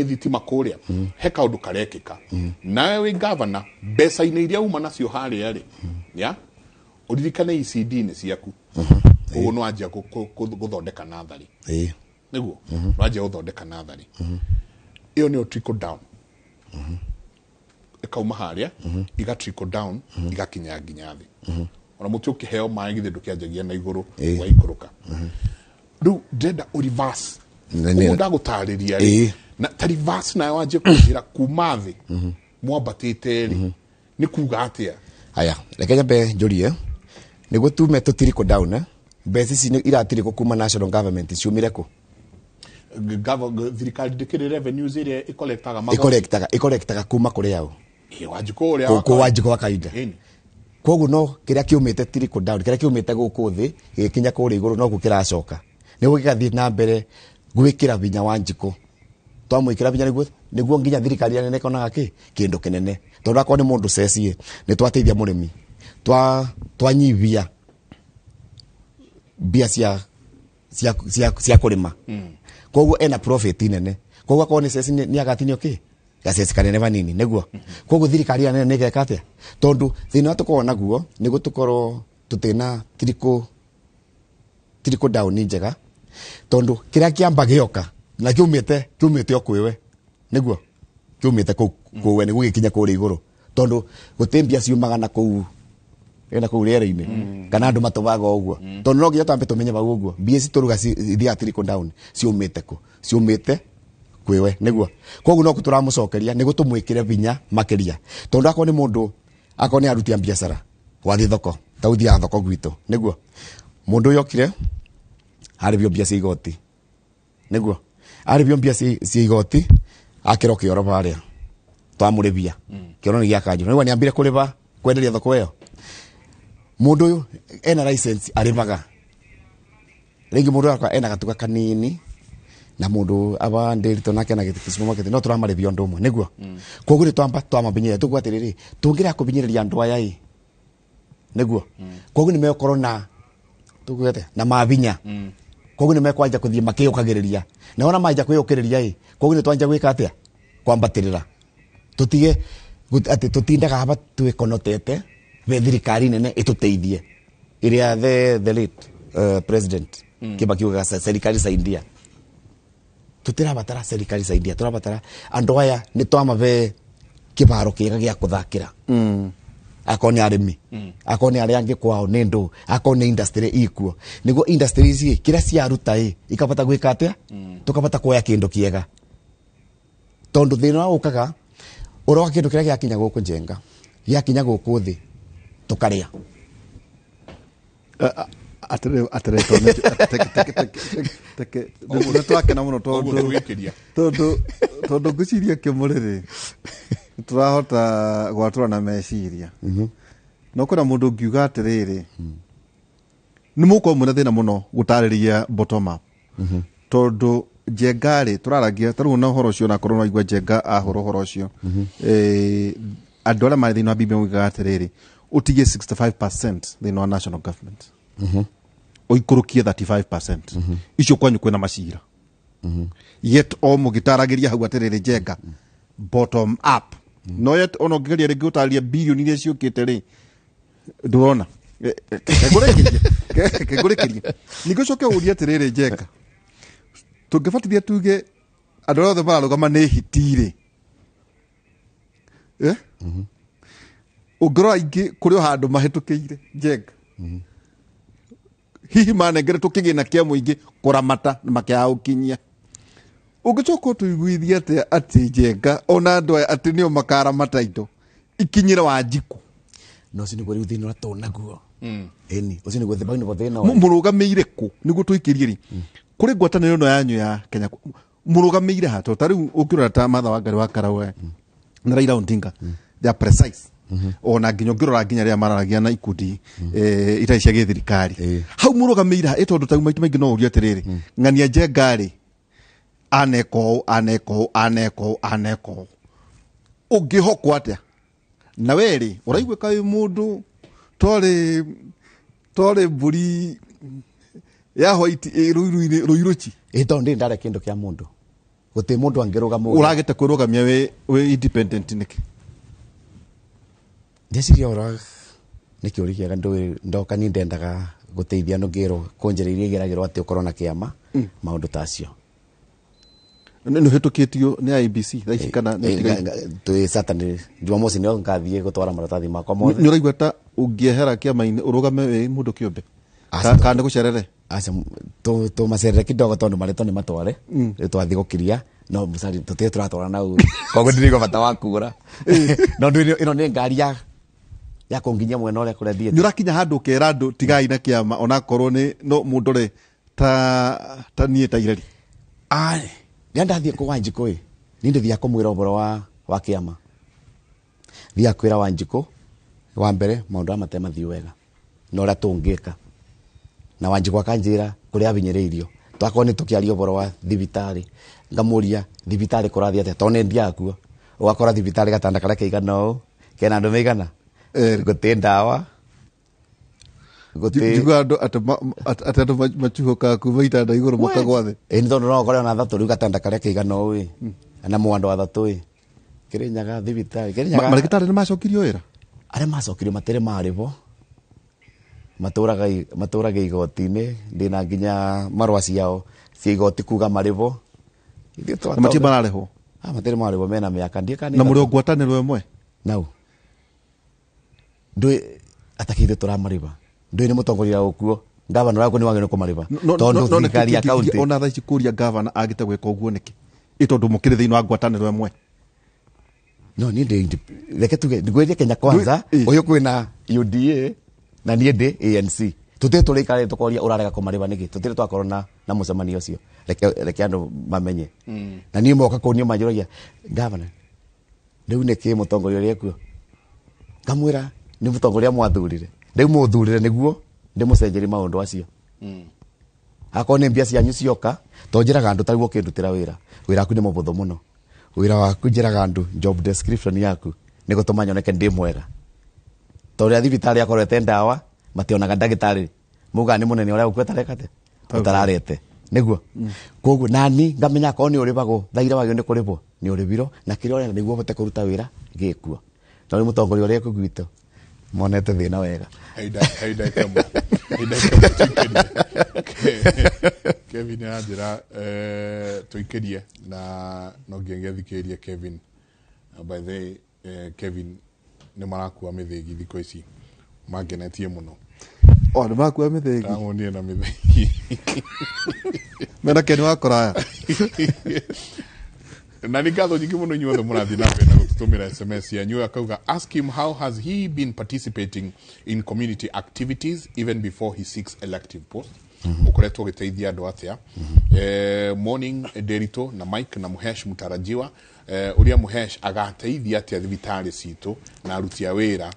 thitima kũrĩa, he kaũndũ karekĩka. Nawe wĩ gavana, mbeca-inĩ iria uma nacio harĩa rĩ, ya ũririkane ECD nĩ ciaku, koguo nĩ wanjia gũthondeka natharĩ. Nĩguo nĩ wanjia gũthondeka natharĩ, ĩyo nĩyo trickle down, ĩkauma harĩa iga trickle down igakinya nginya thĩ. Ona mũtĩ ũkĩheo maĩ githĩ ndũkĩanjagia na igũrũ, ũgaikũrũka. Rĩu ndĩrenda ũ reverse ũguo ndagũtarĩria rĩ, na ta reverse nayo wanjie kũnjĩra kuma thĩ mwambatĩte rĩ, nĩ kuga atĩa? Aya, reke nyambe njũrie nĩguo tume tũtirikũ down, eh? Mbeca ici iratirikũ kuma national government ciumire kũ? Thirikari ndĩkĩrĩ revenues ĩrĩa ĩkolektaga magoti? Ĩkolektaga kuma kũrĩ aũ? Ĩ, Wanjikũ ũrĩa Kũ Wanjikũ wa kawaida. Koguo no kĩrĩa kĩumĩte trickle down, kĩrĩa kĩumĩte gũkũ thĩ gĩgĩkinya kũrĩa igũrũ, noguo kĩracoka nĩguo gĩgathiĩ na mbere gwĩkĩra hinya Wanjikũ. Twamwĩkĩra hinya nĩguo nginya thirikari nene ĩkonaga kĩ kĩndũ kĩnene, tondũ akorwo nĩ mũndũ ceci nĩ twateithia mũrĩmi, twanyihia mbia cia kũrĩma, koguo ena profit nene. Koguo akorwo nĩ ceci nĩ agatinio kĩ gaceci kanene vanini nĩguo. Koguo thirikari ĩrĩa nene nĩ ĩgeka atĩa? Tondũ thĩna ũrĩa tũkoragwo naguo nĩguo tũkorwo tũtĩna trickle down njega, tondũ kĩrĩa kĩamba gĩoka na kĩumĩte o kwĩwe, nĩguo kĩumĩte kũu kwĩwe nĩguo gĩkinye kũrĩa igũrũ, tondũ gũtĩ mbia ciumaga na kũu ena kũu rĩera-inĩ kana andũ matũbaga ũguo, tondũ no nginya twambe tũmenye bau ũguo mbia ici tũruga ithiaga trickle down ciumĩte kũ, ciumĩte kwĩwe nĩguo. Koguo no tũramũcokeria nĩguo tũmwĩkĩre hinya makĩria, tondũ akorwo nĩ mũndũ, akorwo nĩ aruti a biacara wathiĩ thoko, ta ũthiaga thoko gwitũ, nĩguo mũndũ ũyũ okire arĩhio mbia cia igoti, nĩguo arĩhio mbia cia igoti akĩrwo kĩoro harĩa twamũrĩhia kĩoro nĩ gĩa kanjũ, nĩguo nĩambire kũrĩba kwenderia thoko ĩyo. Mũndũ ũyũ ena license arĩbaga rĩngĩ, mũndũ akwa ena gatuka kanini na mũndũ aba ndĩritũ nake ena gĩtĩ supermarket, no tũramarĩhia ũndũ ũmwe nĩguo. Koguo nĩ twamba twamabinyĩrĩria tũkuga atĩrĩrĩ, tũngĩrega kũbinyĩrĩria andũ aya ĩ nĩguo, koguo nĩ megũkorwo na tuge atĩa na mabinya, koguo nĩ mekwanja kũthiĩ makĩũkagĩrĩria, na wona manja kwĩyũkĩrĩria ĩ, koguo nĩ twanja gwĩka atĩa kwambatĩrĩra, tũtige atĩ tũtindaga haba twĩkonotete be thirikari nene ĩtũteithie ĩrĩa the late president Kibaki ugaga serikali saidia. Tũtirabatara serikali saidia, tũrabatara andũ aya nĩ twamabe kĩbaro kĩega gĩa kũthakĩra, akorwo nĩ arĩmi, akorwo nĩ arĩa angĩ kwao nĩ ndũ, akorwo nĩ industry ikuo, nĩguo industry ici kĩrĩa ciaruta ĩ ikabata gwĩka atĩa, tũkabata kuoya kĩndũ kĩega, tondũ thĩna ũkaga ũroka kĩndũ kĩrĩa gĩakinya gũkũ njenga gĩakinya gũkũ thĩ tũkarĩa. Atĩrĩ atĩrĩ, tondũ teke nĩ twakena mũno Ũguo tondũ tũgĩkĩria. Tondũ ngwĩciria kĩmũrĩrĩ tũrahota gwatũra na meciria, no kwĩna mũndũ ũngiuga atĩrĩrĩ, nĩ mũkorwo mwĩna thĩna mũno gũtarĩria bottom up, tondũ njenga rĩ tũraragia ta rĩu na ũhoro ũcio, onakorwo no aigua njenga ahũra ũhoro ũcio. Andũ arĩa marĩ thĩinĩ wa BBI moigaga atĩrĩrĩ, ũtigie 65% thĩinĩ wa national government, ũikũrũkie 35% icio kwanyu kwĩna macira, yet o mũgĩtaragĩria hau atĩrĩrĩ njenga bottom up, no yet ona ũngĩgeria rĩngĩ gũtarĩria birioni iria ciũkĩte rĩ, ndũrona. Kengũrĩkĩrie ningĩ ũcoke ũrie atĩrĩrĩ njenga, tũngĩbatithia tuge andũ arĩa othe mararũgama nĩ hiti rĩ, eh? Ũngĩrora aingĩ kũrĩ o handũ mahĩtũkĩire njenga, hihi manengeretwo kĩgĩna kĩa mũingĩ kũramata na makĩaga gũkinyia. Ũngĩcoka ũtũiguithie atĩa atĩ njenga ona andũ aya atĩ nĩo makaramata indo ikinyĩre Wanjikũ? Na ũcio nĩguo rĩu thĩna ũrĩa tũnaguo. Ĩni, ũcio nĩguo bau nĩguo thĩna ũrĩ. Mũrũgamĩire kũ nĩguo tũikĩrie rĩ kũrĩ ngwatanĩro ĩno yanyu ya Kenya, mũrũgamĩire ha? Tondũ ta rĩu ũngĩrora ta Martha Wangari wa Karua na Raila Odinga, they are precise, ona nginya ũngĩrora nginya rĩrĩa mararagia na ikundi itarĩ cia gĩthirikari. Hau mũrũgamĩire ha? Ĩ tondũ ta rĩu maita maingĩ no ũrie atĩrĩrĩ, ng'ania Njenga rĩ, aneka ũũ, aneka ũũ, aneka ũũ, aneka ũũ, ũngĩhokwo atĩa? Na we rĩ, ũraiguĩka wĩ mũndũ torĩ mbũri ya white ĩ rũiru-inĩ rũirũci. Ĩ tondũ ndĩ ndarĩa kĩndũ kĩa mũndũ, gũtirĩ mũndũ angĩrũgama ũguo. Ũragĩte kwĩrũgamia wĩ independent nĩkĩ? Ndeciria ũhoro nĩ kĩũria kĩega. Ndũĩ ndoka ni ndendaga gũteithia andũ, ngĩrwo kũnjĩra iria igeragĩrwo atĩ ũkorwo na kĩama, maũndũ ta acio. Nĩ ũhĩtũkĩtio nĩ IEBC thaa ici kana nĩ ũtigaire? Twĩ Saturday, Jumamosi nĩyo ngathiĩ gũtwara maratathi makwa mothe. Nĩ ũraigua ta ũngĩehera kĩama-inĩ ũrũgame wĩ mũndũ kĩũmbe? Aca. Kana nĩ gũcerere? Aca, tũmacerere kidogo tondũ marĩtwa nĩ matware. Rĩu twathiĩ gũkiria no mũcari tũtirĩ tũratwara na uru, koguo ndirigua bata wa kura, no ndũ ĩno nĩ ngari ya kũnginyia mwena ũrĩa kũrĩa thiĩte. Nĩ ũrakinya handũ ũkera andũ tigai na kĩama, onakorwo nĩ no mũndore ta niĩ ta ireri? Ah, rĩrĩa ndathiĩ kũ Wanjikũ ĩ, niĩ ndĩthiaga kũmwĩra ũhoro wa kĩama, thiaga kwĩra Wanjikũ wa mbere maũndũ aya matarĩ mathiu wega na ũrĩa tũngĩka, na Wanjikũ akanjĩra kũrĩa abinyĩrĩirio. Twakorwo nĩ tũkĩaria ũhoro wa thibitarĩ, ngamũria thibitarĩ kũrathiĩ atĩa, tondũ nĩ ndiaga kuo. Ũgakora thibitarĩ gatanda karĩa kaigana ũũ kena andũ maigana, gũtĩ ndawa, gũtĩ. Njiguaga andũ atĩ andũ macuhũkaga kuma itanda igũrũ makagwa thĩ. Ĩ nĩ tondũ no ũkore ona athatũ rĩu gatanda karĩa kaigana ũũ ĩ na mwandũ athatũ ĩ Kĩrĩnyaga thibitarĩ Kĩrĩnyaga. Marĩgĩtarĩ nĩ macokirio wĩra? Arĩa macokirio matirĩ marĩhwo, matũraga igoti-inĩ, ndĩna nginya marũa ciao cia igoti kuga marĩhwo. Na matirĩ mararĩhwo? Ah, matirĩ marĩhwo, mena mĩaka ndiĩ kana Na mũrĩ o ĩtatũ. Ngwatanĩro ĩmwe? Nau ndũĩ atakĩ ithuĩ tũramarĩha, ndũĩ nĩ mũtongoria ũkuo, ngavana ũrĩa nĩ wagĩrĩirwo kũmarĩha tondũ No nĩkĩ thirikari ya kĩngĩgiria kaunti. Ona thaa ici kũria gavana agĩte gwĩka ũguo nĩkĩ, ĩ tondũ mũkĩrĩ thĩinĩ wa ngwatanĩro ĩmwe? No niĩ ndĩ reke tuge ngwĩrie Kenya Kwanza ũyũ kwĩna UDA na niĩ ndĩ ANC, tũtirĩ tũrĩikara tũkoria ũrarega kũmarĩha nĩkĩ, tũtirĩ twakorwo na mũcemanio ũcio. Reke andũ mamenye. Na niĩ moka kũu niĩ manjũragia, gavana, rĩu nĩkĩ mũtongoria ũrĩa ekuo? Ngamwĩra nĩ mũtongoria mwathurire, rĩu mũthurire nĩguo ndĩmũcenjerie maũndũ acio. Akorwo nĩ mbia cianyu cioka, to njĩraga andũ tarĩu ũkĩndutĩra wĩra, wĩra waku nĩ mũbũthũ mũno, wĩra waku njĩraga andũ job description yaku nĩ gũtũma nyoneke ndĩ mwega, tondũ rĩrĩa thibitarĩ akorete ndawa mationaga ndagĩtarĩ, maugaga nĩ mũnene ũrĩa ũkuo ũtareka atĩa, ũtararete nĩguo. Koguo nani ngamenya akorwo nĩ ũrĩhagwo thaa iria wagĩrĩirwo nĩ kũrĩhwo nĩ ũrĩhirwo, na kĩrĩa ũrenda nĩguo ũhote kũruta wĩra gĩkuo. No rĩu mũtongoria ũrĩa ekũgwitũ monete thĩna wega. Hei ndagĩka ĩmwe. Hei ndagĩka ĩmwe tũikĩrie. Kevin aranjĩra tũikĩrie na no nginya ngĩathikĩrĩrie Kevin. By the way, Kevin nĩ marakua mĩthĩgi thikũ ici mangenetie mũno. O nĩ marakua mĩthĩgi? Ndamonire na mĩthĩgi. Mena Ken wa kũraya. Na nĩ ngatho nyingĩ mũno inyuothe mũrathiĩ na mbere na gũtũtũmĩra SMS yanyu. Akauga, ask him how has he been participating in community activities even before he seeks elective post. Ũkoretwo ũgĩteithia andũ atĩa? Morning Nderitu na Mike na Muhesh mutarajiwa, ũrĩa Muhesh agateithia atĩa thibitarĩ citũ na aruti a wĩra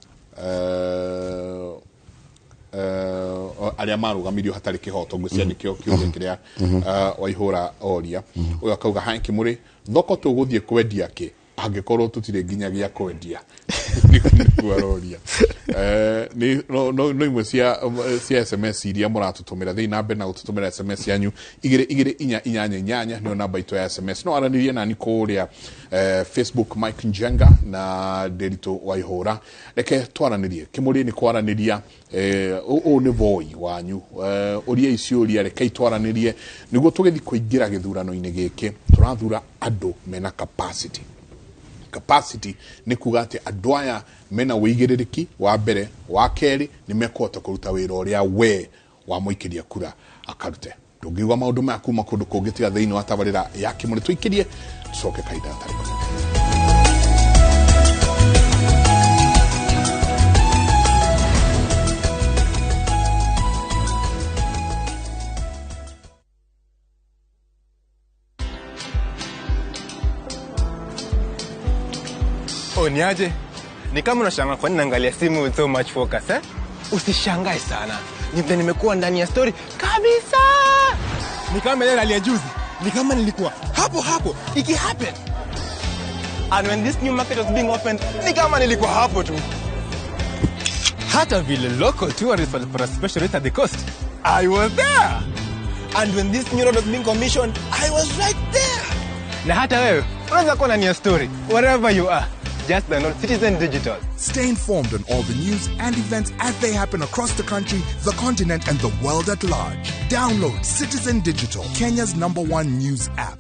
arĩa marũgamirio hatarĩ kĩhoto? Ngwĩciria nĩkĩo kĩũria kĩrĩa Waihũra oria. Ũyũ akauga, hi Kĩmũrĩ, thoko tũgũthiĩ kwendia kĩ angĩkorwo tũtirĩ nginya gĩa kwendia? Nĩguo aroria. Nĩ no imwe cia SMS iria mũratũtũmĩra. Thiĩ na mbere na gũtũtũmĩra SMS yanyu, 22488 nĩyo namba itũ ya SMS. No aranĩrie nani kũrĩa Facebook, Mike Njenga na Nderitu Waihũra. Reke twaranĩrie Kĩmũrĩ, nĩ kwaranĩria, ũũ nĩ voi wanyu, ũria ciũria, rekei twaranĩrie nĩguo tũgĩthiĩ kũingĩra gĩthurano-inĩ gĩkĩ tũrathura andũ mena capacity. Capacity nĩ kuga atĩ andũ aya mena wĩigĩrĩrĩki wa mbere, wa kerĩ nĩ mekũhota kũruta wĩra ũrĩa we wamũikĩria kura akarute. Ndũngĩigua maũndũ maya kuma kũndũ kũngĩ tiga thĩinĩ wa tabarĩra ya Kĩmũrĩ. Tũikĩrie, tũcoke kahinda gatarĩ kanene. Yo, ni aje? Ni kama unashangaa kwa nini naangalia simu with so much focus, eh? Usishangae sana. Ni vile nimekuwa ndani ya story kabisa. Ni kama ile rally ya juzi. Ni kama nilikuwa hapo hapo iki happen. And when this new market was being opened, ni kama nilikuwa hapo tu. Hata vile local tourists walipata special rate at the coast, I was there. And when this new road was being commissioned, I was right there. Na hata wewe unaweza kuwa ndani ya story wherever you are. Just download Citizen Digital. Stay informed on all the news and events as they happen across the country, the continent, and the world at large. Download Citizen Digital, Kenya's #1 news app.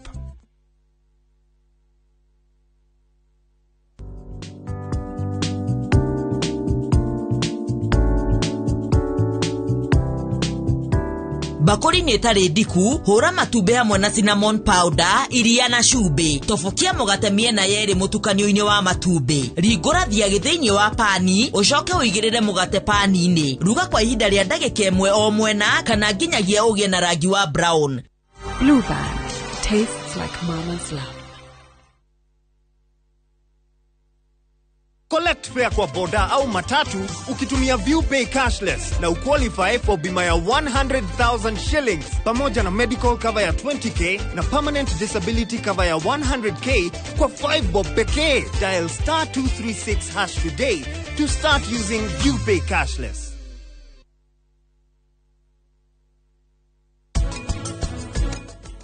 Bakũri-inĩ ĩtarĩ ndiku, hũra matumbĩ hamwe na cinnamon powder, iria na cumbĩ. Tobokia mũgate mĩena yerĩ mũtukanio-inĩ wa matumbĩ. Ringũra thiagĩ thĩinĩ wa pani, ũcoke ũigĩrĩre mũgate pani-inĩ. Ruga kwa ihinda rĩa ndagĩka ĩmwe o mwena kana nginyagia ũgĩe na rangi wa brown. Blue Band tastes like mama's love. Collect fare kwa boda au matatu ukitumia ViewPay cashless na uqualify for bima ya 100,000 shillings pamoja na medical cover ya 20k na permanent disability cover ya 100k kwa 5 bob pekee. Dial star 236 hash today to start using ViewPay cashless.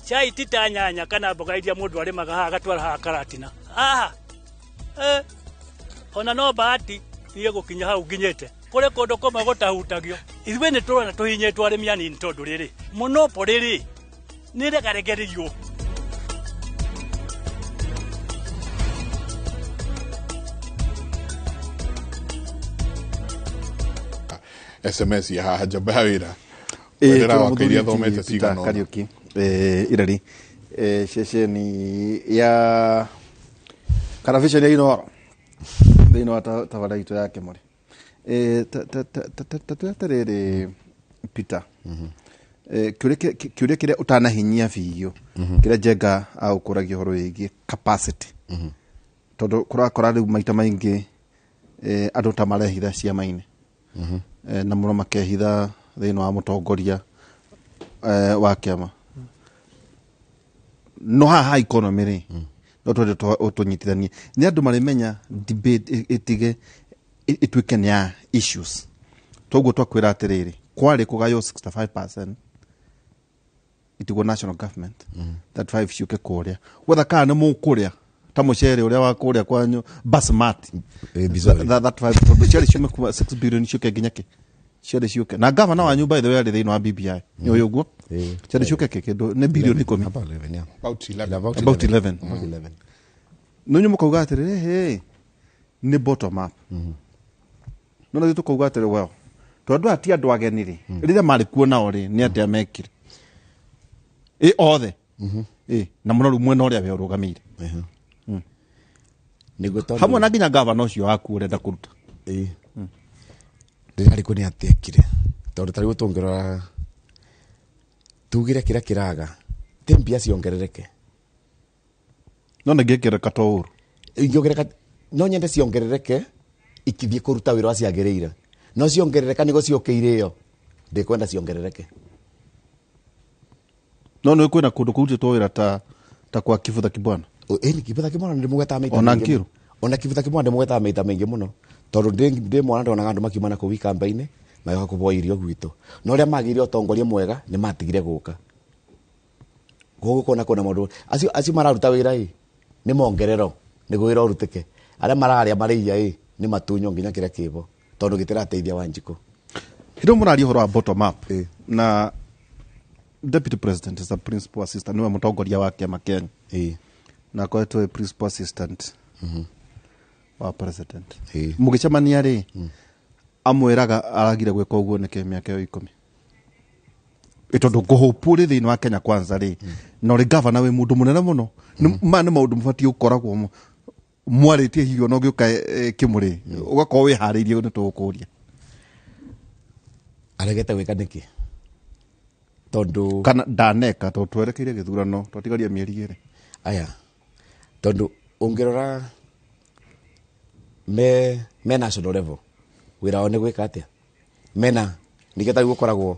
Chai tita nyanya kana mboga iria mundu arimaga haha agatwara haha karatina. Haha. Ona no bahati niĩ gũkinya hau nginyĩte kũrĩ kũndũ kũmwe gũtahutagio. Ithuĩ nĩ tũrona tũhinyĩtwo arĩmi anini tondũ rĩrĩ monopoly rĩ nĩ ĩregaregerio. SMS ya haha njamba ya wĩra wendera wake iria thomete cigana ũna. Kariuki irari ceceni ya Karavisheni ya Inooro thĩinĩ wa tabara itũ ya Kĩmũrĩ. Tatũrĩ Peter, kĩũria kĩrĩa ũtanahinyia biũ kĩrĩa Njenga agũkũragia ũhoro wĩgiĩ capacity, tondũ kũrakora rĩu maita maingĩ andũ ta marehitha ciama-inĩ na mũno makehitha thĩinĩ wa mũtongoria wa kĩama. No haha economy rĩ no twende tũnyitithanie nĩ andũ marĩmenya debate ĩtige ĩtuĩke nĩ ya issues. Toguo twakwĩra atĩrĩrĩ kwarĩ kũgaywo 65% itigwo national government 35 ciũke kũrĩa gwetha kana nĩ mũkũrĩa ta mũcere ũrĩa wa kũrĩa kwanyu basmati that 5 tondũ ciarĩ ciume kuma 6 billion ciũke nginya kĩ ciarĩ ciũke na gavana wanyu by the way arĩ thĩinĩ wa BBI nĩ ũyũ ũguo ciarĩ ciũke kĩ kĩndũ nĩ bilioni 10 about 11 about 11 nĩ mũkauga atĩrĩrĩ hey nĩ bottom up no na tũkauga atĩrĩ well tondũ aya ti andũ ageni rĩ rĩrĩa marĩ kuo nao rĩ nĩ atĩa mekire ĩ othe ĩ na mũno rĩu mwena ũrĩa we ũrũgamĩire hamwe na nginya gavana ũcio waku ũrenda kũruta rĩrĩa arĩ kuo nĩ atekire tondũ ta rĩu tũngĩrora tugire kĩrĩa kĩraga ti mbia ciongerereke no nĩngĩongerereka to ũru ingĩongerereka no nyende ciongerereke ikithiĩ kũruta wĩra ũrĩa ciagĩrĩire no ciongerereka nĩguo ciũke irĩo ndĩkwenda ciongerereke. No nĩ kwĩna kũndũ kũrutĩtwo wĩra ta kwa Kibutha Kibwana. Ĩni Kibutha Kibwana ndĩmũgwetaga maita ona maingĩ Nkiru ona Kibutha Kibwana ndĩmũgwetaga maita maingĩ mũno tondũ ndĩ mwana ndonaga andũ makiuma na kũu ikamba-inĩ magĩũka kũboa irio gwitũ no ũrĩa magĩire ũtongoria mwega nĩ matigire gũka koguo kona kona maũndũ acio mararuta wĩra ĩ nĩ mongerero nĩguo wĩra ũrutĩke arĩa mararĩa marĩia ĩ nĩ matunywo nginya kĩrĩa kĩbo tondũ gĩtirateithia Wanjikũ. Hĩndĩ mũraria ũhoro wa bottom up na deputy president is a principal assistant niwe mũtongoria wa kĩama kĩanyu na akoretwo e principal assistant wa president. Mũgĩcemania rĩ amwĩraga aragire gwĩka ũguo nĩkĩ mĩaka ĩyo 10 tondũ ngũhũpu rĩ thĩinĩ wa Kenya Kwanza rĩ na ũrĩ gavana wĩ mũndũ mũnene mũno maya nĩ maũndũ mũbatiĩ gũkoragwo mwarĩtie hihi ona ũgĩũka Kĩmũrĩ ũgakorwo wĩharĩirie nĩ tũgũkũria. Aregete gwĩka nĩkĩ tondũ kana ndaneka tondũ twerekeire gĩthurano twatigaria mĩeri 2 aya tondũ ũngĩrora me national level wĩra wao nĩ gwĩka atĩa mena ningĩ tarĩu ũkoragwo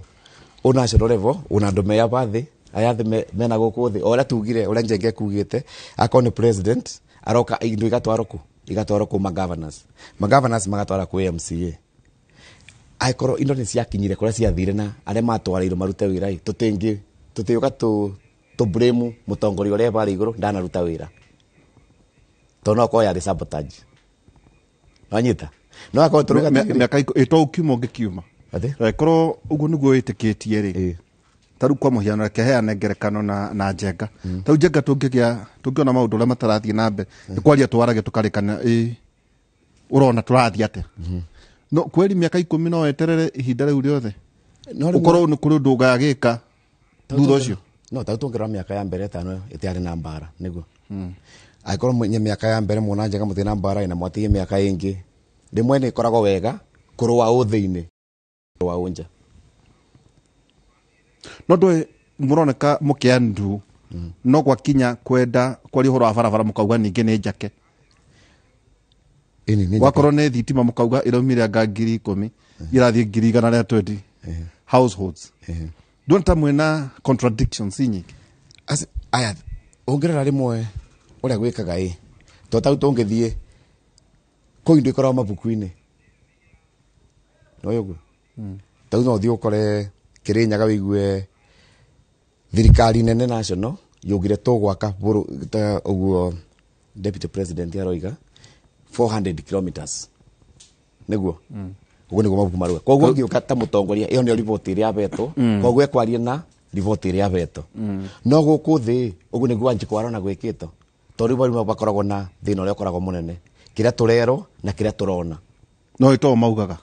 ũ national level una andũ me aba thĩ aya thĩ mena gũkũ thĩ o ũrĩa tugire ũrĩa Njenge kugĩte akorwo nĩ president aroka indo igatwarwo kũ igatwarwo kũ magovernors magovernors magatwara kwĩ MCA angĩkorwo indo nĩ ciakinyire kũrĩa ciathire na arĩa matwarĩirwo marute wĩra ĩ tũtingĩ tũtiũka tũ blame mũtongoria ũrĩa barĩ igũrũ ndanaruta wĩra tondũ no akorwo yarĩ sabotage wanyita no akorwo tũruga mĩaka ĩto ũkiuma ũngĩkiuma angĩkorwo ũguo nĩguo wĩtĩkĩtie rĩ ta rĩu kwa mũhiano reke heane ngerekano na Njenga ta rĩu Njenga tũngĩona maũndũ ũrĩa matarathiĩ na mbere nĩ kwaria twaragia tũkarĩkana ĩ ũrona tũrathiĩ atĩa no kweri mĩaka 10 no weterere ihinda rĩu rĩothe ũkorwo nĩ kũrĩ ũndũ ũgagĩka thutha ũcio no ta tũngĩrora mĩaka ya mbere 5 ĩtiarĩ na mbara nĩguo angĩkorwo mwenye mĩaka ya mbere mwona Njenga mũtirĩ na mbara na mwatige mĩaka ĩngĩ rĩmwe nĩ ĩkoragwo wega kũrũa ũ thĩinĩ kũrũa ũ nja no ndũĩ mũroneka mũkĩandu no gwakinya kwenda kwaria ũhoro wa barabara mũkauga ningĩ nĩ njake gwakorwo nĩ thitima mũkauga ĩraumire anga 10,000 irathiĩ 120,000 households ndũona ta mwĩna contradictions nyingĩ aya ũngĩrora rĩmwe ũrĩa gwĩkaga ĩ to tau tũngĩthiĩ kũu indo ikoragwo mabuku-inĩ no ũguo tau no ũthiĩ ũkore Kĩrĩnyaga wĩigue thirikari nene national yugire tũgwaka ũguo deputy president aroiga 400 kilometers nĩguo ũguo nĩguo mabuku maruga koguo ngĩũka ta mũtongoria ĩyo nĩyo riboti ĩrĩa abetwo koguo ekwaria na riboti ĩrĩa abetwo no gũkũ thĩ ũguo nĩguo Wanjikũ arona gwĩkĩtwo tondũ rĩu barima bakoragwo na thĩna ũrĩa ũkoragwo mũnene kĩrĩa tũrerwo na kĩrĩa tũrona no ĩto maugaga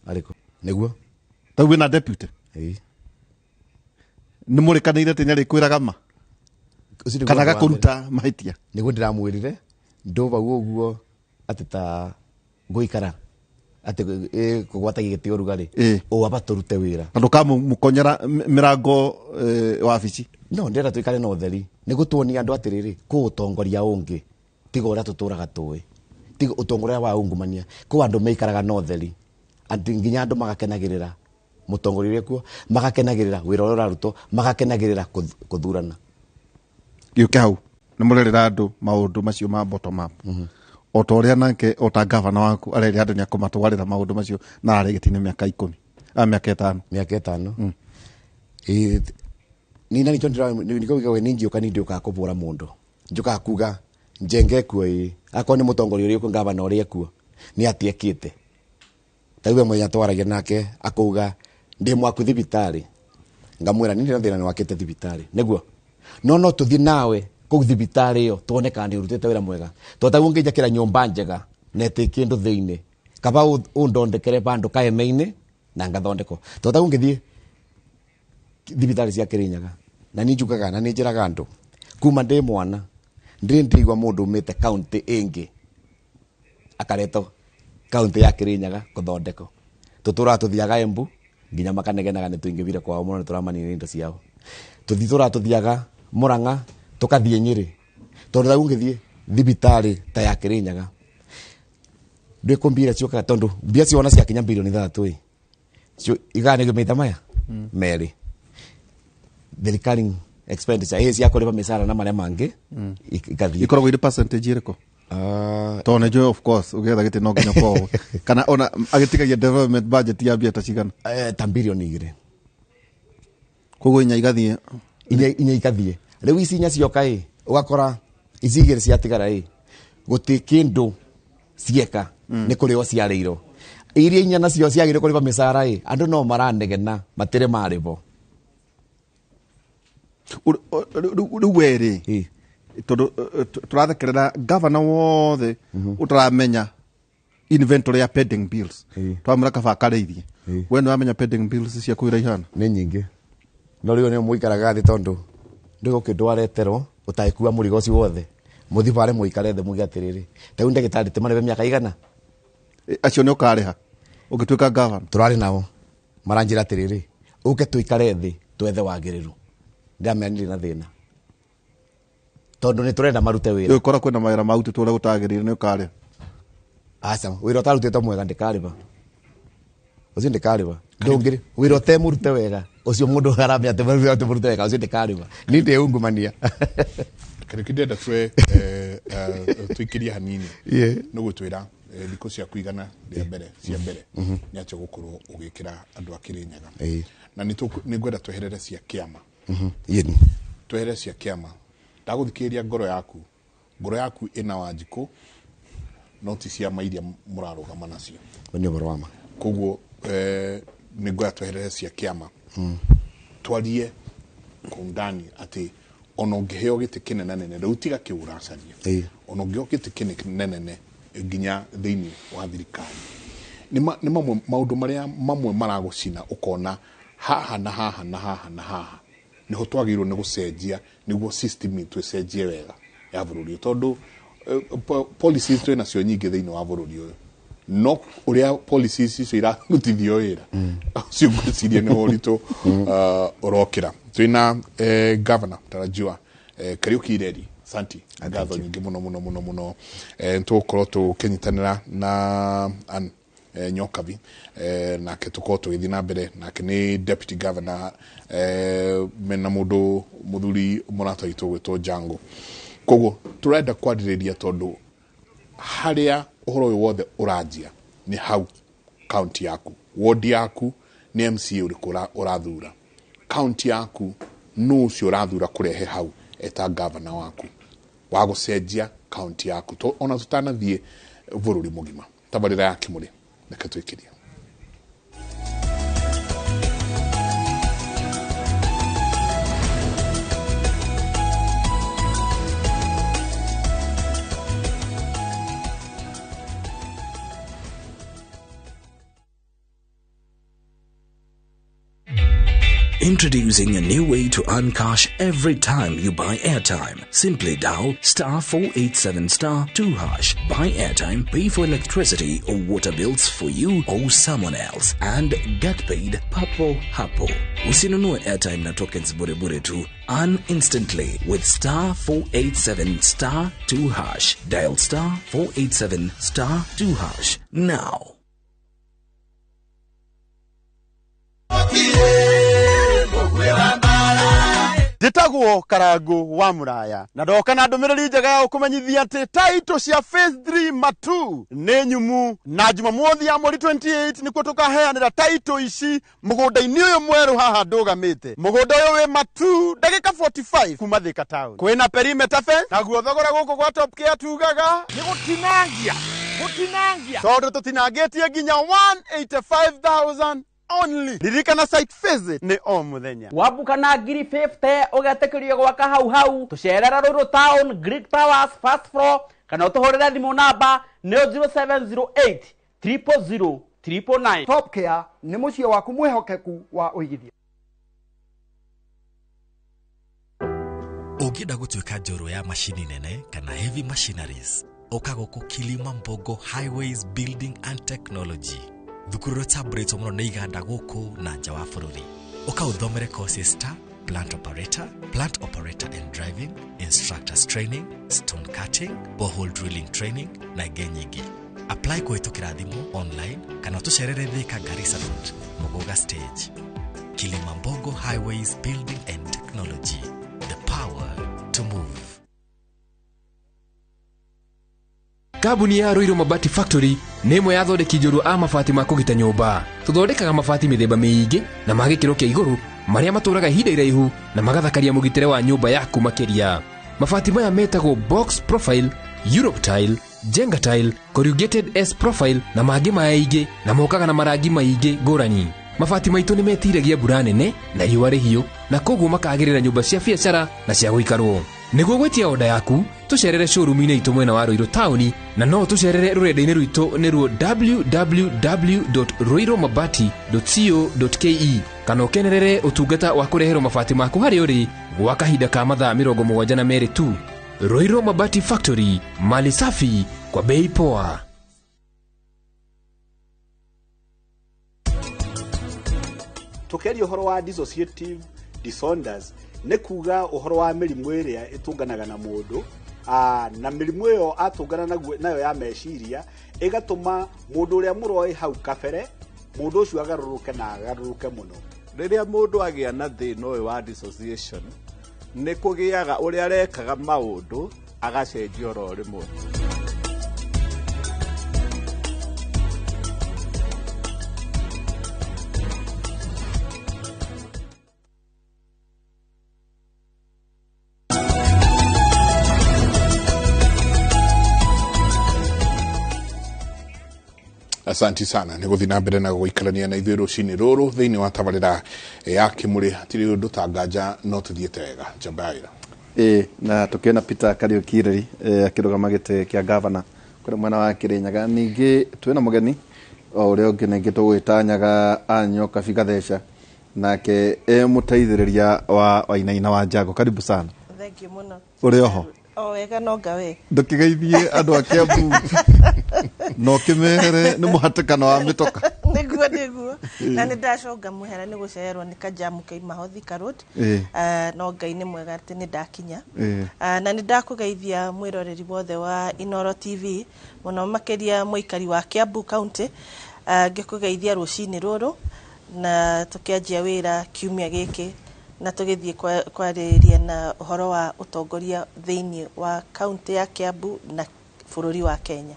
arĩkũ nĩguo tau wĩna deputy nĩ mũrĩkanĩire atĩ nĩarĩkwĩraga ma kana gakũruta mahĩtia nĩguo ndĩramwĩrire ndũbau ũguo atĩ ta ngũikara atĩ kũgwatagia gĩtĩ ũrugarĩ ũ aba tũrute wĩra na ndũkamũkonyera mĩrango wabici no ndĩrenda tũikare na ũtheri nĩguo tuonie andũ atĩrĩrĩ kũ ũtongoria ũngĩ tiga ũrĩa tũtũraga tũĩ tiga ũtongoria wa ungumania kũ andũ maikaraga na ũtheri nginya andũ magakenagĩrĩra mũtongoria ũrĩa kuo magakenagĩrĩra wĩra ũrĩa ũrarutwo magakenagĩrĩra kũthurana gĩũke hau nĩ mũrerĩra andũ maũndũ macio ma bottom up o ta ũrĩa nake o ta gavana waku arerĩ andũ nĩ akũmatwarĩra maũndũ macio na ararĩ gĩtĩ-inĩ mĩaka 10 mĩaka 5 mĩaka 5 ni nani nĩkĩo nĩ ngĩũka nĩ ndĩũkaga kũbũra mũndũ njũkaga kuga Njenge kuo ĩ akorwo nĩ mũtongoria ũrĩa gavana ũrĩa kuo nĩ atiekĩte ta rĩu we mũthenya twaragia nake akauga ndĩ mwaku thibitarĩ ngamwĩra nĩ ndĩna thĩna nĩ wakĩte thibitarĩ nĩguo no tũthiĩ nawe kũu thibitarĩ ĩyo tuone kana nĩ ũrutĩte wĩra mwega tondũ ta ũngĩnjakĩra nyũmba njega na ĩtĩ kĩndũ thĩinĩ kaba ũndondekere bandũ kaeme-inĩ na ngathondekwo tondũ ta ũngĩthiĩ thibitarĩ cia Kĩrĩnyaga na nĩ njugaga na nĩ njĩraga andũ kuma ndĩ mwana ndĩrĩ ndĩigua mũndũ umĩte kaũntĩ ĩngĩ akaretwo kaũntĩ ya Kĩrĩnyaga kũthondekwo tũtũraga tũthiaga Embu nginya makanegenaga nĩ tũingĩbire kwao mũno nĩ tũramanina indo ciao tũthiĩ tũthiaga Murang'a tũkathiĩ Nyĩrĩ tondũ rĩu ũngĩthiĩ thibitarĩ ta ya Kĩrĩnyaga ndwĩ kũ mbia ciũkaga tondũ mbia ciona ciakinya bilioni 3 ĩ igayanagio maita maya merĩ the recurring expenditure ĩ cia kũrĩba mĩcara na marĩa mangĩ ikathiĩ ikoragwo irĩ percentage ĩrĩkũ tondũ nĩ njũĩ of course ũgĩetha gĩtĩ no nginya ũkorwo kana ona agĩtigagia development budget ya mbia ta cigana ta bilioni 2 koguo inya igathiĩ inya ikathiĩ rĩu ici inya cioka ĩ ũgakora ici igĩrĩ ciatigara ĩ gũtirĩ kĩndũ cieka nĩ kũrĩo ciarĩirwo iria inya nacio ciagĩrĩirwo kũrĩba mĩcara ĩ andũ no maranegena matirĩ marĩbo rĩu we rĩ tondũ tũrathekerera gavana wothe ũtaramenya inventory ya pending bills twamwĩra kaba akarĩithie we nĩ wamenya pending bills ciaku ũrĩa ihana nĩ nyingĩ no rĩu nĩ mũikaraga thĩ tondũ ndũgũ kĩndũ wareterwo ũtagĩkua mũrigo ũcio wothe mũthiĩ barĩ mũikare thĩ muge atĩrĩrĩ ta rĩu ndagĩtarĩ tũmarĩbe mĩaka igana acio nĩ ũkarĩha ũngĩtuĩka gavana tũrarĩ nao maranjĩra atĩrĩrĩ ũke tũikare thĩ twethe wagĩrĩru ndĩramera ndirĩ na thĩna tondũ nĩ tũrenda marute wĩra ũkora kwĩna mawĩra marutĩtwo ũrĩa gũtagĩrĩire nĩ ũkarĩha Aca wĩra ũtarutĩtwo mwega ndĩkarĩba ũcio ndĩkarĩba ndũngĩrĩ wĩra ũtemũrute wega ũcio mũndũ aramenya atĩ wĩra ũtemũrute wega ũcio ndĩkarĩba ni ndĩungumania. Kariuki ndĩrenda twe tũikĩrie hanini. Yeah. Nĩ gũtwĩra thikũ ciaku 100 rĩa mbere cia mbere nĩ atĩa ũgũkorwo ũgĩkĩra andũ a Kĩrĩnyaga. Na nĩ ngwenda tweherere cia kĩama. Yeni. Tweherere cia kĩama. Ndagũthikĩrĩria ngoro yaku. Ngoro yaku ĩna Wanjikũ no ti ciama iria mũrarũgama nacio. Nĩ ũhoro wa ma. Koguo nĩ ngwenda tweherere cia kĩama. Twarie kwa undani atĩ ona ũngĩheo gĩtĩ kĩnenanene rĩu tiga kĩu ũracaria. Ona ũngĩheo gĩtĩ kĩnenanene nginya thĩinĩ wa thirikari nĩ mamwe maũndũ marĩa mamwe maragũcina ũkona haha na haha na haha na haha nĩho twagĩrĩirwo nĩ gũcenjia nĩguo system itũ ĩcenjie wega ya bũrũri ũyũ tondũ policies twĩ nacio nyingĩ thĩinĩ wa bũrũri ũyũ no ũrĩa policies icio irarutithio wĩra ũcio ngwĩciria nĩ ũritũ ũrokĩra. Twĩna governor tarajiwa Kariuki Ireri Santi ngatho nyingĩ mũno mũno mũno mũno. Tũgũkorwo tũkĩnyitanĩra na Ann Nyokabi nake tũkorwo tũgĩthiĩ na mbere nake nĩ deputy governor mena mũndũ mũthuri mũrata witũ ũgwĩtwo Jango. Koguo tũrenda kwarĩrĩria tondũ harĩa ũhoro ũyũ wothe ũranjia nĩ hau county yaku ward yaku nĩ MCA ũrĩkũ ũrathura county yaku nũ ũcio ũrathura kũrehe hau eta governor waku wa gũcenjia county yaku ona tũtanathiĩ bũrũri mũgima. Tabarĩra ya Kĩmũrĩ reke twĩkĩrie. Introducing a new way to earn cash every time you buy airtime. Simply dial *487*2#. Buy airtime, pay for electricity or water bills for you or someone else, and get paid papo hapo. Usinunue airtime na tokens bure bure tu. Earn instantly with *487*2#. Dial *487*2# now. Njĩtagwo Karangu wa Muraya na ndoka na ndũmĩrĩri njega ya gũkũmenyithia atĩ taitũ cia Phase 3 Matu nĩ nyumu na Jumamothi ya mweri 28 nĩkuo tũkaheanĩra taitũ ici mũgũnda-inĩ ũyũ mwerũ haha ndũgamĩte. Mũgũnda ũyũ wĩ Matu ndagĩka 45 kuma Thika town. Kwĩna perimeter fence naguo thogora gũkũ gwa Top Care tugaga nĩ gũtinangia gũtinangia tondũ tũtinangĩtie nginya 185,000 only. Ririkana site visit nĩ o mũthenya. Wambuka na ngiri 50 ũgetĩkĩrio gwaka hau hau. Tũcerera Ruiru Town, Greek Towers, first floor, kana ũtũhũrĩre thimũ namba nĩyo 0708 000 999. Top Care nĩ mũciĩ waku mwĩhokeku wa ũigithia. Ũngĩenda gũtuĩka njorua ya macini nene kana heavy machineries, ũka gũkũ Kilimambogo Highways Building and Technology. Thukuru ĩrĩa ĩtambũrĩtwo mũno nĩ iganda gũkũ na nja wa bũrũri. Ũka ũthomere courses ta plant operator, plant operator and driving, instructors training, stone cutting, borehole drilling training na ingĩ nyingĩ. Apply kũhĩtũkĩra thimũ online kana ũtũcerere Thika Garissa Road, Muguga Stage. Kilimambogo Highways Building and Technology, the power to move. Kambuni ya Ruiru Mabati Factory nĩ ĩmwe ya athondeki njorua a mabati ma kũgita nyũmba. Tũthondekaga mabati mĩthemba mĩingĩ na ma gĩkĩro kĩa igũrũ marĩa matũraga ihinda iraihu na magathakaria mũgitĩre wa nyũmba yaku makĩria. Mabati maya metagwo box profile, Europe tile, Jenga tile, corrugated S profile na mangĩ maingĩ na mokaga na marangi maingĩ ngũrani. Mabati maitũ nĩ metiragia mbura nene na riũa rĩhiũ na koguo makagĩrĩra nyũmba cia biacara na cia gũikarwo. Nĩguo gwĩtia oda yaku tũcerere showroom-inĩ itũ mwena wa Ruiru taũni na no tũcerere rũrenda-inĩ rwitũ nĩruo www.ruirumabati.co.ke kana ũkenerere ũtungata wa kũreherwo mabati maku harĩa ũrĩ gwa kahinda ka mathaa 72 tu. Ruiru Mabati Factory, mali safi kwa bei poa. Tukeria ũhoro wa dissociative disorders nĩ kuga ũhoro wa mĩrimũ ĩrĩa ĩtũnganaga na mũndũ Na mĩrimũ ĩyo atũngana nayo ya meciria ĩgatũma mũndũ ũrĩa mũroĩ hau kabere mũndũ ũcio agarũrũke na agarũrũke mũno. Rĩrĩa mũndũ agĩa na thĩna ũyũ wa dissociation, nĩ kũgĩaga ũrĩa arekaga maũndũ agacenjia oro rĩmwe. Asanti sana nä gå thiä na mbere na gå ikarania na ithuä rå cinä rå rå thä inä wa tabarä ya kä må rä hatirä å ndå ta nganja no tå thiä te wega njamba ya wä ra. Ĩ na tũkĩona Peter Kariuki Ireri akĩrũgama gĩtĩ kĩa gavana kũrĩa mwena wa Kĩrĩnyaga. Ningĩ twĩna mũgeni o ũrĩa ũngĩ ningĩ tũgwĩta Nyaga Anyoka Gatheca, nake e mũteithĩrĩria wa Wainaina wa Njago. Karibu sana. Thank you mũno. Ũrĩ oho? O wega no ngawe. Ndũkĩgeithie andũ a Kiambu na ũkĩmere nĩ mũhatĩkano wa mĩtoka. Nĩguo nĩguo. Na nĩ ndaconga mũhera nĩ gũcererwo nĩ kajamu kaima Thika Road. No Ngai nĩ mwega atĩ nĩ ndakinya. Na nĩ ndakũgeithia mwĩroreri wothe wa Inoro TV, mũno makĩria mũikari wa Kiambu County. Ngĩkũgeithia rũcinĩ rũrũ na tũkĩanjia wĩra kiumia gĩkĩ na tũgĩthiĩ kwarĩrĩria na ũhoro wa ũtongoria thĩinĩ wa kaunti ya Kiambu na bũrũri wa Kenya.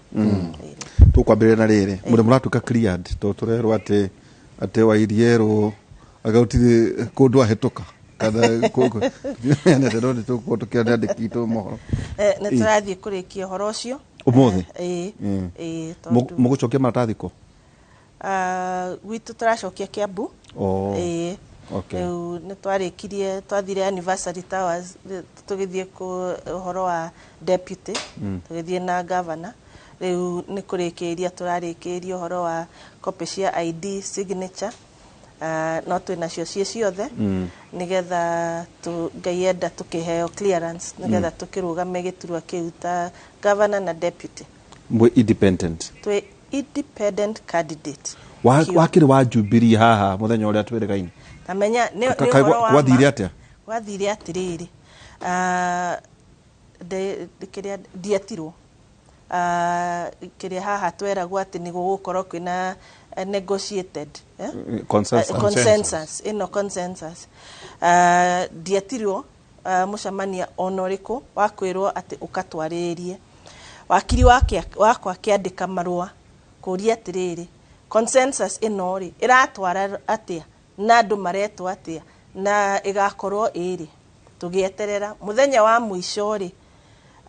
Tũkwambĩrĩria na rĩrĩ mũrĩ mũratuĩka cleared tondũ tũrerwo atĩ atĩ Wairiero anga gũtirĩ kũndũ ahĩtũka kana nĩ tũgũkorwo tũkĩona andĩki itũ mohoro. Nĩ tũrathiĩ kũrĩkia ũhoro ũcio ũmũthĩ. Ĩĩ ĩĩ, tondũ Mũgũcokia maratathi kũ? Gwitũ tũracokia Kiambu. Ĩĩ. Rĩu nĩ twarĩkirie, twathire Anniversary Towers tũgĩthiĩ ũhoro wa deputy, tũgĩthiĩ na governor. Rĩu nĩ kũrĩkĩrĩria tũrarĩkĩrĩria ũhoro wa copy cia ID signature, no twĩnacio ciĩ ciothe nĩgetha Ngai enda tũkĩheo clearance nĩgetha tũkĩrũgame gĩturwa kĩu ta governor na deputy. Mwĩ independent? Twĩ independent candidate. Wakĩrĩ wa Jubilee haha mũthenya ũrĩa twĩrĩgaine? Tamenya nĩ ũhoro wa Gwathire ma. Atĩa? Gwathire atĩrĩrĩ, kĩrĩa ndietirwo, kĩrĩa haha tweragwo atĩ nĩ gũgũkorwo kwĩna negotiated, eh? Consensus. Consensus ĩno consensus, ndietirwo mũcemania ona ũrĩkũ wa kwĩrwo atĩ ũkatwarĩrĩrie. Wakiri wake wakwa akĩandĩka marũa kũria atĩrĩrĩ, consensus ĩno rĩ ĩratwara atĩa na andũ maretwo atĩa na ĩgakorwo ĩrĩ. Tũgĩeterera mũthenya wa mũico rĩ,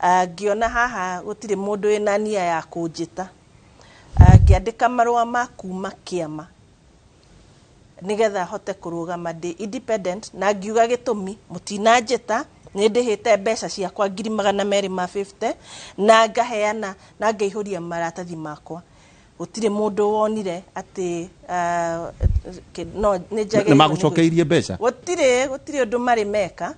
ngĩona haha gũtirĩ mũndũ wĩna nia ya kũnjĩta. Ngĩandĩka marũa ma kuma kĩama nĩgetha hote kũrũgama ndĩ independent, na ngiuga gĩtũmi mũtinanjĩta, nĩ ndĩhĩte mbeca ciakwa 250,000 na ngaheana na ngaihũria maratathi makwa. Gũtirĩ mũndũ wonire atĩ no nĩ njagĩrĩirwo Nĩ magũcokeirie mbeca? Gũtirĩ ũndũ marĩ meka.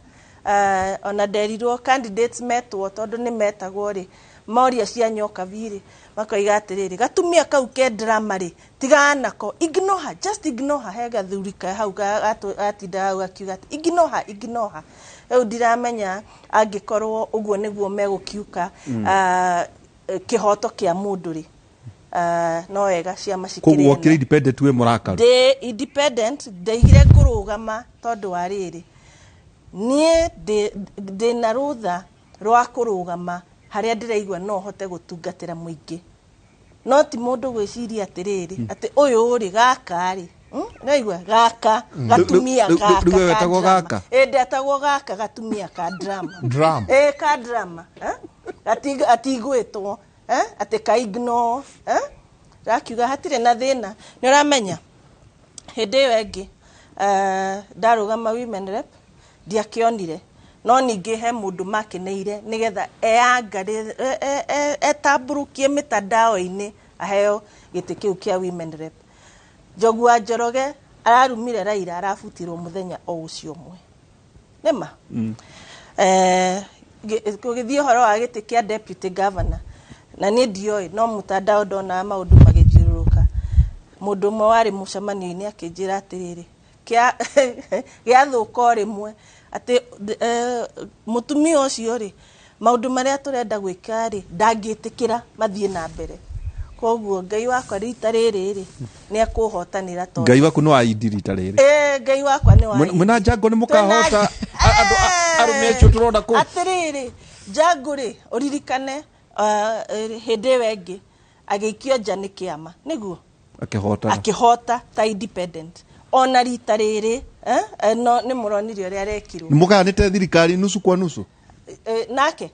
Ona nderirwo candidates metwo, tondũ nĩ metagwo rĩ, moria cia nyoka rĩ makoiga atĩrĩrĩ, gatumia kau ke drama rĩ, tigana nako, ignore her, just ignore her. He gathuri ka hau gatinda hau gakiuga atĩ ignore her, ignore her. Rĩu ndiramenya angĩkorwo ũguo nĩguo megũkiuka kĩhoto kĩa mũndũ rĩ, no wega ciama Koguo cikĩrĩ wakĩrĩ independent wĩ mũrakaru? Ndĩ independent, ndaigire kũrũgama tondũ wa rĩrĩ, niĩ ndĩna rũtha rwa kũrũgama harĩa ndĩraigua no hote gũtungatĩra mũingĩ, no ti mũndũ gwĩciria atĩrĩrĩ atĩ ũyũ rĩ gaka rĩ, Nĩwaigua gaka gatumia gaka Rĩu we ka wetagwo drama. gaka? Ĩ, ndetagwo gaka gatumia ka drama. Drama. Ĩ, ka drama, eh? Atigwĩtwo, eh? Atĩ ka ignore, eh? Rakiuga hatirĩ na thĩna. Nĩ ũramenya hĩndĩ ĩyo ĩngĩ, ndarũgama women rep ndiakĩonire, no ningĩ he mũndũ makeneire nĩgetha etambũrũkie mĩtandao-inĩ aheo gĩtĩ kĩu kĩa women rep. Njogu wa Njoroge ararumire Raila, arabutirwo mũthenya o ũcio ũmwe. Nĩma? Gũgĩthiĩ ũhoro wa gĩtĩ kĩa deputy governor, na niĩ ndioĩ, no mũtandao ndonaga maũndũ magĩthiũrũrũka. Mũndũ ũmwe warĩ mũcemanio-inĩ akĩnjĩra atĩrĩrĩ, gĩathũka o rĩmwe atĩ mũtumia ũcio rĩ Maũndũ marĩa tũrenda gwĩka rĩ, ndangĩtĩkĩra mathiĩ na mbere. Koguo Ngai wakwa rita rĩrĩ rĩ, nĩ ekũhotanĩra tondũ Ngai waku nĩ wa indi rita rĩrĩ. Ĩĩ, Ngai wakwa nĩ wa Mwĩna Jango nĩ mũkahota andũ arũme acio tũrona kũu. Atĩrĩrĩ, Jango rĩ, ũririkane hĩndĩ ĩyo ĩngĩ agĩikio nja nĩ kĩama, nĩguo akĩhota, akĩhota ta independent. Ona rita rĩrĩ no nĩ mũronire ũrĩa arekirwo. Nĩ mũgayanĩte thirikari nusu kwa nusu. Nake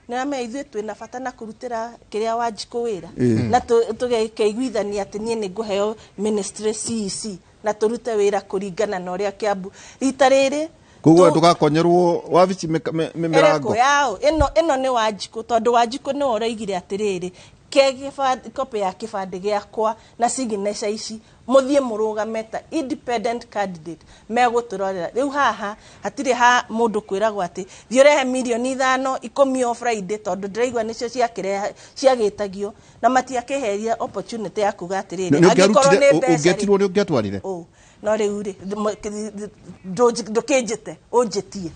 nĩramenya ithuĩ twĩna bata na kũrutĩra kĩrĩa Wanjikũ wĩra na tũgekeiguithania atĩ niĩ nĩ ngũheo ministry CEC na tũrute wĩra kũringana na ũrĩa Kiambu rita rĩrĩ. Koguo ndũgakonyerwo wabici mĩrango. Ĩrĩkũ yao ĩno nĩ Wanjikũ, tondũ Wanjikũ nĩwe ũraigire atĩrĩrĩ, ke copy ya kĩbandĩ gĩakwa na signature ici, mũthiĩ mũrũgame ta independent candidate, megũtũrorera. Rĩu haha hatirĩ ha mũndũ kwĩragwo atĩ thiĩ ũrehe mirioni 5 10 o Friday, tondũ ndĩraigua nĩcio ciakĩreha ciagĩtagio na matiakĩheria opportunity ya kuga atĩrĩrĩ, Nĩ angĩkorwo nĩ mbeca rĩ, ũngĩetirwo nĩ ũngĩatwarire. Ũ, no rĩu rĩ, ndũkĩnjĩte ũnjĩtie,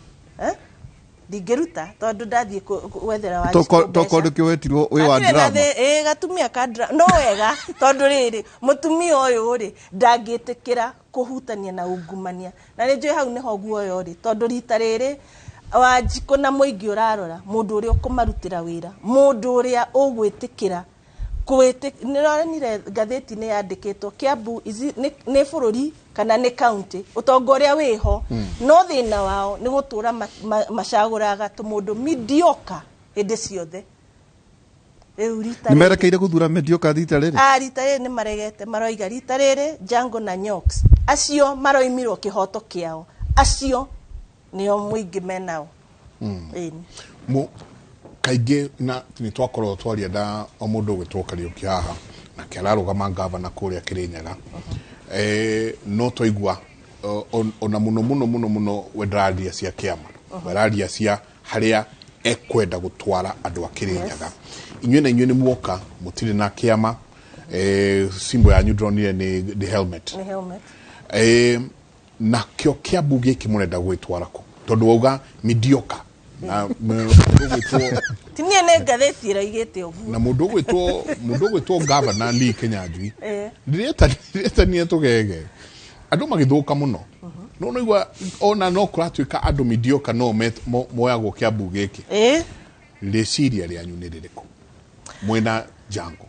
ndingĩruta tondũ ndathiĩ gwethera Wanjikũ mbeca. Tokorwo nĩkĩo wetirwo wĩ wa Hatirĩ na drama. Ĩĩ, gatumia ka no wega, tondũ rĩrĩ mũtumia ũyũ rĩ, ndangĩtĩkĩra kũhutania na ungumania, na nĩ njũĩ hau nĩho guoya ũrĩ, tondũ rita rĩrĩ Wanjikũ na mũingĩ ũrarora mũndũ ũrĩa ũkũmarutĩra wĩra, mũndũ ũrĩa ũgwĩtĩkĩra nĩronire ngathĩti-inĩ yandĩkĩtwo Kiambu nĩ bũrũri kana nĩ county, ũtonga ũrĩa wĩho, no thĩna wao nĩ gũtũra macagũraga tũmũndũ mediocre hĩndĩ ciothe. Rĩu rita Nĩ rĩrĩ- merekeire gũthura mediocre rita rĩrĩ? Ah, rita rĩrĩ nĩ maregete, maroiga rita rĩrĩ Jango na Nyoks acio maroimirwo kĩhoto kĩao, acio nĩo mũingĩ menao. Ĩni. Kaingĩ na nĩ twakorwo twaria na o mũndũ ũgwĩtwo Kariũki haha, nake ararũgama ngavana kũrĩa Kĩrĩnyaga. No twaigua ona mũno mũno mũno mũno we ndararia cia kĩama, we araria cia harĩa ekwenda gũtwara andũ a Kĩrĩnyaga. Inyuĩ na inyuĩ nĩ muoka mũtirĩ na kĩama, simbo yanyu ndĩronire nĩ helmet. Nĩ helmet. Nakĩo Kiambu gĩkĩ mũrenda gwĩtwara kũ? Tondũ wauga mediocre. Na mũndũ ũgwĩtwo Ti niĩ nĩ ngathĩti ĩroigĩte ũguo. Na mũndũ ũgwĩtwo Governor Lee Kinyanjui. Ndĩretania tũgege. Andũ magĩthũka mũno. No ũnaigua ona no kũratuĩka andũ mediocre no moyagwo Kiambu gĩkĩ. Rĩciria rĩanyu nĩ rĩrĩkũ? Mwĩna Jango.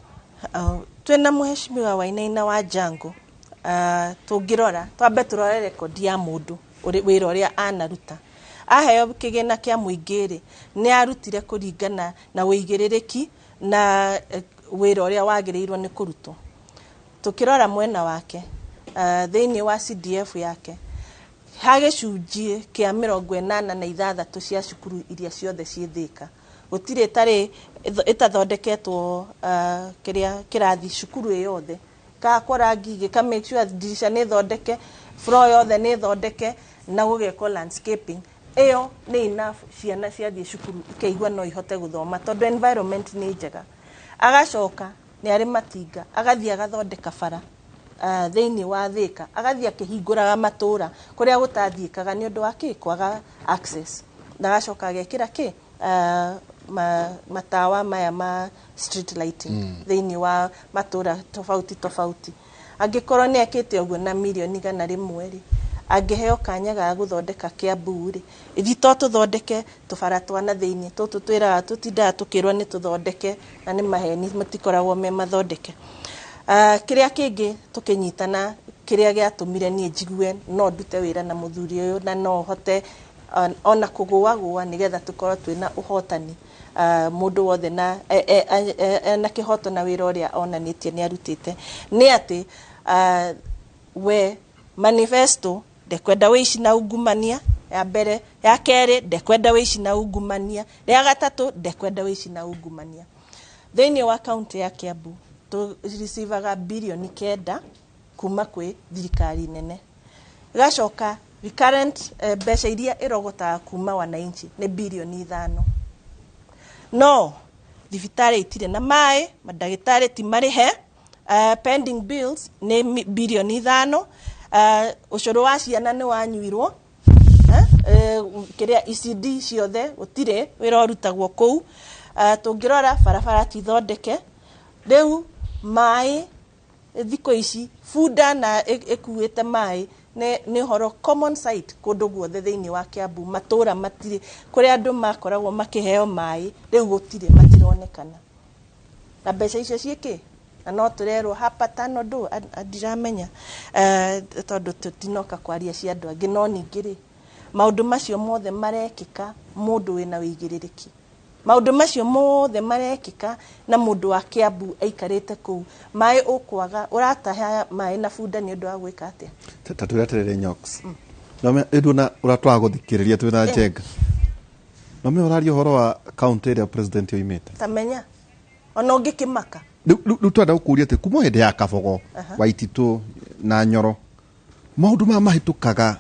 Twĩna mũheshimiwa Wainaina wa Jango. Tũngĩrora, twambe tũrore rekondi ya mũndũ wĩra ũrĩa anaruta. Aheo kĩgĩna kĩa mũingĩ rĩ, nĩ arutire kũringana na ũigĩrĩrĩki na wĩra ũrĩa wagĩrĩirwo nĩ kũrutwo. Tũkĩrora mwena wake, thĩinĩ wa CDF yake, ha gĩcunjĩ kĩa 86 cia cukuru iria ciothe ciĩ Thĩka. Gũtirĩ ĩtarĩ ĩtathondeketwo, kĩrĩa kĩrathi cukuru ĩ yothe. Gakwo rangi, gĩka make sure dirisha nĩ thondeke, floor yothe nĩ thondeke, na gũgekwo landscaping. Ĩyo nĩ enough ciana ciathiĩ cukuru ikaigua no ihote gũthoma tondũ environment nĩ njega. Agacoka nĩ arĩ matinga, agathiĩ agathondeka bara thĩinĩ wa Thĩka, agathiĩ akĩhingũraga matũra kũrĩa gũtathiĩkaga nĩ ũndũ wa kĩ? Kwaga access. Na agacoka agekĩra kĩ? Matawa maya ma street lighting thĩinĩ wa matũra tofauti tofauti. Angĩkorwo nĩ ekĩte ũguo na mirioni 100 rĩ, angĩheo kanya ga gũthondeka Kiambu rĩ, ithuĩ to tũthondeke tũbara twa na thĩinĩ, tũtũ twĩraga tũtindaga tũkĩrwo nĩ tũthondeke na nĩ maheni matikoragwo me mathondeke. Kĩrĩa kĩngĩ tũkĩnyitana, kĩrĩa gĩatũmire niĩ njigue no ndute wĩra na mũthuri ũyũ na no hote ona kũgũagũa nĩgetha tũkorwo twĩna ũhotani. Mũndũ wothe na na kĩhoto na wĩra ũrĩa onanĩtie nĩ arutĩte, nĩ atĩ we manifesto ndekwenda wĩici na ungumania ya mbere, ya kerĩ ndekwenda wĩici na ungumania, ya gatatũ ndekwenda wĩici na ungumania. Thĩinĩ wa kaunti ya Kiambu tũricivaga birioni 9 kuma kwĩ thirikari nene. Gacoka recurrent mbeca iria ĩrogotaga kuma wananchi nĩ birioni 5. No thibitarĩ itirĩ na maĩ, mandagĩtarĩ ti marĩhe, pending bills nĩ birioni 5, ũcũrũ wa ciana nĩ wanyuirwo. Kĩrĩa ECD ciothe gũtirĩ wĩra ũrutagwo kũu. Tũngĩrora barabara ti thondeke. Rĩu maĩ thikũ ici bunda na ĩkuĩte maĩ nĩ ũhoro common sight kũndũ guothe thĩinĩ wa Kiambu. Matũra matirĩ kũrĩa andũ makoragwo makĩheo maĩ, rĩu gũtirĩ, matironekana. Na mbeca icio ciĩkĩ na no tũrerwo hapa tano ndũ ndiramenya, tondũ tũtinoka kwaria cia andũ angĩ. No ningĩ rĩ, maũndũ macio mothe marekĩka mũndũ wĩna wĩigĩrĩrĩki, maũndũ macio mothe marekĩka na mũndũ wa Kiambu aikarĩte kũu. Maĩ ũkwaga, ũrataha maĩ na bunda nĩ ũndũ wa gwĩka atĩa? Ta twĩre atĩrĩrĩ, Nyox, no ĩndũ ũrĩa twagũthikĩrĩria twĩna Njenga, no me ũraria ũhoro wa county ĩrĩa president oimĩte. Ta menya ona ũngĩkĩmaka. Rĩu twenda gũkũria atĩ kuma hĩndĩ ya Kabogo, Waititũ na Nyoro, maũndũ maya mahĩtũkaga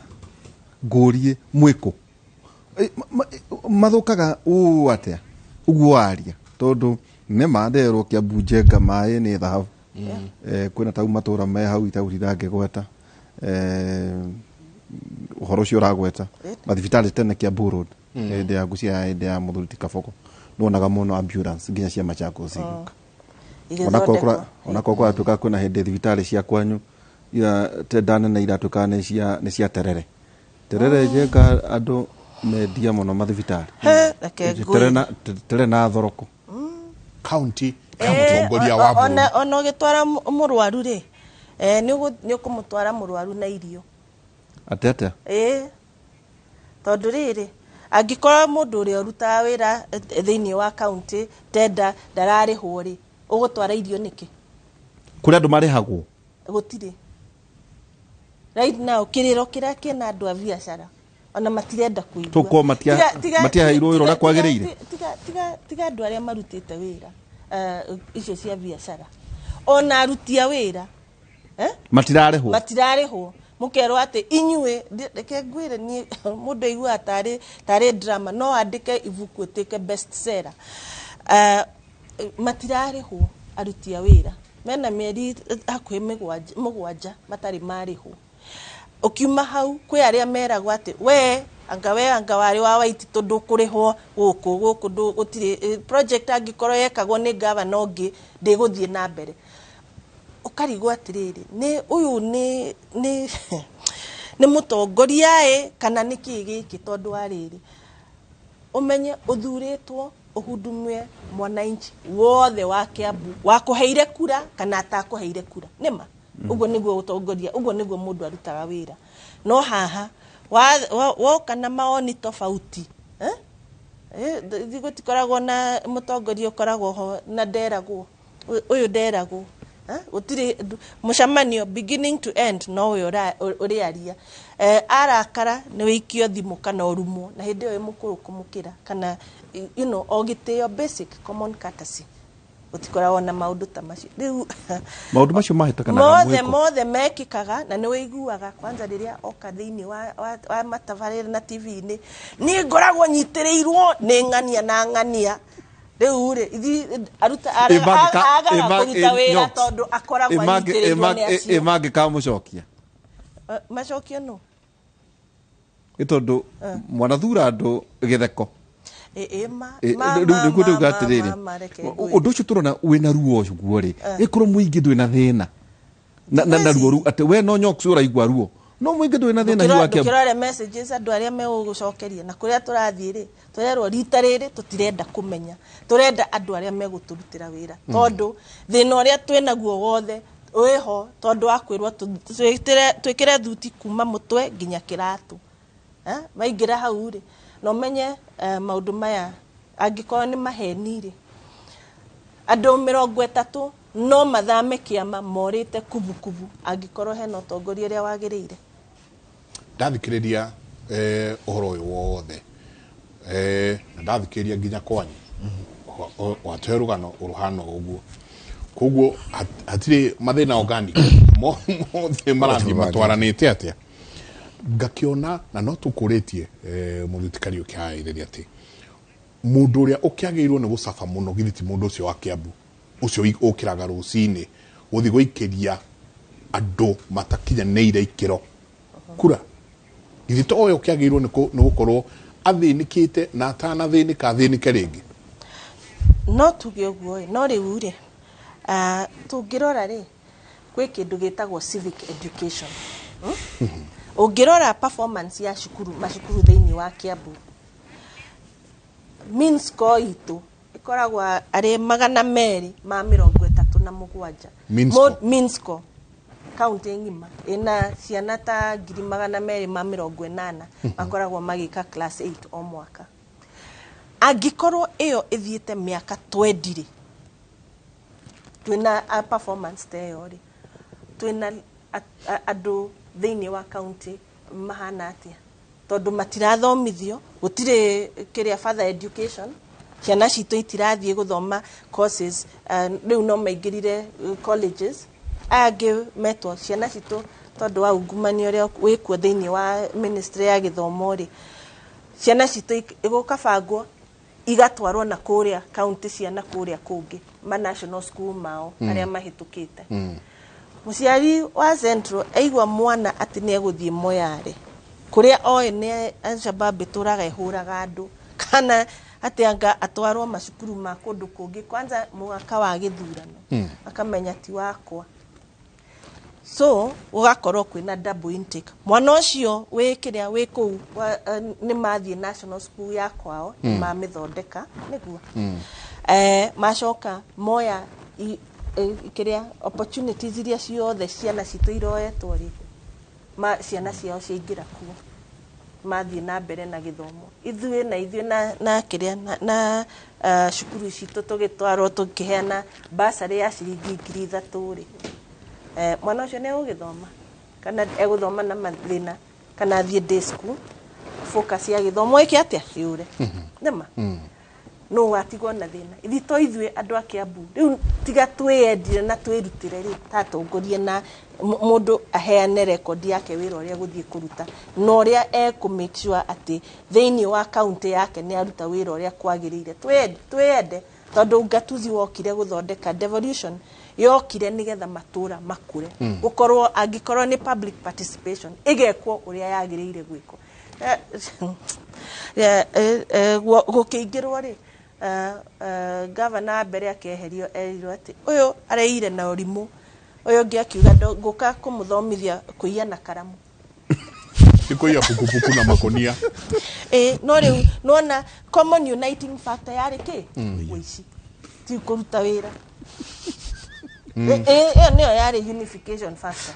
ngũrie mwĩkũ mathũkaga ũũ atĩa ũguo waria? Tondũ nĩma nderwo Kiambu, Njenga, maĩ nĩ thahabu. Kwĩna tau matũra me hau itangĩgweta, ũhoro ũcio ũragweta mathibitarĩ tene Kiambu Road, hĩndĩ ya ngucia, hĩndĩ ya mũthuri ti Kabogo, nĩwonaga mũno ambulance nginya cia Machakos igĩũka. Igĩthondekwo. Onakorwo kũratuĩka kwĩna hĩndĩ thibitarĩ cia kwanyu ira tenda nene iratuĩka nĩ cia terere terere. Njenga, andũ mendia mũno mathibitarĩ. He, reke Terere ngwĩre. Terere na thoroko. Kaunti ya mũtongoria wa bũrũri. Ona ũgĩtwara mũrwaru rĩ, nĩ ũkũmũtwara mũrwaru na irio. Atĩ atĩa? Ĩĩ, tondũ rĩrĩ, angĩkorwo mũndũ ũrĩa ũrutaga wĩra thĩinĩ wa kaunti tenda ndararĩhwo rĩ, ũgũtwara irio nĩkĩ? Kũrĩ andũ marĩhagwo? Gũtirĩ. Right now kĩrĩro kĩrĩa kĩna andũ a biacara ona matirenda kũigua. Tũkorwo matiaheirwo wĩra ũrĩa kwagĩrĩire. Tiga andũ arĩa marutĩte wĩra, icio cia biacara, ona aruti a wĩra, eh? Matirarĩhwo. Matirarĩhwo. Mũkerwo atĩ inyuĩ reke ngwĩre niĩ, mũndũ aiguaga tarĩ drama, no andĩke ibuku ĩtuĩke best seller. Matirarĩhwo. Aruti a wĩra mena mĩeri hakuhĩ 7 matarĩ marĩhwo. Ũkiuma hau kwĩ arĩa meragwo atĩ we anga warĩ wa Waititũ, ndũkũrĩhwo gũkũ gũtirĩ project angĩkorwo yekagwo nĩ gavana ũngĩ ndĩgũthiĩ na mbere. Ũkarigwo atĩrĩrĩ, nĩ ũyũ nĩ mũtongoria ĩ kana nĩ kĩĩ gĩkĩ? Tondũ wa rĩrĩ, ũmenye ũthurĩtwo ũhudumie mwananchi wothe wa Kiambu, wakũheire kura kana atakũheire kura, nĩma ũguo nĩguo ũtongoria, ũguo nĩguo mũndũ arutaga wĩra. No haha woka na maoni tofauti, eh? Gũtikoragwo na mũtongoria ũkoragwo ho na nderagwo ũyũ nderagwo, eh? Gũtirĩ mũcemanio beginning to end, no ũyũ ũrĩaria, arakara nĩ wĩikio thimũ kana ũrumwo, na hĩndĩ ĩyo wĩ mũkũrũ kũmũkĩra kana o gĩtĩo, basic common courtesy, gũtikoragwo na maũndũ ta macio rĩu. Maũndũ macio mahĩtũkanaga Mothe mwĩkũ? Mothe mekĩkaga na nĩ wĩiguaga kwanza rĩrĩa oka thĩinĩ wa matabarĩra na TV-inĩ, niĩ ngoragwo nyitĩrĩirwo nĩ ng'ania na ng'ania. Rĩu rĩ, aruta agaga kũruta wĩra Nyox. tondũ akoragwo anyitĩrĩirwo nĩ acio. Ĩ mangĩkamũcokia? Macokio no Ĩ tondũ mwanathura andũ gĩtheko. Ĩ, ĩ, ma Ĩ, ma rĩu ma nĩguo ma ndauga ma atĩrĩrĩ, ma, reke ngwĩre. Ũndũ ũcio tũrona wĩna ruo ũguo rĩ, ĩkorwo mũingĩ ndwĩ na thĩna na ruo rũu atĩ we no Nyox ũraigua ruo, no mũingĩ ndwĩ na thĩna hihi wa Kiambu? Ndũkĩrore messages andũ arĩa megũgũcokeria na kũrĩa tũrathiĩ rĩ, tũrerwo rita rĩrĩ tũtirenda kũmenya, tũrenda andũ arĩa megũtũrutĩra wĩra, tondũ thĩna ũrĩa twĩnaguo wothe wĩho tondũ wa kwĩrwo twĩkĩre thuti kuma mũtwe nginya kĩratũ. Eh, maingĩra hau rĩ, na ũmenye, maũndũ maya angĩkorwo nĩ maheni rĩ, andũ 30 no mathame kĩama morĩte kubukubu angĩkorwo hena ũtongoria ũrĩa wagĩrĩire. Ndathikĩrĩria ũhoro ũyũ wothe, na ndathikĩrĩria nginya kwanyu watũhe rũgano ũrũhana ũguo, koguo hatirĩ mathĩna organic mothe marathiĩ matwaranĩte atĩa ngakĩona. Na no tũkũrĩtie, mũthuri Kariũki harĩrĩria atĩ mũndũ ũrĩa ũkĩagĩrĩirwo nĩ gũcaba mũno githĩ ti mũndũ ũcio wa Kiambu ũcio ũkĩraga rũcinĩ gũthiĩ gũikĩria andũ matakinyanĩire ikĩro kura? Githĩ to we ũkĩagĩrĩirwo nĩ gũkorwo athĩnĩkĩte na atanathĩnĩka athĩnĩke rĩngĩ? No tuge ũguo ĩ, no rĩu rĩ, tũngĩrora rĩ, gwĩ kĩndũ gĩtagwo civic education. Ũngĩrora performance ya cukuru, macukuru thĩinĩ wa Kiambu, mean score itũ ĩkoragwo arĩ 237. Mean score. Mean score kaunti ng'ima ĩna ciana ta 280,000 makoragwo magĩka class 8 o mwaka. Angĩkorwo ĩyo ĩthiĩte mĩaka 20 rĩ, twĩna a performance ta ĩyo rĩ, twĩna andũ thĩinĩ wa kaunti mahana atĩa? Tondũ matirathomithio, gũtirĩ kĩrĩa further education, ciana citũ itirathiĩ gũthoma courses, rĩu no maingĩrire colleges, aya angĩ metwo ciana citũ tondũ wa ungumania ũrĩa wĩkuo thĩinĩ wa ministry ya gĩthomo rĩ, ciana citũ igũkabangwo igatwarwo na kũrĩa kaunti cia na kũrĩa kũngĩ, ma national school mao arĩa mahĩtũkĩte. Mũciari wa Central aigua mwana atĩ nĩ egũthiĩ Moyale kũrĩa oĩ nĩ Alshabab ĩtũraga ĩhũraga andũ, kana atĩ anga atwarwo macukuru ma kũndũ kũngĩ, kwanza mwaka wa gĩthurano, akamenya ti wakwa. So gũgakorwo kwĩna double intake, mwana ũcio wĩ kĩrĩa wĩ kũu nĩ mathiĩ national school ya kwao, nĩ mamĩthondeka nĩguo macoka moya kĩrĩa opportunities iria ciothe ciana citũ iroetwo rĩ, ma ciana ciao ciaingĩra kuo, mathiĩ na mbere na gĩthomo. Ithuĩ na ithuĩ na kĩrĩa na cukuru citũ tũgĩtwarwo tũkĩheana bursary ya ciringi 3,000 rĩ, mwana ũcio nĩ egũgĩthoma kana egũthoma na mathĩna kana athiĩ day school, focus ya gĩthomo ĩke atĩa yũre nĩma no watigwo na thĩna. Ithuĩ to ithuĩ andũ a Kiambu rĩu tiga twĩyendire na twĩrutĩre rĩ, tatongorie na mũndũ aheane rekondi yake wĩra ũrĩa egũthiĩ kũruta na ũrĩa ekũ make sure atĩ thĩinĩ wa kaunti yake nĩ aruta wĩra ũrĩa kwagĩrĩire. Twĩyende tondũ ugatuzi wokire gũthondeka devolution yokire nĩgetha matũra makũre, gũkorwo angĩkorwo nĩ public participation ĩgekwo ũrĩa yagĩrĩire gwĩkwo. Gũkĩingĩrwo rĩ, gavana wa mbere akĩeherio erirwo atĩ ũyũ areire na ũrimũ, ũyũ ũngĩ akiuga ngũka kũmũthomithia kũiya na karamu, ti kũiya pukupuku na makonia. No rĩu nĩwona common uniting factor yarĩ kĩ? Ũici, ti kũruta wĩra. Ĩyo nĩyo yarĩ unification factor.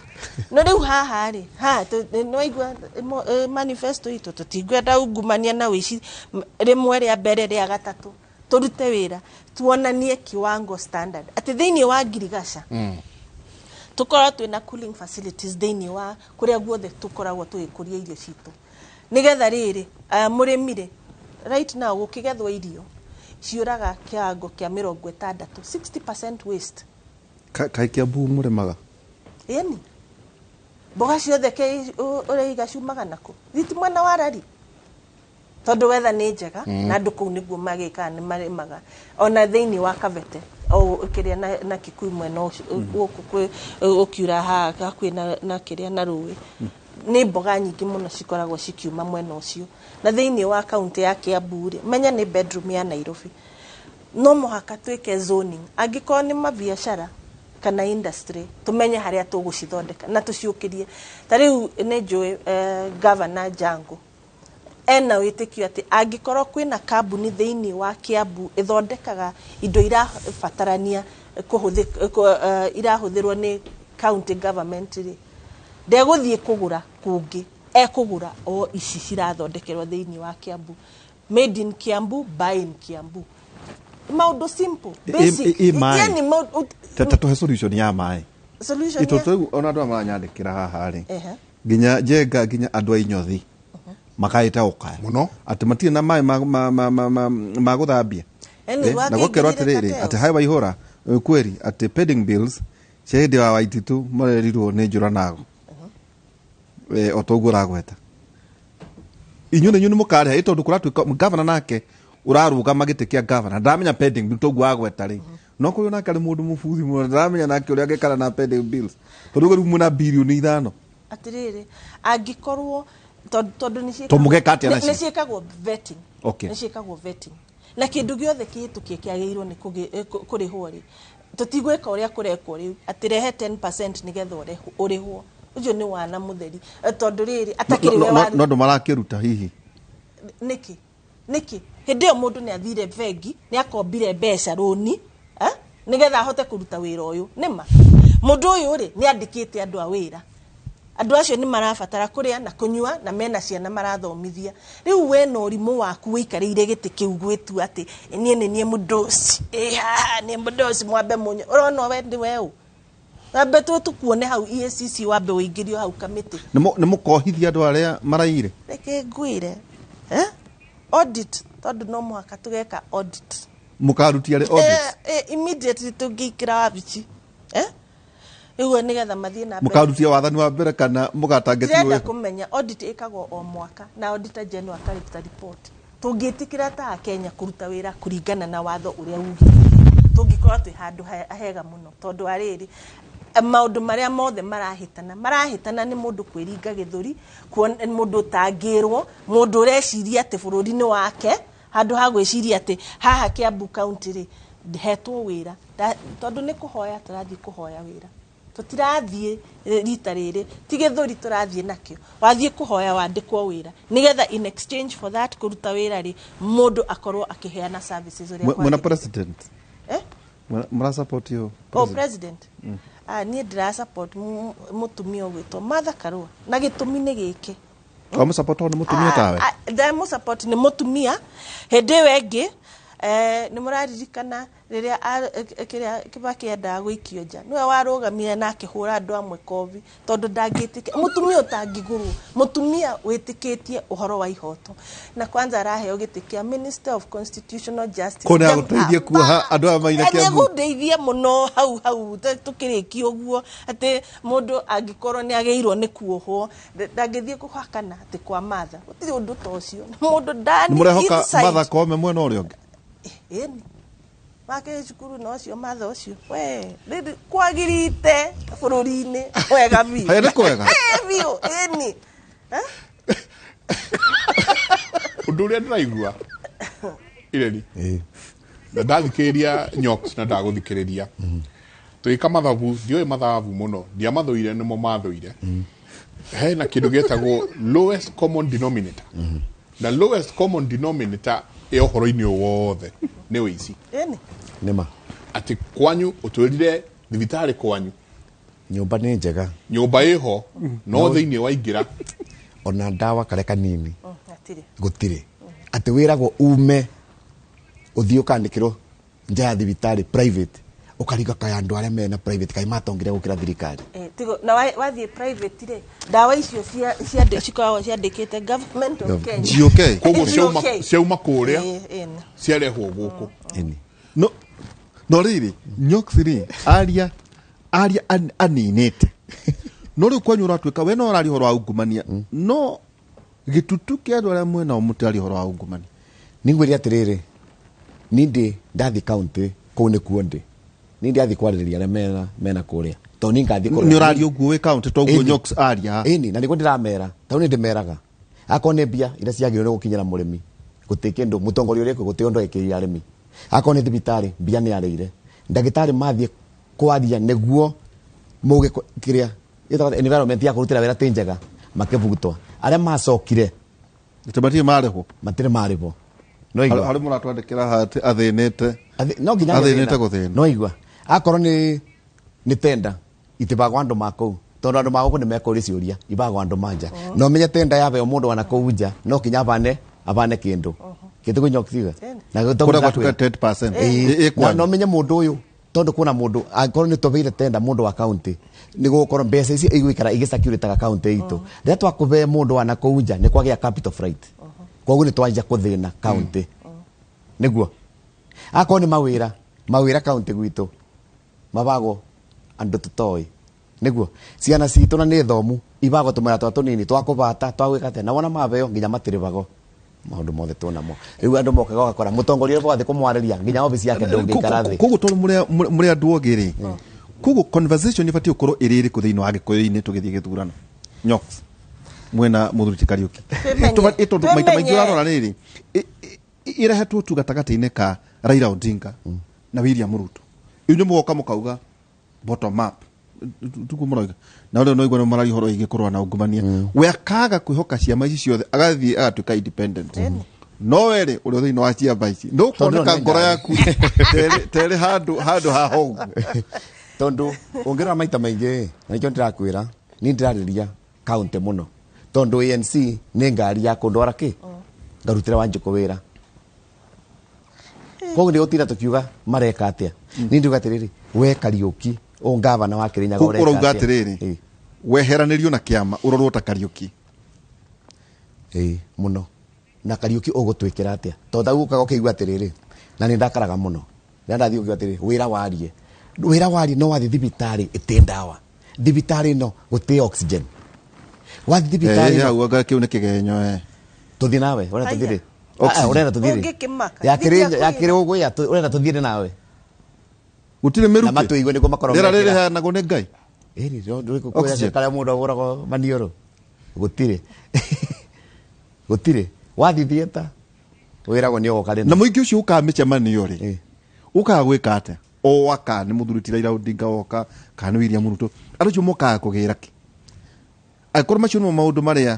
No rĩu haha rĩ, haha nĩwaigua manifesto itũ tũtingwenda ungumania na ũici rĩmwe rĩa mbere rĩa gatatũ, tũrute wĩra tuonanie kiwango standard atĩ thĩinĩ wa ngirigaca tũkorwo twĩna cooling facilities thĩinĩ wa kũrĩa guothe tũkoragwo tũgĩkũria irio citũ, nĩgetha rĩrĩ mũrĩmi rĩ, right now gũkĩgethwo irio ciũraga kĩwango kĩa 60, 60% waste. Kaĩ Kiambu mũrĩmaga? Ĩni mboga ciothe ke ũraiga ciumaga nakũ? Thiti mwena wa Rari tondũ wetha nĩ njega, na andũ kũu nĩguo magĩkaga nĩ marĩmaga, ona thĩinĩ wa Kabete o kĩrĩa na Kikuyu mwena gũkũ kwĩ ũkiura haha hakuhĩ na kĩrĩa na rũĩ, nĩ mboga nyingĩ mũno cikoragwo cikiuma mwena ũcio. Na thĩinĩ wa kaunti ya Kiambu rĩ, menya nĩ bedroom ya Nairobi, no mũhaka twĩke zoning angĩkorwo nĩ mabiacara kana industry, tumenye harĩa tũgũcithondeka na tũciũkĩrie. Ta rĩu nĩ njũĩ Governor Jango ena wĩtĩkio atĩ angĩkorwo kwĩna kambuni thĩinĩ wa Kiambu ĩthondekaga indo irabatarania irahũthĩrwo nĩ county government rĩ, ndegũthiĩ kũgũra kũngĩ, ekũgũra o ici cirathondekerwo thĩinĩ wa Kiambu. Made in Kiambu, buy in Kiambu. Maũndũ simple, basic. Yani ta tũhe solution ya maĩ. Solution ya tondũ ona andũ aya maranyandĩkĩra haha rĩ, nginya Njenga nginya andũ a Inyothi makaĩta ũkaya mũno atĩ matirĩ na maĩ ma gũthambia. Na gũkerwo atĩrĩrĩ atĩ hai waihũra kweri atĩ pending bills cia hĩndĩ ya Waititu marerirwo nĩ Njũra Nago, o toguo ũragweta inyuĩ nĩ inyuĩ nĩ mũkarĩha, tondũ kũratuĩka governor nake ũrarũgama gĩtĩ kĩa governor ndaramenya pending bill toguo wagweta rĩ, no kũrĩ nake arĩ mũndũ mũbuthi mũno ndaramenya nake ũrĩa angĩkara na pending bills, tondũ rĩu mwĩna birioni 5. Atĩrĩrĩ, angĩkorwo Tondũ nĩ To mũgeka atĩa nacio? nĩ ciĩkagwo vetting. Okay. Nĩ ciĩkagwo vetting na kĩndũ gĩothe kĩhĩtũkie kĩagĩrĩirwo nĩ kũrĩhwo rĩ, tũtigwĩka ũrĩa kũrekwo rĩu atĩ rehe 10% nĩgetha ũrĩhwo. Ũcio nĩ wana mũtheri. Tondũ rĩrĩ atakĩrĩ we No andũ marakĩruta hihi. Nĩkĩ hĩndĩ ĩyo mũndũ nĩ athire bengi, nĩ akombire mbeca rũni, nĩgetha ahote kũruta wĩra ũyũ. Nĩma mũndũ ũyũ rĩ nĩ andĩkĩte andũ a wĩra, andũ acio nĩ marabatara kũrĩa na kũnyua na mena ciana marathomithia. Rĩu we na ũrimũ waku wĩikarĩire gĩtĩ kĩu gwĩtua atĩ niĩ nĩ niĩ mũndũci, nĩ mũndũci mwambe mũnyo, ũrona we ndĩ we ũ, wambe tũkuone hau EACC, wambe ũingĩrio hau kamĩtĩ. Nĩ mũkohithia andũ arĩa maraire? Reke ngwĩre, audit, tondũ no mũhaka tũgeka audit. Mũkarutia rĩ audit? Immediately tũngĩingĩra wabici, rĩu nĩgetha mathiĩ na mbere. Mũkarutia wathani wa mbere kana mũgatangĩtio? Ndĩrenda kũmenya audit ĩkagwo o mwaka na auditor general akaruta report. Tũngĩtĩkĩra ta Akenya kũruta wĩra kũringana na watho ũrĩa ugĩte, tũngĩkorwo twĩ handũ hega mũno, tondũ arĩrĩ maũndũ marĩa mothe marahĩtana nĩ mũndũ kwĩringa gĩthũri, mũndũ ũtangĩrwo, mũndũ ũreciria atĩ bũrũri nĩ wake, handũ ha gwĩciria atĩ haha Kiambu County rĩ hetwo wĩra, tondũ nĩ kũhoya tũrathiĩ kũhoya wĩra, tũtirathiĩ rita rĩrĩ ti gĩthũri tũrathiĩ nakĩo, wathiĩ kũhoya wandĩkwo wĩra nĩgetha in exchange for that kũruta wĩra rĩ mũndũ akorwo akĩheana services ũrĩa Mwena kwagĩrĩire. President? Mara support yo? Oh, president. Niĩ ndĩra support mũtumia ũgwĩtwo Martha Karua, na gĩtũmi nĩ gĩkĩ. Wa mũsupport nĩ mũtumia tawe? Ndamũ support nĩ mũtumia. Hĩndĩ ĩyo ĩngĩ nĩ mũraririkana rĩrĩa kĩrĩa Kibaki endaga gũikio nja, nĩwe warũgamire na akĩhũra andũ amwe kobi, tondũ ndangĩtĩkia mũtumia ũtangĩgũrwo, mũtumia wĩtĩkĩtie ũhoro wa ihoto, na kwanza araheo gĩtĩ kĩa Minister of Constitutional Justice. Kũu nĩ agũteithie kuoha andũ aya maina Kiambu. Nĩegũndeithia mũno hau hau tũkĩrĩkia ũguo atĩ mũndũ angĩkorwo nĩ agĩrĩirwo nĩ kuohwo ndangĩthiĩ kũhakana atĩ kwa Martha, gũtirĩ ũndũ ta ũcio. Mũndũ ndani Nĩ mũrehoka inside. Martha Koome mwena ũrĩa ũngĩ? Ĩni wake cukuru na ũcio Martha ũcio we rĩrĩ kwagĩrĩte bũrũri-inĩ wega biũ. Haya nĩ kwega? Biũ, ĩni. Ũndũ ũrĩa ndĩraigua Ireri, na ndathikĩrĩria Nyox na ndagũthikĩrĩria tũgĩka mathabu, ndiũĩ mathabu mũno, ndiamathũire nĩmo mathũire. Hena kĩndũ gĩtagwo lowest common denominator, na lowest common denominator ĩ ũhoro-inĩ wothe nĩ ũici. Ĩni. Nĩma. Atĩ kwanyu ũtwĩrire thibitarĩ kwanyu nyũmba nĩ njega, nyũmba ĩho, no thĩinĩ waingĩra ona ndawa karĩa kanini gũtirĩ. Atĩ wĩragwo ume ũthiĩ ũkandĩkĩrwo nja ya thibitarĩ private, ũkariga kaya andũ arĩa mena private kaĩ matongire gũkĩra thirikari. Tigo na wathiĩ private rĩ, ndawa icio cikoragwo ciandĩkĩte Government of Kenya. GOK. Koguo GOK. ciauma kũrĩa ciarehwo gũkũ. No no rĩrĩ Nyox rĩ aria aninĩte, no rĩu kwanyu ũratuĩka we no ũraria ũhoro wa ungumania, no gĩtutu kĩa andũ arĩa mwena mũtiraria ũhoro wa ungumania. Nĩngwĩre atĩrĩrĩ, niĩ ndĩ ndathiĩ county kũu nĩkuo ndĩ, niĩ ndirathiĩ kwarĩrĩria arĩa mena kũrĩa, tondũ niĩ ngathiĩ kũrĩa. Nĩ ũraria ũguo wĩ county toguo Nyox aria. Ĩni, na nĩguo ndĩramera, tondũ nĩ ndĩmeraga akorwo nĩ mbia iria ciagĩrĩirwo nĩ gũkinyĩra mũrĩmi, gũtirĩ kĩndũ mũtongoria ũrĩa gũtirĩ ũndũ ekĩrĩire arĩmi. Akorwo nĩ thibitarĩ mbia nĩ arĩire, ndagĩtarĩ mathiĩ kwaria nĩguo mũgĩ kĩrĩa ĩtagwo environment ya kũrutĩra wĩra ti njega, makĩbutwo. Arĩa macokire matirĩ marĩhwo, matirĩ marĩhwo. No igua harĩ mũratwandĩkĩra haha atĩ athĩnĩte, no nginya athĩnĩte gũthĩna. No igua akorwo nĩ tenda itibagwo andũ ma kũu, tondũ andũ ma gũkũ nĩ mekũria ciũria, ibagwo andũ ma nja. No menye tenda yabeo mũndũ wana kũu nja, no kinya abane kĩndũ kĩtĩkũ Nyox iga na kũrĩa gwatuĩka 10% no menye mũndũ ũyũ, tondũ kwĩna mũndũ angĩkorwo nĩ tũbeire tenda mũndũ wa county, nĩ gũgũkorwo mbeca ici igũikara igĩsecuritaga county itũ. Rĩrĩa twakũbe mũndũ wana kũu nja nĩ kwagĩa capital flight, koguo nĩ twanjia kũthĩna county. Nĩguo akorwo nĩ mawĩra county gwitũ mabagwo andũ tũtoĩ, nĩguo ciana citũ na nĩ thomu ibagwo tũmwĩra twa tũnini twa kũbata twa gwĩka atĩa, na wona mabeo nginya matirĩbago maũndũ mothe twonamo. Rĩu andũ mokaga ũgakora mũtongoria ũrĩa wathiĩ kũmwarĩria nginya obici yake ndũngĩikara thĩ. Koguo tondũ mũrĩ andũ ogĩ rĩ, koguo conversation ĩbatiĩ gũkorwo ĩrĩ ĩrĩkũ thĩinĩ wa Gĩkũyũ-inĩ tũgĩthiĩ gĩthurano? Nyox. Mwena muthuri ti Kariuki. Twĩmenye. Tondu maita maingĩ Twĩmenye. ũrarora rĩrĩ irehetwo tu gatagatĩ-inĩ ka Raila Odinga na William Ruto. Inyuĩ mũgoka mũkauga bottom up tuku mũroiga na ũrĩa noigua nĩ mararia ũhoro wĩgiĩ kũrũa na ungumania. We akaga kwĩhoka ciama ici ciothe, agathiĩ agatuĩka independent, no werĩ ũrĩa thĩinĩ wa ciama ici Tondũ nũkuoneka no ngoro nĩ yaku terĩ handũ handũ haha ũguo. Tondu ũngĩrora maita maingĩ, na nĩkĩo ndĩrakwĩra niĩ ndĩrarĩria kaunti mũno, tondu ANC nĩ ngari ya kũndwara kĩ ngarutĩra Wanjikũ wĩra. Koguo nĩ gũtinda tũkiuga mareka atĩa. Niĩ ndiuga atĩrĩrĩ, we Kariũki ũ ngavana wa Kĩrĩnyaga Koguo ũreka ũrauga atĩa? atĩrĩrĩ, weheranĩrio na kĩama ũrorwo ta Kariũki. Ĩĩ mũno. Na Kariũki ũgũtwĩkĩra atĩa? Tondũ ta ũkaga ũkĩigua atĩrĩrĩ, na nĩ ndakaraga mũno rĩrĩa ndathiĩ ũkiuga atĩrĩrĩ, wĩra warie, wĩra warie, no wathiĩ thibitarĩ ĩtĩ ndawa, thibitarĩ ĩno gũtĩ oxygen, wathiĩ thibitarĩ Eh, ĩno hau anga kĩu nĩ kĩgenyo eh. Tũthiĩ nawe, ũrenda Haya. tũthiĩ rĩ? Oxygen. Ah, ũrenda tũthiĩ rĩ? Ũngĩkĩmaka. Ya Kĩrĩnya- Thiĩ ya Kĩrĩũgũya, ũrenda tũthiĩ nawe? Gũtirĩ mĩrukĩ. Na matũigue nĩguo makorwo Rĩera rĩrĩ mekĩra. rĩheanagwo nĩ Ngai. Ĩni, Oxygen. karĩa mũndũ agũragwo maniũrũ gũtirĩ, gũtirĩ. Wathiĩ theatre wĩragwo nĩ ũgoka rĩna. Na mũingĩ ũcio ũkaga mĩcemanio rĩ, ũkaga gwĩka atĩa? O aka nĩ mũthuri ti Raila Odinga woka, kana nĩ William Ruto, andũ acio mokaga kũgĩra kĩ? Angĩkorwo macio nĩmo maũndũ marĩa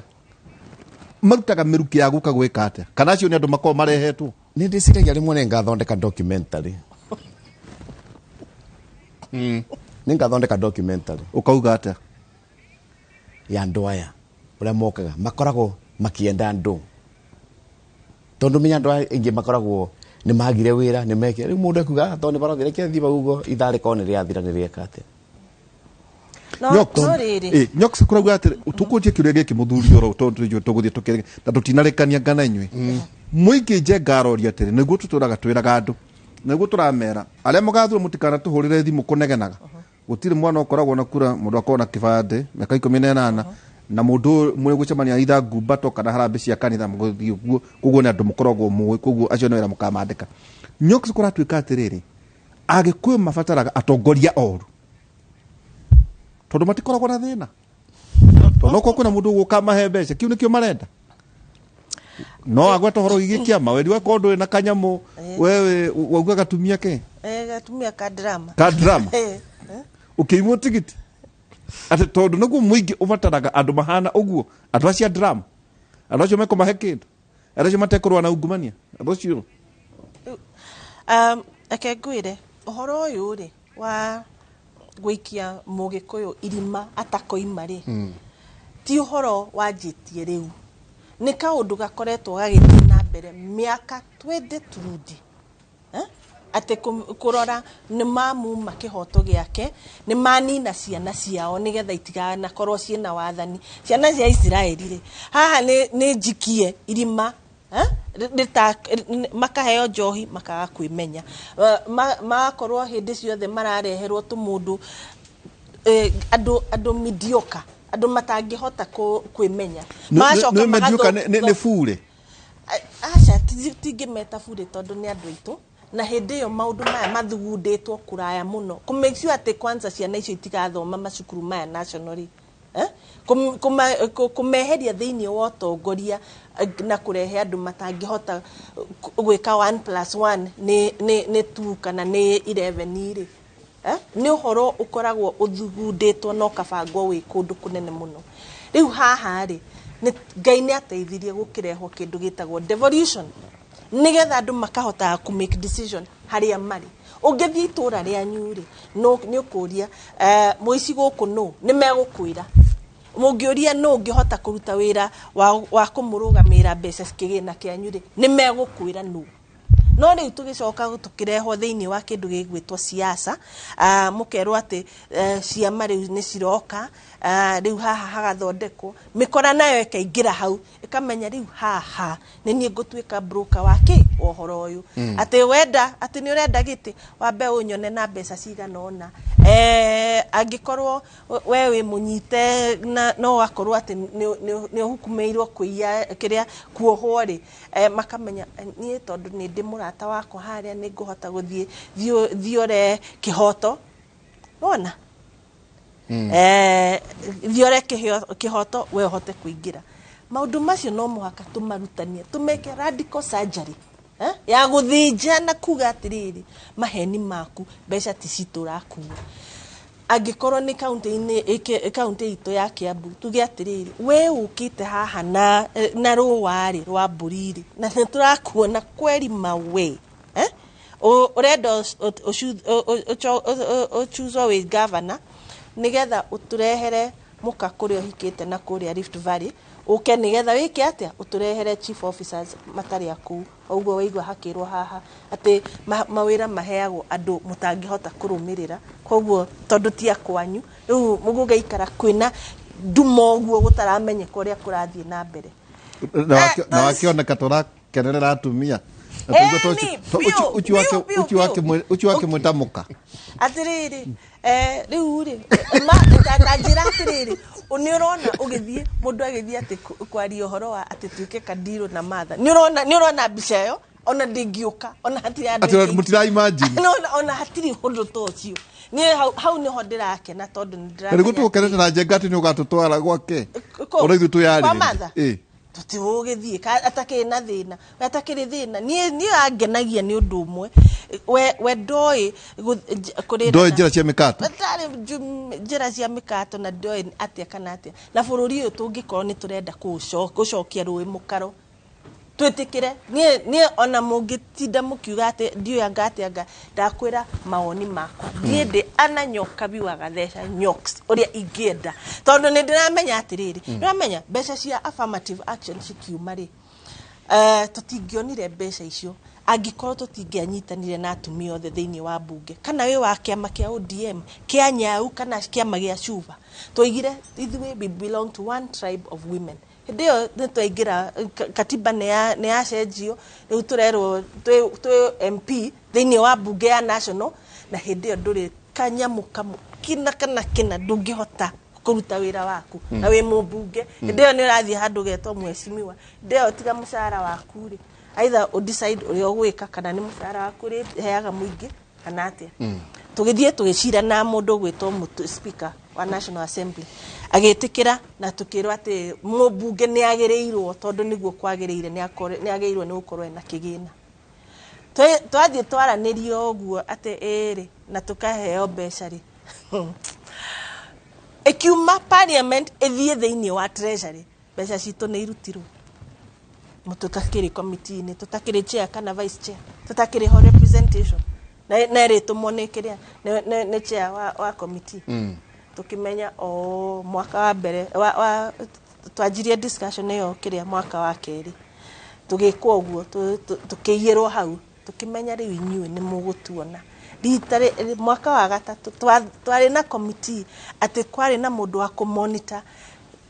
marutaga mĩrukĩ ya gũka gwĩka atĩa, kana acio nĩ andũ makoragwo marehetwo? Nĩ ndĩciragia rĩmwe nĩ ngathondeka documentary, nĩ ngathondeka documentary. Ũkauga atĩa? Ya andũ aya ũrĩa mokaga makoragwo makĩenda andũ, tondũ menya andũ aya aingĩ makoragwo nĩ magire wĩra, nĩ mekire. Rĩu mũndũ ekuga, "Ah, tondũ nĩ barathi, reke thiĩ bau ũguo ithaa rĩkorwo nĩ rĩathira, nĩ rĩeka atĩa?" No no rĩrĩ. Eh, Nyox, kũrauga atĩrĩ, tũkũnjia kĩũria gĩkĩ mũthuri oro tondũ tũgũthiĩ tũkĩrĩ na tũtinarĩkania ngana inyuĩ mũingĩ. Njenga aroria atĩrĩ, nĩguo tũtũraga twĩraga andũ, nĩguo tũramera arĩa mũgathura mũtikanatũhũrĩre thimũ kũnegenaga. Gũtirĩ mwana ũkoragwo na kura, mũndũ akoragwo na kĩbandĩ mĩaka 18, na mũndũ ũyũ mũrĩ gũcemania itha ngumbato kana harambĩ cia kanitha mũgũthiĩ ũguo. Koguo nĩ andũ mũkoragwo mũĩ, koguo acio nĩ wĩra mũkamandĩka. Nyox, kũratuĩka atĩrĩrĩ, Agĩkũyũ mabataraga atongoria oru tondũ matikoragwo na thĩna, tondũ okorwo kwĩna mũndũ ũgũka mahe mbeca, kĩu nĩkĩo marenda. No agweta ũhoro wĩgiĩ kĩama, wendi wakorwo ndũrĩ na kanyamũ wewe wauga gatumia ke. Eh, gatumia ka drama. Ka drama. Eh, eh. Ũkĩimwo tigiti atĩ tondũ nĩguo mũingĩ ũbataraga andũ mahana ũguo, andũ acio a drama, andũ acio mekũmahe kĩndũ, andũ acio matekũrũa na ungumania, andũ acio. Reke ngwĩre ũhoro ũyũ rĩ wa gũikia mũgĩkũyũ irima atakoima rĩ, ti ũhoro wanjĩtie rĩu, nĩ kaũndũ gakoretwo gagĩthiĩ na mbere mĩaka twende turudi. Eh? Atĩ kũrora nĩ mamuma kĩhoto gĩake, nĩ manina ciana ciao nĩgetha itiganakorwo ciĩna wathani. Ciana cia Isiraeli rĩ, haha nĩ njikie irima. Eh? Makaheo njohi makaga kwĩmenya. Magakorwo hĩndĩ ciothe marareherwo tũmũndũ, andũ mediocre, andũ matangĩhota kwĩmenya. Magacoka Nĩ mediocre, nĩ burĩ. Aca, tingĩmeta burĩ tondũ nĩ andũ aitũ, na hĩndĩ ĩyo maũndũ maya mathugundĩtwo kũraya mũno kũ make sure atĩ kwanza ciana icio itigathoma macukuru maya national rĩ. Eh? Kũmeheria thĩinĩ wa ũtongoria, na kũrehe andũ matangĩhota gwĩka 1 plus 1 nĩ 2 kana nĩ 11 rĩ. Eh? Nĩ ũhoro ũkoragwo ũthugundĩtwo na ũkabangwo wĩ kũndũ kũnene mũno. Rĩu haha rĩ, Ngai nĩ ateithirie gũkĩrehwo kĩndũ gĩtagwo devolution, nĩgetha andũ makahotaga kũ make decision harĩa marĩ. Ũngĩthiĩ itũra rĩanyu rĩ, nĩ ũkũria, mũici gũkũ nũ, nĩ megũkwĩra. Mũngĩũria nũ ũngĩhota kũruta wĩra wa kũmũrũgamĩrĩra mbeca kĩgĩna kĩanyu rĩ, nĩ megũkwĩra nũ. No rĩu tũgĩcoka tũkĩrehwo thĩinĩ wa kĩndũ gĩgwĩtwo siasa, mũkerwo atĩ, ciama rĩu nĩ ciroka, rĩu haha hagathondekwo mĩkora nayo ĩkaingĩra hau, ĩkamenya rĩu haha nĩ niĩ ngũtuĩka broker wa kĩ wa ũhoro ũyũ. Atĩ wenda atĩ nĩ ũrenda gĩtĩ, wambe ũnyone na mbeca cigana ũna. Angĩkorwo we wĩ mũnyite na no akorwo atĩ nĩ ũhukumĩirwo kũiya kĩrĩa kuohwo rĩ, makamenya, niĩ tondũ nĩ ndĩ mũrata wakwa harĩa nĩ ngũhota gũthiĩ thiore kĩhoto. Wona? Thiore kĩhoto we ũhote kũingĩra. Maũndũ macio no mũhaka tũmarutanie, tũmeke radical surgery, ya gũthĩnja na kuga atĩrĩrĩ, maheni maku, mbeca ti citũ ũrakua. Angĩkorwo nĩ kaunti-inĩ, kaunti itũ ya Kiambu, tuge atĩrĩrĩ, we ũkĩte haha na rũa-rĩ rwa mbũri-rĩ, na nĩ tũrakuona kweri mawe, ũrenda ũchuzwo wĩ governor nĩgetha ũtũrehere mũka kũrĩa ũhikĩte na kũrĩa Rift Valley, ũke nĩgetha wĩke atĩa, ũtũrehere chief officers matarĩ akũu. Ũguo waigua hakĩrwo haha atĩ mawĩra maheagwo andũ mũtangĩhota kũrũmĩrĩra, koguo tondũ ti a kwanyu, rĩu mũgũgĩikara kwĩna nduma ũguo gũtaramenyeka ũrĩa kũrathiĩ na mbere. Na wakĩoneka tũrakenerera atumia. Uchi wake mwĩta mũka. Atĩrĩrĩ, rĩu rĩ, ta njĩra atĩrĩrĩ, nĩ ũrona ũgĩthiĩ mũndũ agĩthiĩ atĩ kwaria ũhoro wa atĩ tuĩke Kadiro na Martha, nĩ ũrona mbica ĩyo, ona ndĩngĩũka, ona hatirĩ andũ aingĩ. Mũtira imagine. Ona hatirĩ ũndũ ta ũcio. Niĩ hau nĩho ndĩrakena tondũ nĩ ndĩramenya. Rĩu tũgũkenete na Njenga atĩ nĩ ũgatũtwara gwake. Ona ithuĩ twĩyarĩrĩrie. Kwa Martha? Tũtigũgĩthiĩ atakĩrĩ na thĩna, we atakĩrĩ thĩna. Niĩ angenagia nĩ ũndũ ũmwe, we ndoĩ kũrĩ ndoĩ njĩra cia mĩkato, ndarĩ njĩra cia mĩkato, na ndoĩ atĩa kana atĩa. Na bũrũri ũyũ tũngĩkorwo nĩ tũrenda gũcokia rũĩ mũkaro, twĩtĩkĩre. Niĩ ona mũngĩtinda mũkiuga atĩ ndiũĩ anga atĩa anga, ndakwĩra mawoni makwa. Niĩ ndĩ ana Nyokabi wa Gatheca Nyoks ũrĩa ingĩenda, tondũ nĩ ndĩramenya atĩrĩrĩ, ndĩramenya mbeca cia affirmative action cikiuma rĩ, tũtingĩonire mbeca icio angĩkorwo tũtingĩanyitanire na atumia othe thĩinĩ wa bunge, kana wĩ wa kĩama kĩa ODM, kĩa Nyau, kana kĩama gĩa Cuba. Twaigire ithuĩ we belong to one tribe of women. Hĩndĩ ĩyo nĩ twaingĩra katiba nĩ yacenjio, rĩu tũrerwo twĩ MP thĩinĩ wa bunge ya national, na hĩndĩ ĩyo ndũrĩ kanyamũ kamwe kĩna kana kĩna ndũngĩhota kũruta wĩra waku na wĩ mũmbunge. Hĩndĩ ĩyo nĩ ũrathiĩ handũ getwo mheshimiwa, hĩndĩ ĩyo tiga mũcara waku rĩ, either ũ decide ũrĩa ũgwĩka kana nĩ mũcara waku ũrĩheaga mũingĩ kana atĩa. Tũgĩthiĩ tũgĩcira na mũndũ ũgwĩtwo speaker wa National Assembly, agĩtĩkĩra na tũkĩrwo atĩ mũmbunge nĩ agĩrĩirwo, tondũ nĩguo kwagĩrĩire, nĩ agĩrĩirwo nĩ gũkorwo ena kĩgĩna. Twathiĩ twaranĩrio ũguo atĩ ĩrĩ na tũkaheo mbeca rĩ, ĩkiuma parliament ĩthiĩ thĩinĩ wa treasury, mbeca citũ nĩ irutirwo. Tũtakĩrĩ committee-inĩ, tũtakĩrĩ chair kana vice chair, tũtakĩrĩ ho representation, na ĩrĩtũmwo nĩ kĩrĩa nĩ chair wa committee. Tũkĩmenya o mwaka wa mbere twanjirie discussion ĩyo kĩrĩa mwaka wa kerĩ, tũgĩkwo ũguo, tũkĩiyĩrwo hau, tũkĩmenya rĩu inyuĩ nĩ mũgũtuona. Rita mwaka wa gatatũ twarĩ na committee atĩ kwarĩ na mũndũ wa kũmonitor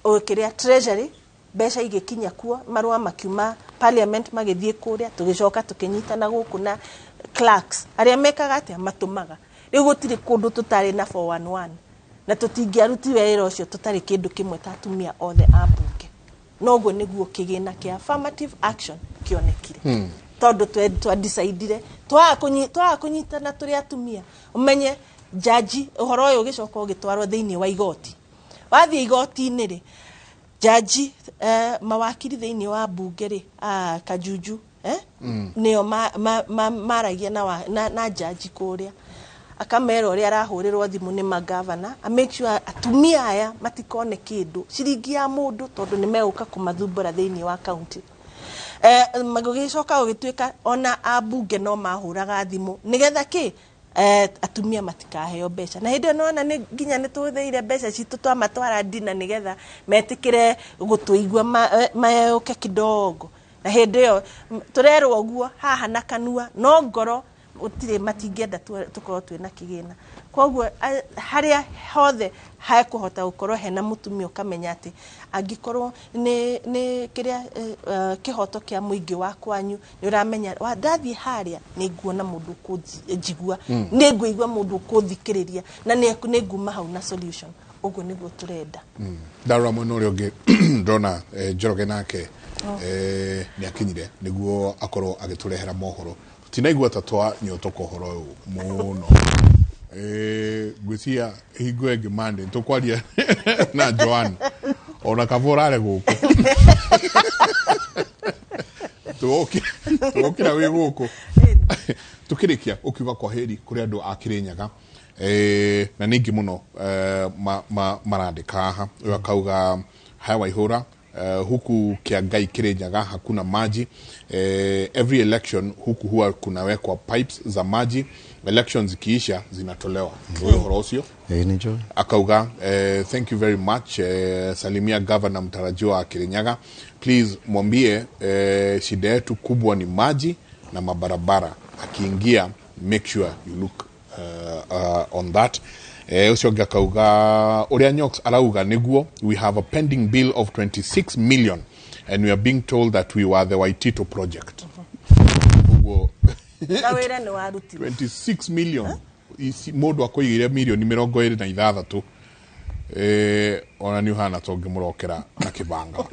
kĩrĩa treasury, mbeca igĩkinya kuo, marũa makiuma parliament magĩthiĩ kũrĩa, tũgĩcoka tũkĩnyitana gũkũ na clerks arĩa mekaga atĩa, matũmaga. Rĩu gũtirĩ kũndũ tũtarĩ na 411, na tũtingĩarutire wĩra ũcio tũtarĩ kĩndũ kĩmwe ta atumia othe a mbunge. Noguo nĩguo kĩgĩna kĩa affirmative action kĩonekire, tondũ twadecidire twaga kũnyitana tũrĩ atumia. Ũmenye jaji ũhoro ũyũ ũgĩcoka ũgĩtwarwo thĩinĩ wa igoti, wathiĩ igoti-inĩ rĩ, jaji mawakiri thĩinĩ wa mbunge rĩ, Kajuju nĩo maragia na jaji kũrĩa, akamera ũrĩa arahũrĩrwo thimũ nĩ magavana, a make sure atumia aya matikone kĩndũ ciringi ya mũndũ, tondũ nĩ megũka kũmathumbũra thĩinĩ wa county. Gũgĩcoka gũgĩtuĩka ona ambunge no mahũraga thimũ nĩgetha kĩ atumia matikaheo mbeca. Na hĩndĩ ĩyo nĩwona nĩ nginya nĩ tũhũthĩrire mbeca citũ twamatwara ndina nĩgetha metĩkĩre gũtũigua mayũke kidogo. Na hĩndĩ ĩyo tũrerwo ũguo haha na kanua, no ngoro gũtirĩ, matingĩenda tũkorwo twĩna kĩgĩna. Koguo harĩa hothe hekũhota gũkorwo hena mũtumia, ũkamenya atĩ angĩkorwo nĩ kĩrĩa kĩhoto kĩa mũingĩ wa kwanyu, nĩ ũramenya ndathiĩ harĩa nĩ nguona mũndũ ũkũnjigua, nĩ ngũigua mũndũ ũkũthikĩrĩria, na nĩ nguma hau na solution. Ũguo nĩguo tũrenda. Ndarora mwena ũrĩa ũngĩ ndona Njoroge nake nĩ akinyire nĩguo akorwo agĩtũrehera mohoro. Tũtinaigua ta twanyotoka ũhoro ũyũ mũno. Ngwĩciria hingo ĩngĩ mande tũkwaria na Joan ona kaba ũrare gũkũ tũgũkĩra wĩ gũkũ tũkĩrĩkia ũkiuga kwa heri kũrĩ andũ a Kĩrĩnyaga na nĩ aingĩ mũno marandĩka haha. Ũyũ akauga haya Waihũra, huku Kiangai Kirinyaga hakuna maji. Every election huku huwa kunawekwa pipes za maji, elections zikiisha zinatolewa. Ũyũ ũhoro ũcio. Ĩĩ nĩ njũĩ. Akauga thank you very much. Salimia governor mtarajiwa wa Kirinyaga, please mwambie shida yetu kubwa ni maji na mabarabara, akiingia make sure you look on that. Ucio ũngĩ akauga ũrĩa Nyox arauga nĩguo, we have a pending bill of 26 million and we are being told that we were the Waitito project. Ũguo na wĩra nĩ warutirwo. 26 million. Ici mũndũ akũigĩire mirioni 26, ona nĩ ũhana ta ũngĩmũrokera na kĩbanga.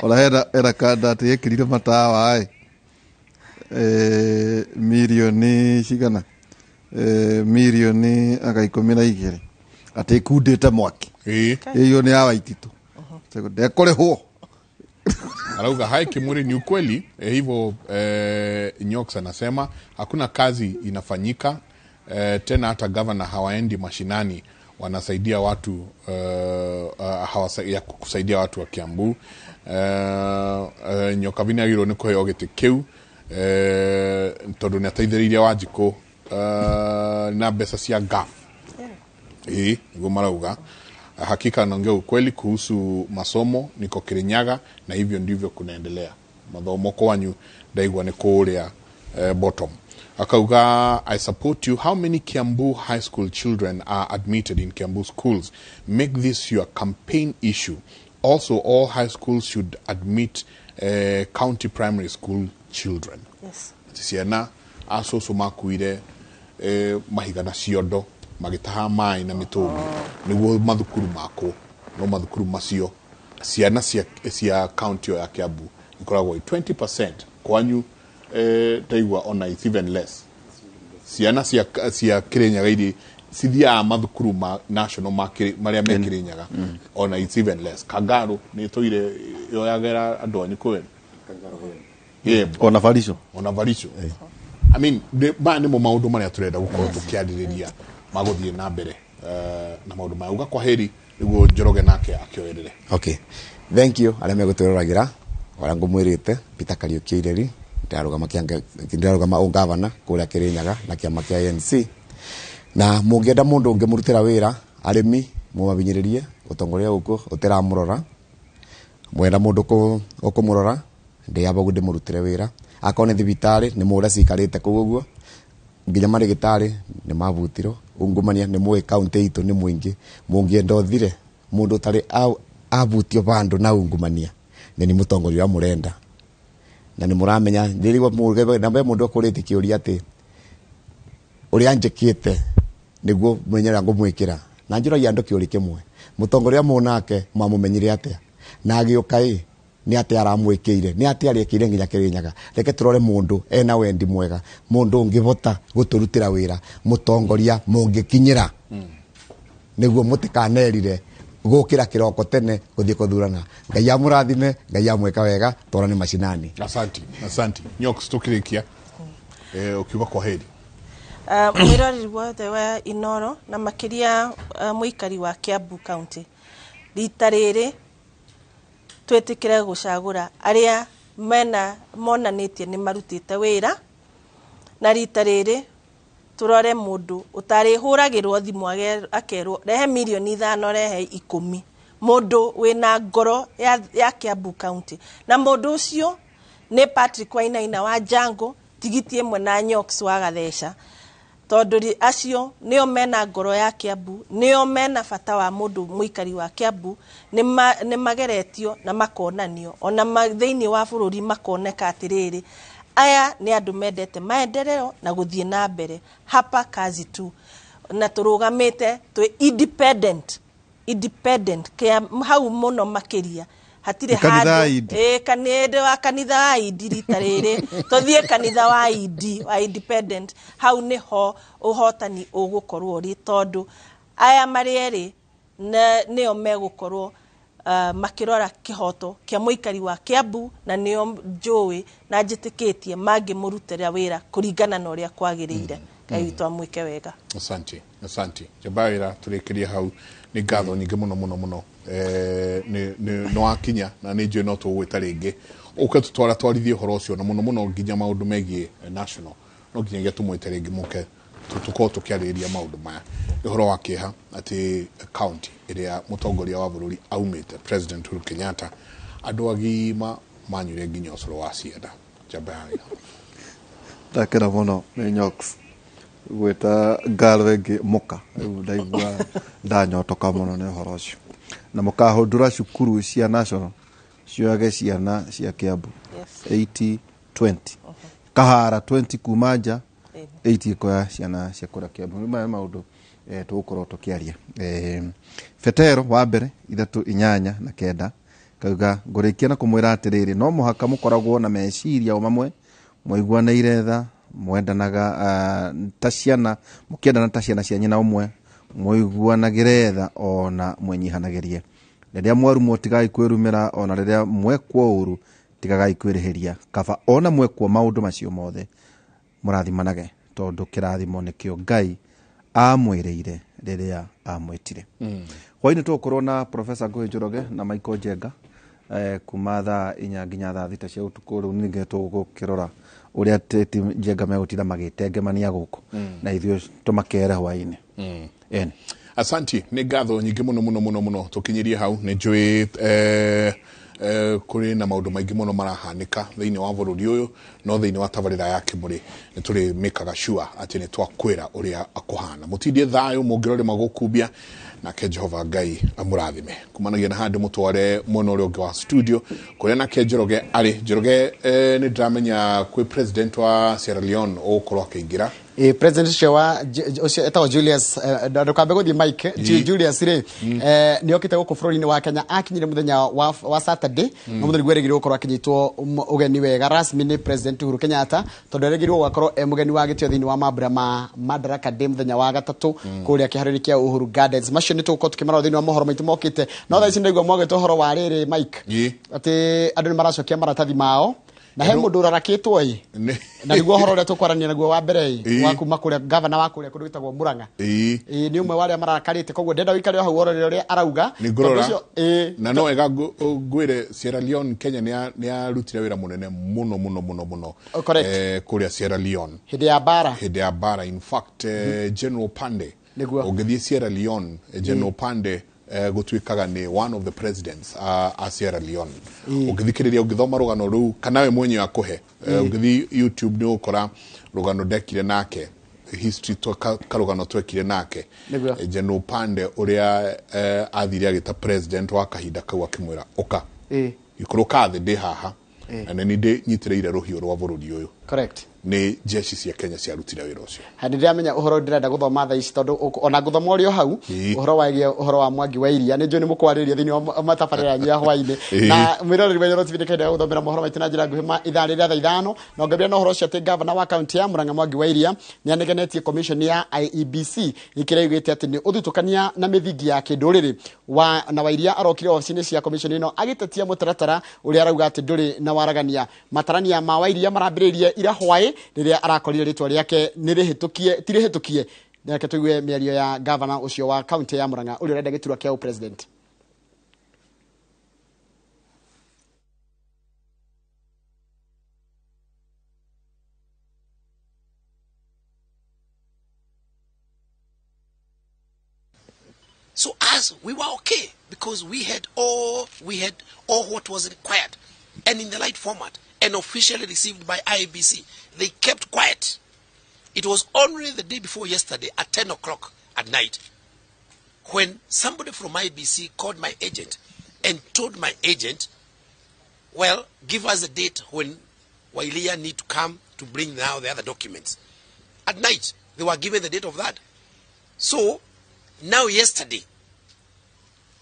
Ona hena kanda atĩ ĩkĩrire matawa ĩ mirioni cigana, mirioni anga 12 atĩ ĩkundĩte mwaki. Ĩyo nĩ ya Waititũ, ndekũrĩhwo. Arauga hai Kimuri, ni ukweli hivyo. Nyox anasema hakuna kazi inafanyika tena, hata governor hawaendi mashinani, wanasaidia watu ya kusaidia watu wa Kiambu. Nyokavini agĩrĩirwo nĩ kũheo gĩtĩ kĩu tondũ nĩ ateithĩrĩirie Wanjikũ na mbeca cia GAF. Ĩĩ nĩguo marauga. Hakika anaongea ukweli kuhusu masomo, niko Kirinyaga na hivyo ndivyo kunaendelea. Mathomo kwanyu ndaigua nĩ kũrĩa bottom. Akauga I support you. How many Kiambu high school children are admitted in Kiambu schools? Make this your campaign issue. Also all high schools should admit county primary school children. Yes. Ciana acũcũ makuire mahiga na ciondo magĩtaha maĩ na mĩtũngi nĩguo mathukuru makwo, no mathukuru macio ciana cia county ĩyo ya Kiambu ikoragwo i 20%. Kwanyu ndaigua ona it's even less. Ciana cia Kirinyaga iria cithiaga mathukuru ma national marĩa me Kirinyaga ona it's even less. Kangaru nĩ ĩtũire yoyagĩra andũ anyu kwene. Yeah. Ona Baricho. Ona Baricho. I mean, maya nĩmo maũndũ marĩa tũrenda gũkorwo tũkĩarĩrĩria magũthiĩ na mbere na maũndũ maya. Uga kwa heri nĩguo Njoroge nake akĩoerere. Okay. Thank you arĩa megũtwĩroragĩra ũrĩa ngũmwĩrĩte Peter Kariuki Ireri ndĩrarũgama ũngavana kũrĩa Kirinyaga na kĩama kĩa ANC, na mũngĩenda mũndũ ũngĩmũrutĩra wĩra arĩmi mũmabinyĩrĩrie ũtongoria gũkũ ũtĩramũrora, mwenda mũndũ ũkũmũrora ndĩyamba ũguo ndĩmũrutĩre wĩra. Akorwo nĩ thibitarĩ nĩ mũũrĩa cikarĩte kũu ũguo nginya marĩgĩtarĩ nĩ mabutirwo. Ungumania nĩ mũĩ kaunti itũ nĩ mũingĩ, mũngĩenda ũthire mũndũ ũtarĩ abutio bandũ na ungumania nĩ nĩ mũtongoria ũrĩa mũrenda na nĩ mũramenya. Ndĩrigwo namba mũndũ akũrĩtie kĩũria atĩ ũrĩa njĩkĩte nĩguo menye ũrĩa ngũmwĩkĩra, na njũragia andũ kĩũria kĩmwe, mũtongoria mũnake mwamũmenyire atĩa na agĩũka ĩ nĩ atĩa aramwĩkĩire, nĩ atĩa arĩkĩire nginya Kirinyaga. Reke tũrore mũndũ ena wendi mwega, mũndũ ũngĩhota gũtũrutĩra wĩra, mũtongoria mũngĩkinyĩra nĩguo mũtikanerire gũkĩra kĩroko tene gũthiĩ kũthurana. Ngai amũrathime, Ngai amwĩka wega, twarane macinani. Asanti, asanti. Nyox tũkĩrĩkia ũkiuga kwa heri. Mwĩroreri wothe wa Inoro na makĩria mũikari wa Kiambu County, rita rĩrĩ twĩtĩkĩre gũcagũra arĩa mena monanĩtie nĩ marutĩte wĩra, na rita rĩrĩ tũrore mũndũ ũtarĩhũragĩrwo thimũ akerwo rehe mirioni 5 rehe 10, mũndũ wĩna ngoro ya Kiambu County, na mũndũ ũcio nĩ Patrick Wainaina wa Jango tigiti ĩmwe na Nyox wa Gatheca, tondũ acio nĩo mena ngoro ya Kiambu, nĩo mena bata wa mũndũ mũikari wa Kiambu, nĩ mageretio na makonanio ona thĩinĩ wa bũrũri makoneka atĩrĩrĩ aya nĩ andũ mendete maendeleo na gũthiĩ na mbere, hapa kazi tu, na tũrũgamĩte twĩ independent hau mũno makĩria Hatirĩ Nĩ kanitha wa handũ Indi. Ĩĩ, kanitha wa kanitha wa Indi rita rĩrĩ tũthiĩ kanitha wa Indi wa Independent. Hau nĩho ũhotani ũgũkorwo ũrĩ, tondũ aya marĩ erĩ nĩo megũkorwo makĩrora kĩhoto kĩa mũikari wa Kiambu, na nĩo njũĩ na njĩtĩkĩtie mangĩmũrutĩra wĩra kũringana na ũrĩa kwagĩrĩire. Ngai witũ amwĩke wega. Asante, asante. Njamba wĩra tũrĩkĩrie hau. Nĩ ngatho nyingĩ mũno mũno mũno. Nĩ wakinya na nĩ njũĩ no tũgũgwĩta rĩngĩ ũke tũtwara twarithie ũhoro ũcio, na mũno mũno nginya maũndũ megiĩ national no nginyagia tũmwĩte rĩngĩ mũke tũkorwo tũkĩarĩrĩria maũndũ maya. Nĩ ũhoro wa kĩeha atĩ county ĩrĩa mũtongoria wa bũrũri aumĩte, President Uhuru Kenyatta, andũ agima manyuire nginya ũcũrũ wa cianda. Njamba ya wĩra. Ndakena mũno nĩ Nyox gwĩta ngaro ĩngĩ mũka. Rĩu ndaigua ndanyotoka mũno nĩ ũhoro ũcio. Na mũkahũndũra cukuru cia national cioyage ciana cia Kiambu. 80-20. Kahara 20 kuma nja, 80 ĩkoya ciana cia kũrĩa Kiambu. Nĩ maya maũndũ tũgũkorwo tũkĩaria. Petero wa mbere 3:8 na 9 kauga, ngũrĩkia na kũmwĩra atĩrĩrĩ, no mũhaka mũkoragwo na meciria o mamwe, mũiguanĩire tha, mwendanaga ta ciana, mũkĩendana ta ciana cia nyina ũmwe, mũiguanagĩre tha ona mwĩnyihanagĩrie. Rĩrĩa mwarumwo tigai kwĩrumĩra, ona rĩrĩa mwekwo ũru tigagai kwĩrĩhĩria, kaba ona mwekwo maũndũ macio mothe mũrathimanage, tondũ kĩrathimo nĩkĩo Ngai amwĩrĩire rĩrĩa amwĩtire. Hwainĩ tũgũkorwo na Professor Ngũgĩ Njoroge na Michael Njenga kuma thaa 4 nginya thaa 6 cia ũtukũ. Rĩu ningĩ tũgũkĩrora ũrĩa Teti Njenga megũtinda magĩtengemania gũkũ na ithuĩ tũmakere hwainĩ. Ene. Asanti, nĩ ngatho nyingĩ mũno mũno mũno mũno. Tũkinyĩrie hau. Nĩ njũĩ kũrĩ na maũndũ maingĩ mũno marahanĩka thĩinĩ wa bũrũri ũyũ, no thĩinĩ wa tabarĩra ya Kĩmũrĩ nĩ tũrĩ mĩkaga sure atĩ nĩ twakwĩra ũrĩa kũhana. Mũtindie thayũ mũngĩrorĩma gũkumbia, nake Jehova Ngai amũrathime. Kumanagia na handũ mũtware mwena ũrĩa ũngĩ wa studio kũrĩa nake Njoroge arĩ. Njoroge, nĩ ndĩramenya kwĩ president wa Sierra Leone ũgũkorwo akĩingĩra. President ũcio wa ũcio etagwo Julius, ndũkambe gũthiĩ Mike. Julius rĩ, nĩ okĩte gũkũ bũrũri-inĩ wa Kenya. Akinyire mũthenya wa Saturday, na mũthenya nĩguo erĩgĩrĩirwo gũkorwo akĩnyitwo ũgeni wega rasmi nĩ President Uhuru Kenyatta, tondũ erĩgĩrĩirwo gũgakorwo e mũgeni wa gĩtĩo thĩinĩ wa mambura ma Madaraka Day mũthenya wa gatatũ kũrĩa kĩharo-inĩ kĩa Uhuru Gardens. Macio nĩ tũgũkorwo tũkĩmarora thĩinĩ wa mohoro maitũ mokĩte. No thaa ici ndaigua mwagĩte ũhoro wa rĩrĩ, Mike, atĩ andũ nĩ maracokia maratathi mao na he mũndũ ũrarakĩtwo ĩ, na nĩguo ũhoro ũrĩa tũkwarania naguo wa mbere ĩ, wa kuma kũrĩa gavana wa kũrĩa kũndũ gwĩtagwo Murang'a. Ĩ, nĩ ũmwe wa arĩa marakarĩte, koguo ndenda ũikare o hau worore ũrĩa arauga. Nĩ ngũrora. Tondũ ũcio, ĩ, Na no wega ngwĩre Sierra Leone, Kenya nĩ yarutire wĩra mũnene mũno mũno mũno mũno. Oh, correct. Kũrĩa Sierra Leone hĩndĩ ya mbara. Hĩndĩ ya mbara. In fact, General Pande, Nĩguo. ũngĩthiĩ Sierra Leone, General Pande gũtuĩkaga nĩ one of the presidents a Sierra Leone. Ũngĩthikĩrĩria, ũngĩthoma rũgano rũu kana we mwenyewe akũhe, ũngĩthiĩ YouTube nĩ ũgũkora rũgano ndekire nake, history karũgano twekire nake. Nĩguo. General Pande ũrĩa athire agĩta president wa kahinda kau akĩmwĩra, ũka ikũrũka thĩ, ndĩ haha na nĩ niĩ nyitĩrĩire rũhiũ rwa bũrũri ũyũ. Nĩ jeshi cia Kenya ciarutire wĩra ũcio. Hĩndĩ ndĩramenya ũhoro ndĩrenda gũthoma thaa ici, tondũ ona ngũthoma ũrĩ o hau ũhoro wagiĩ ũhoro wa Mwangi wa Iria, nĩ njũĩ nĩ mũkwarĩrĩria thĩinĩ wa matabarĩra yanyu ya hwainĩ. Na mwĩroreri wa Inooro TV, nĩ kahinda ga gũthomera mohoro maitũ na njĩra nguhĩ ma ithaa rĩrĩa thaa 5, na ngambĩrĩria na ũhoro ũcio atĩ gavana wa kaunti ya Murang'a Mwangi wa Iria nĩ anegenetie commission ya IEBC ĩkĩrĩa ĩugĩte atĩ nĩ ũthutũkania na mĩthingi ya kĩndũrĩrĩ wa na Wairia arokire obici-inĩ cia commission ĩno agĩtetia mũtaratara ũrĩa arauga atĩ ndũrĩ na waragania. Matarania ma Wairia marambĩrĩirie ira hwaĩ rĩrĩa arakorire rĩtwa rĩake nĩ rĩhĩtũkie ti rĩhĩtũkie. Reke tũigue mĩario ya gavana ũcio wa kaunti ya Murang'a ũrĩa ũrenda gĩturwa kĩa ũpresident. So as we were okay because we had all what was required and in the right format and officially received by IEBC. They kept quiet. It was only the day before yesterday at 10 o'clock at night when somebody from IEBC called my agent and told my agent, well, give us a date when Wa Iria need to come to bring now the other documents. At night, they were given the date of that. So, now yesterday,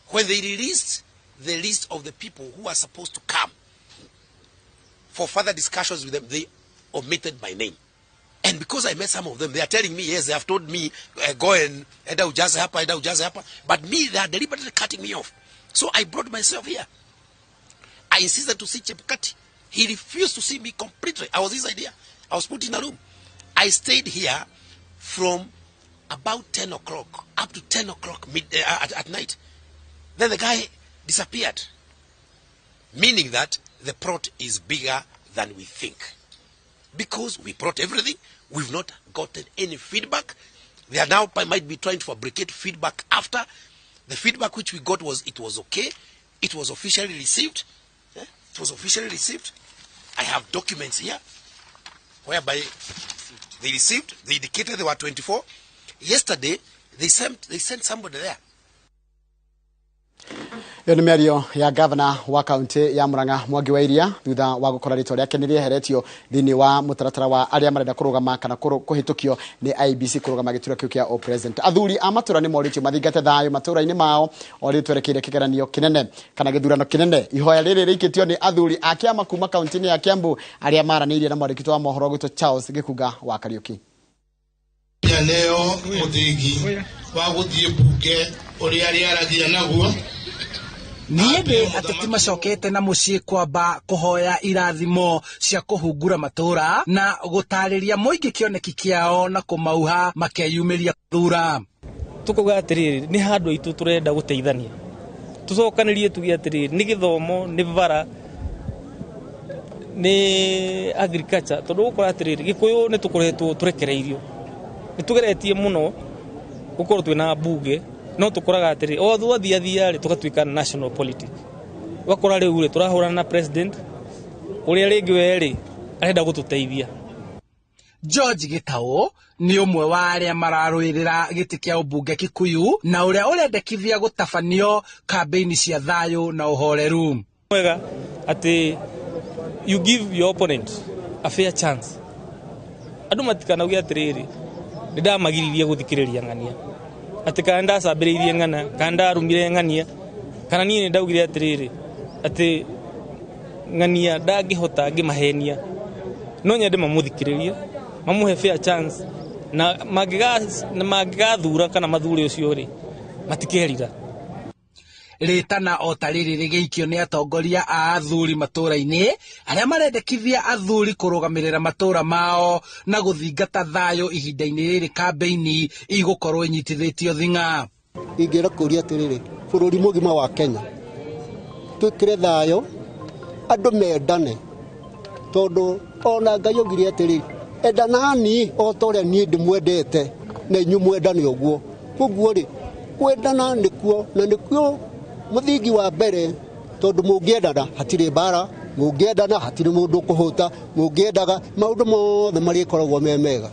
when they released the list of the people who are supposed to come for further discussions with them, they omitted my name. And because I met some of them, they are telling me, yes, they have told me, go and enda ujaze hapa, enda ujaze hapa. But me, they are deliberately cutting me off. So I brought myself here. I insisted to see Chebukati. He refused to see me completely. I was his idea. I was put in a room. I stayed here from about 10 o'clock up to 10 o'clock at night. Then the guy disappeared, meaning that the plot is bigger than we think. Because we brought everything, we've not gotten any feedback. They are now might be trying to fabricate feedback after. The feedback which we got was it was okay. It was officially received. It was officially received. I have documents here whereby they received, they indicated there were 24. Yesterday, they sent somebody there. Ĩyo nĩ mĩario ya gavana wa kaunti ya Murang'a Mwangi wa Iria thutha wa gũkora rĩtwa rĩake nĩ rĩeheretio thĩinĩ wa mũtaratara wa arĩa marenda kũrũgama kana kũhĩtũkio nĩ IEBC kũrũgama gĩturwa kĩu kĩa president. Athuri a matũra nĩ morĩtio mathingate thayũ matũra-inĩ mao o rĩu twerekeire kĩgeranio kĩnene kana gĩthurano kĩnene. Ihoya rĩrĩ rĩikĩtio nĩ athuri a kĩama kuma kaunti-inĩ ya Kiambu arĩa maranĩirie na mwandĩki wa mohoro gwitũ Charles Gĩkunga wa Kariũki. Leo mũthingi wa gũthiĩ mbunge ũrĩa rĩaragia naguo. Nĩ hĩndĩ ateti macokete na mũciĩ kwamba kũhoya irathimo cia kũhungura matũra na gũtarĩria mũingĩ kĩoneki kĩao na kũmauha makeyumĩria thura. Tũkauga atĩrĩrĩ, nĩ handũ aitũ tũrenda gũteithania, tũcokanĩrie tuge atĩrĩrĩ, nĩ gĩthomo, nĩ bara, nĩ agriculture, tondũ gũkora atĩrĩrĩ, Gĩkũyũ nĩ tũkoretwo tũrekereirio, nĩ tũgeretie mũno gũkorwo twĩna mbunge, no tukoraga atĩrĩ o thutha thia rĩ tũgatuĩka national politics. Ũgakora rĩu rĩ tũrahũrana na president ũrĩa rĩngĩ we rĩ arenda gũtũteithia. George Gitau nĩ ũmwe wa arĩa mararũĩrĩra gĩtĩ kĩa ũmbunge Kikuyu na ũrĩa ũrendekithia gũtabanio kambĩini cia thayũ na ũhoreru. Mwega atĩ you give your opponent a fair chance. Andũ matikanauge atĩrĩrĩ nĩ ndamagiririe gũthikĩrĩria ng'ania, atĩ kana ndacambĩrĩirie ng'ana, kana ndarumire ng'ania, kana niĩ nĩ ndaugire atĩrĩrĩ atĩ ng'ania ndangĩhota ngĩmahenia. No nyende mamũthikĩrĩrie, mamũhe fair chance, na mangĩgathura kana mathure ũcio rĩ matikerira. Rĩtana o ta rĩrĩ rĩgĩikio nĩ atongoria a athuri matũra-inĩ arĩa marendekithia athuri kũrũgamĩrĩra matũra mao na gũthingata thayũ ihinda-inĩ rĩrĩ kambĩini igũkorwo inyitithĩtio thing'a. Ingĩenda kũũria atĩrĩrĩ, bũrũri mũgima wa Kenya twĩkĩre thayũ, andũ mendane, tondũ ona Ngai augire atĩrĩrĩ, endanani o ta ũrĩa niĩ ndĩmwendete na inyuĩ mwendane ũguo. Koguo rĩ, kwendana nĩkuo na nĩkuo mũthingi wa mbere, tondũ mũngĩendana hatirĩ mbara, mũngĩendana hatirĩ mũndũ ũkũhũta, mũngĩendaga maũndũ mothe marĩkoragwo me mega.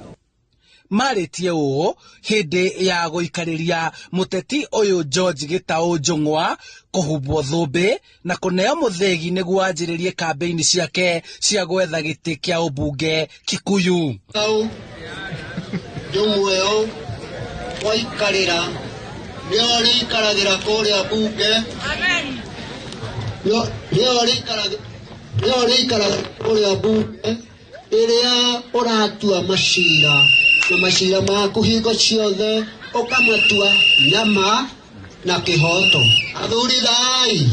Marĩtie ũũ hĩndĩ ya gũikarĩria mũteti ũyũ George Gitau Njũng'wa kũhumbwo thũmbĩ na kũneo mũthĩgi nĩguo anjĩrĩrie kambĩini ciake cia gwetha gĩtĩ kĩa ũmbunge Kikuyu. Njũng'wa waikarĩra nĩo rĩikaragĩra kũrĩa mbunge, nĩo rĩikaragĩra kũrĩa mbunge ĩrĩa ũratua macira na macira maku hingo ciothe ũkamatua nama na kĩhoto. Athuri thai.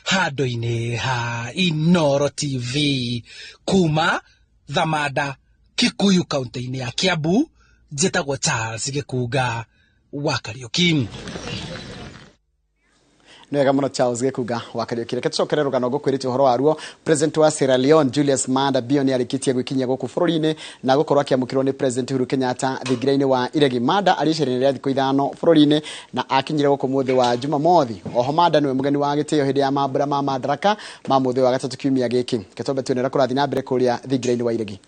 Handũ-inĩ ha Inooro TV kuma Thamanda, Kikuyu, kaunti-inĩ ya Kiambu, njĩtagwo Charles Gĩkunga wa Kariũki. Nĩ wega mũno Charles Gĩkunga wa Kariũki. Reke tũcokere rũgano ngũkwĩrĩte ũhoro waruo. President wa Sierra Leone Julius Maada Bio nĩ arĩkĩtie gwĩkinyia gũkũ bũrũri-inĩ na gũkorwo akĩamũkĩrwo nĩ President Uhuru Kenyatta thingira-inĩ wa Iregi. Maada arĩ iceera-inĩ rĩa thikũ 5 bũrũri-inĩ na akinyire gũkũ mũthĩ wa Jumamothi. Oho Maada nĩwe mũgeni wa gĩtĩo hĩndĩ ya mambura ma Madaraka ma mũthĩ wa gatatũ kiumia gĩkĩ. Reke twambe tuone ũrĩa kũrathiĩ na mbere kũrĩa thingira-inĩ wa Iregi.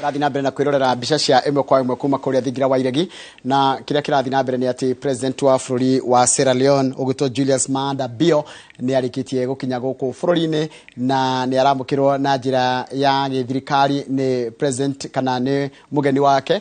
Rathi na mbere na kwirorera mbica cia ĩmwe kwa ĩmwe kuma kũrĩa thingira wa iregi, na kĩrĩa kĩrathiĩ na mbere nĩ atĩ president wa bũrũri wa Sierra Leone ũgwĩtwo Julius Maada Bio nĩ arĩkĩtie gũkinya gũkũ bũrũri-inĩ na nĩ aramũkĩrwo na njĩra ya gĩthirikari nĩ president kana nĩ mũgeni wake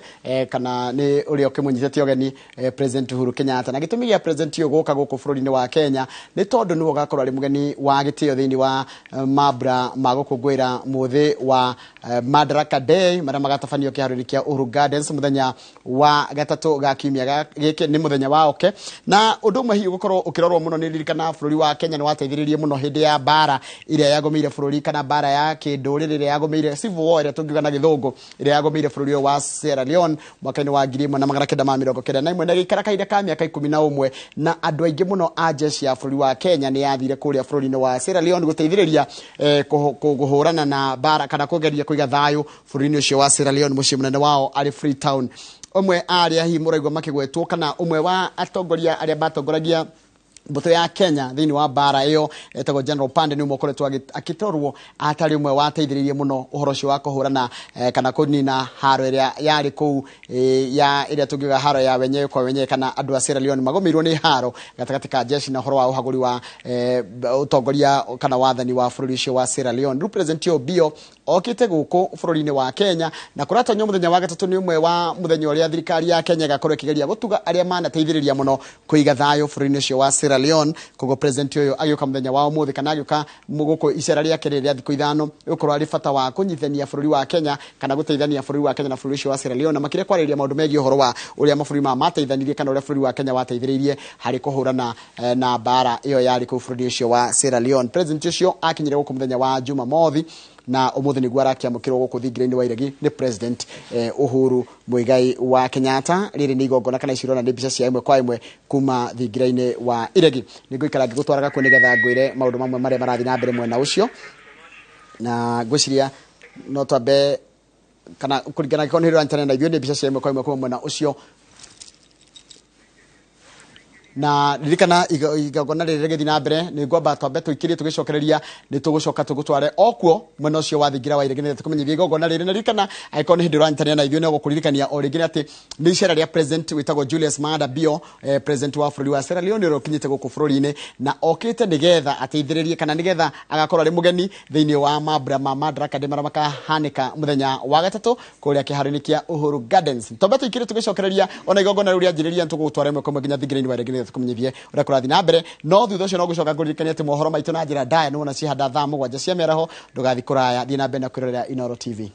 kana nĩ ũrĩa ũkĩmũnyitĩte ũgeni President Uhuru Kenyatta. Na gĩtũmi gĩa president ũyũ gũka gũkũ bũrũri-inĩ wa Kenya nĩ tondũ nĩwe ũgakorwo arĩ mũgeni wa gĩtĩo thĩinĩ wa mambura ma gũkũngũĩra mũthĩ wa Madaraka Day marĩa magatabanio kĩharo-inĩ kĩa Uhuru Gardens mũthenya wa gatatũ ga kiumia gĩkĩ nĩ mũthenya wa oke. Na ũndũ ũmwe hihi ũgũkorwo ũkĩrorwo mũno nĩ ririkana bũrũri wa Kenya nĩ wateithĩrĩirie mũno hĩndĩ ya mbara ĩrĩa yagũmĩire bũrũri kana mbara ya kĩndũrĩrĩ ĩrĩa yagũmĩire civil war ĩrĩa tũngiuga na gĩthũngũ ĩrĩa yagũmĩire bũrũri ũyũ wa Sierra Leone mwaka-inĩ wa 1991 na gĩikara kahinda ka mĩaka 11 na andũ aingĩ mũno a jeshi ya bũrũri wa Kenya nĩ yathire kũrĩa bũrũri-inĩ wa Sierra Leone gũteithĩrĩria kũhũrana na mbara kana kũgeria kũiga thayũ bũrũri-inĩ ũcio wa Sierra Leone mũciĩ mũnene wao arĩ Freetown. Ũmwe arĩa hihi mũraigua makĩgwetwo kana ũmwe wa atongoria arĩa matongoragia mbũtũ ya Kenya thĩinĩ wa mbara ĩyo etagwo General Pande nĩ ũmwe ũkoretwo akĩtorwo atarĩ ũmwe wateithĩrĩirie mũno ũhoro ũcio wa kũhũrana kana kũnina haro ĩrĩa yarĩ kũu ya ĩrĩa tũngiuga haro ya wenyewe kwa wenyewe kana andũ a Sierra Leone magũmĩirwo nĩ haro gatagatĩ ka jeshi na ũhoro wa ũhagũri wa ũtongoria kana wathani wa bũrũri ũcio wa Sierra Leone. Rĩu President Bio okĩte gũkũ bũrũri-inĩ wa Kenya na kũratanywo mũthenya wa gatatũ nĩ ũmwe wa mũthenya ũrĩa thirikari ya Kenya ĩgakorwo ĩkĩgeria gũtuga arĩa manateithĩrĩria mũno kũiga thayũ bũrũri-inĩ ũcio wa Sierra Leone. Koguo president ũyũ agĩũka mũthenya wa ũmũthĩ kana agĩũka gũkũ icera rĩake rĩrĩa thikũ 5 ĩgũkorwo arĩ bata wa kũnyitithania bũrũri wa Kenya kana gũteithania bũrũri wa Kenya na bũrũri ũcio wa Sierra Leone, na makĩria kwarĩrĩria maũndũ megiĩ ũhoro wa ũrĩa mabũrũri maya mateithanirie kana ũrĩa bũrũri wa Kenya wateithĩrĩirie harĩ kũhũrana na mbara ĩyo yarĩ kũu bũrũri ũcio wa Sierra Leone. President ũcio akinyire gũkũ mũthenya wa Jumamothi Na ũmũthĩ nĩguo arakĩamũkĩrwo gũkũ thingira-inĩ wa iregi nĩ President Uhuru Muigai wa Kenyatta. Rĩrĩ nĩ igongona kana ici ũrona nĩ mbica cia ĩmwe kwa ĩmwe kuma thingira-inĩ wa iregi. Nĩ ngũikara ngĩgũtwaraga kuo nĩgetha ngwĩre maũndũ mamwe marĩa marathiĩ na mbere mwena ũcio, na ngwĩciria no twambe kana kũringana angĩkorwo nĩ ũranyitanĩra na ithuĩ, nĩ mbica cia ĩmwe kwa ĩmwe kuma mwena ũcio. Na ririkana igongona rĩrĩ rĩgĩthiĩ na mbere, nĩ ngwamba twambe tũikĩrie, tũgĩcokereria nĩ tũgũcoka tũgũtware o kuo mwena ũcio wa thingira wa iregi nĩgetha tũkũmenyithie igongona rĩrĩ. Na ririkana, angĩkorwo nĩ hĩndĩ ũranyitanĩra na ithuĩ, no gũkũririkania o rĩngĩ nĩ atĩ nĩ icera rĩa President wĩtagwo Julius Maada Bio, president wa bũrũri wa Sierra Leone, ũrĩa ũkinyĩte gũkũ bũrũri-inĩ na okĩte nĩgetha ateithĩrĩrie kana nĩgetha agakorwo arĩ mũgeni thĩinĩ wa mambura ma Madaraka Day marĩa makahanĩka mũthenya wa gatatũ kũrĩa kĩharo-inĩ kĩa Uhuru Gardens. Twambe tũikĩre, tũgĩcokereria ona igongona rĩu rĩanjĩrĩria, tũgũgũtwara ĩmwe kwa ĩmwe nginya thingira-inĩ wa iregi nĩgetha tũkũmenyithie ũrĩa kũrathiĩ na mbere. No thutha ũcio no gũcoka ngũririkania atĩ mohoro maitũ na njĩra ndaya nĩwona cihanda thaa 7 cia mĩaraho. Ndũgathiĩ kũraya, thiĩ na mbere na kwĩrorera Inooro TV.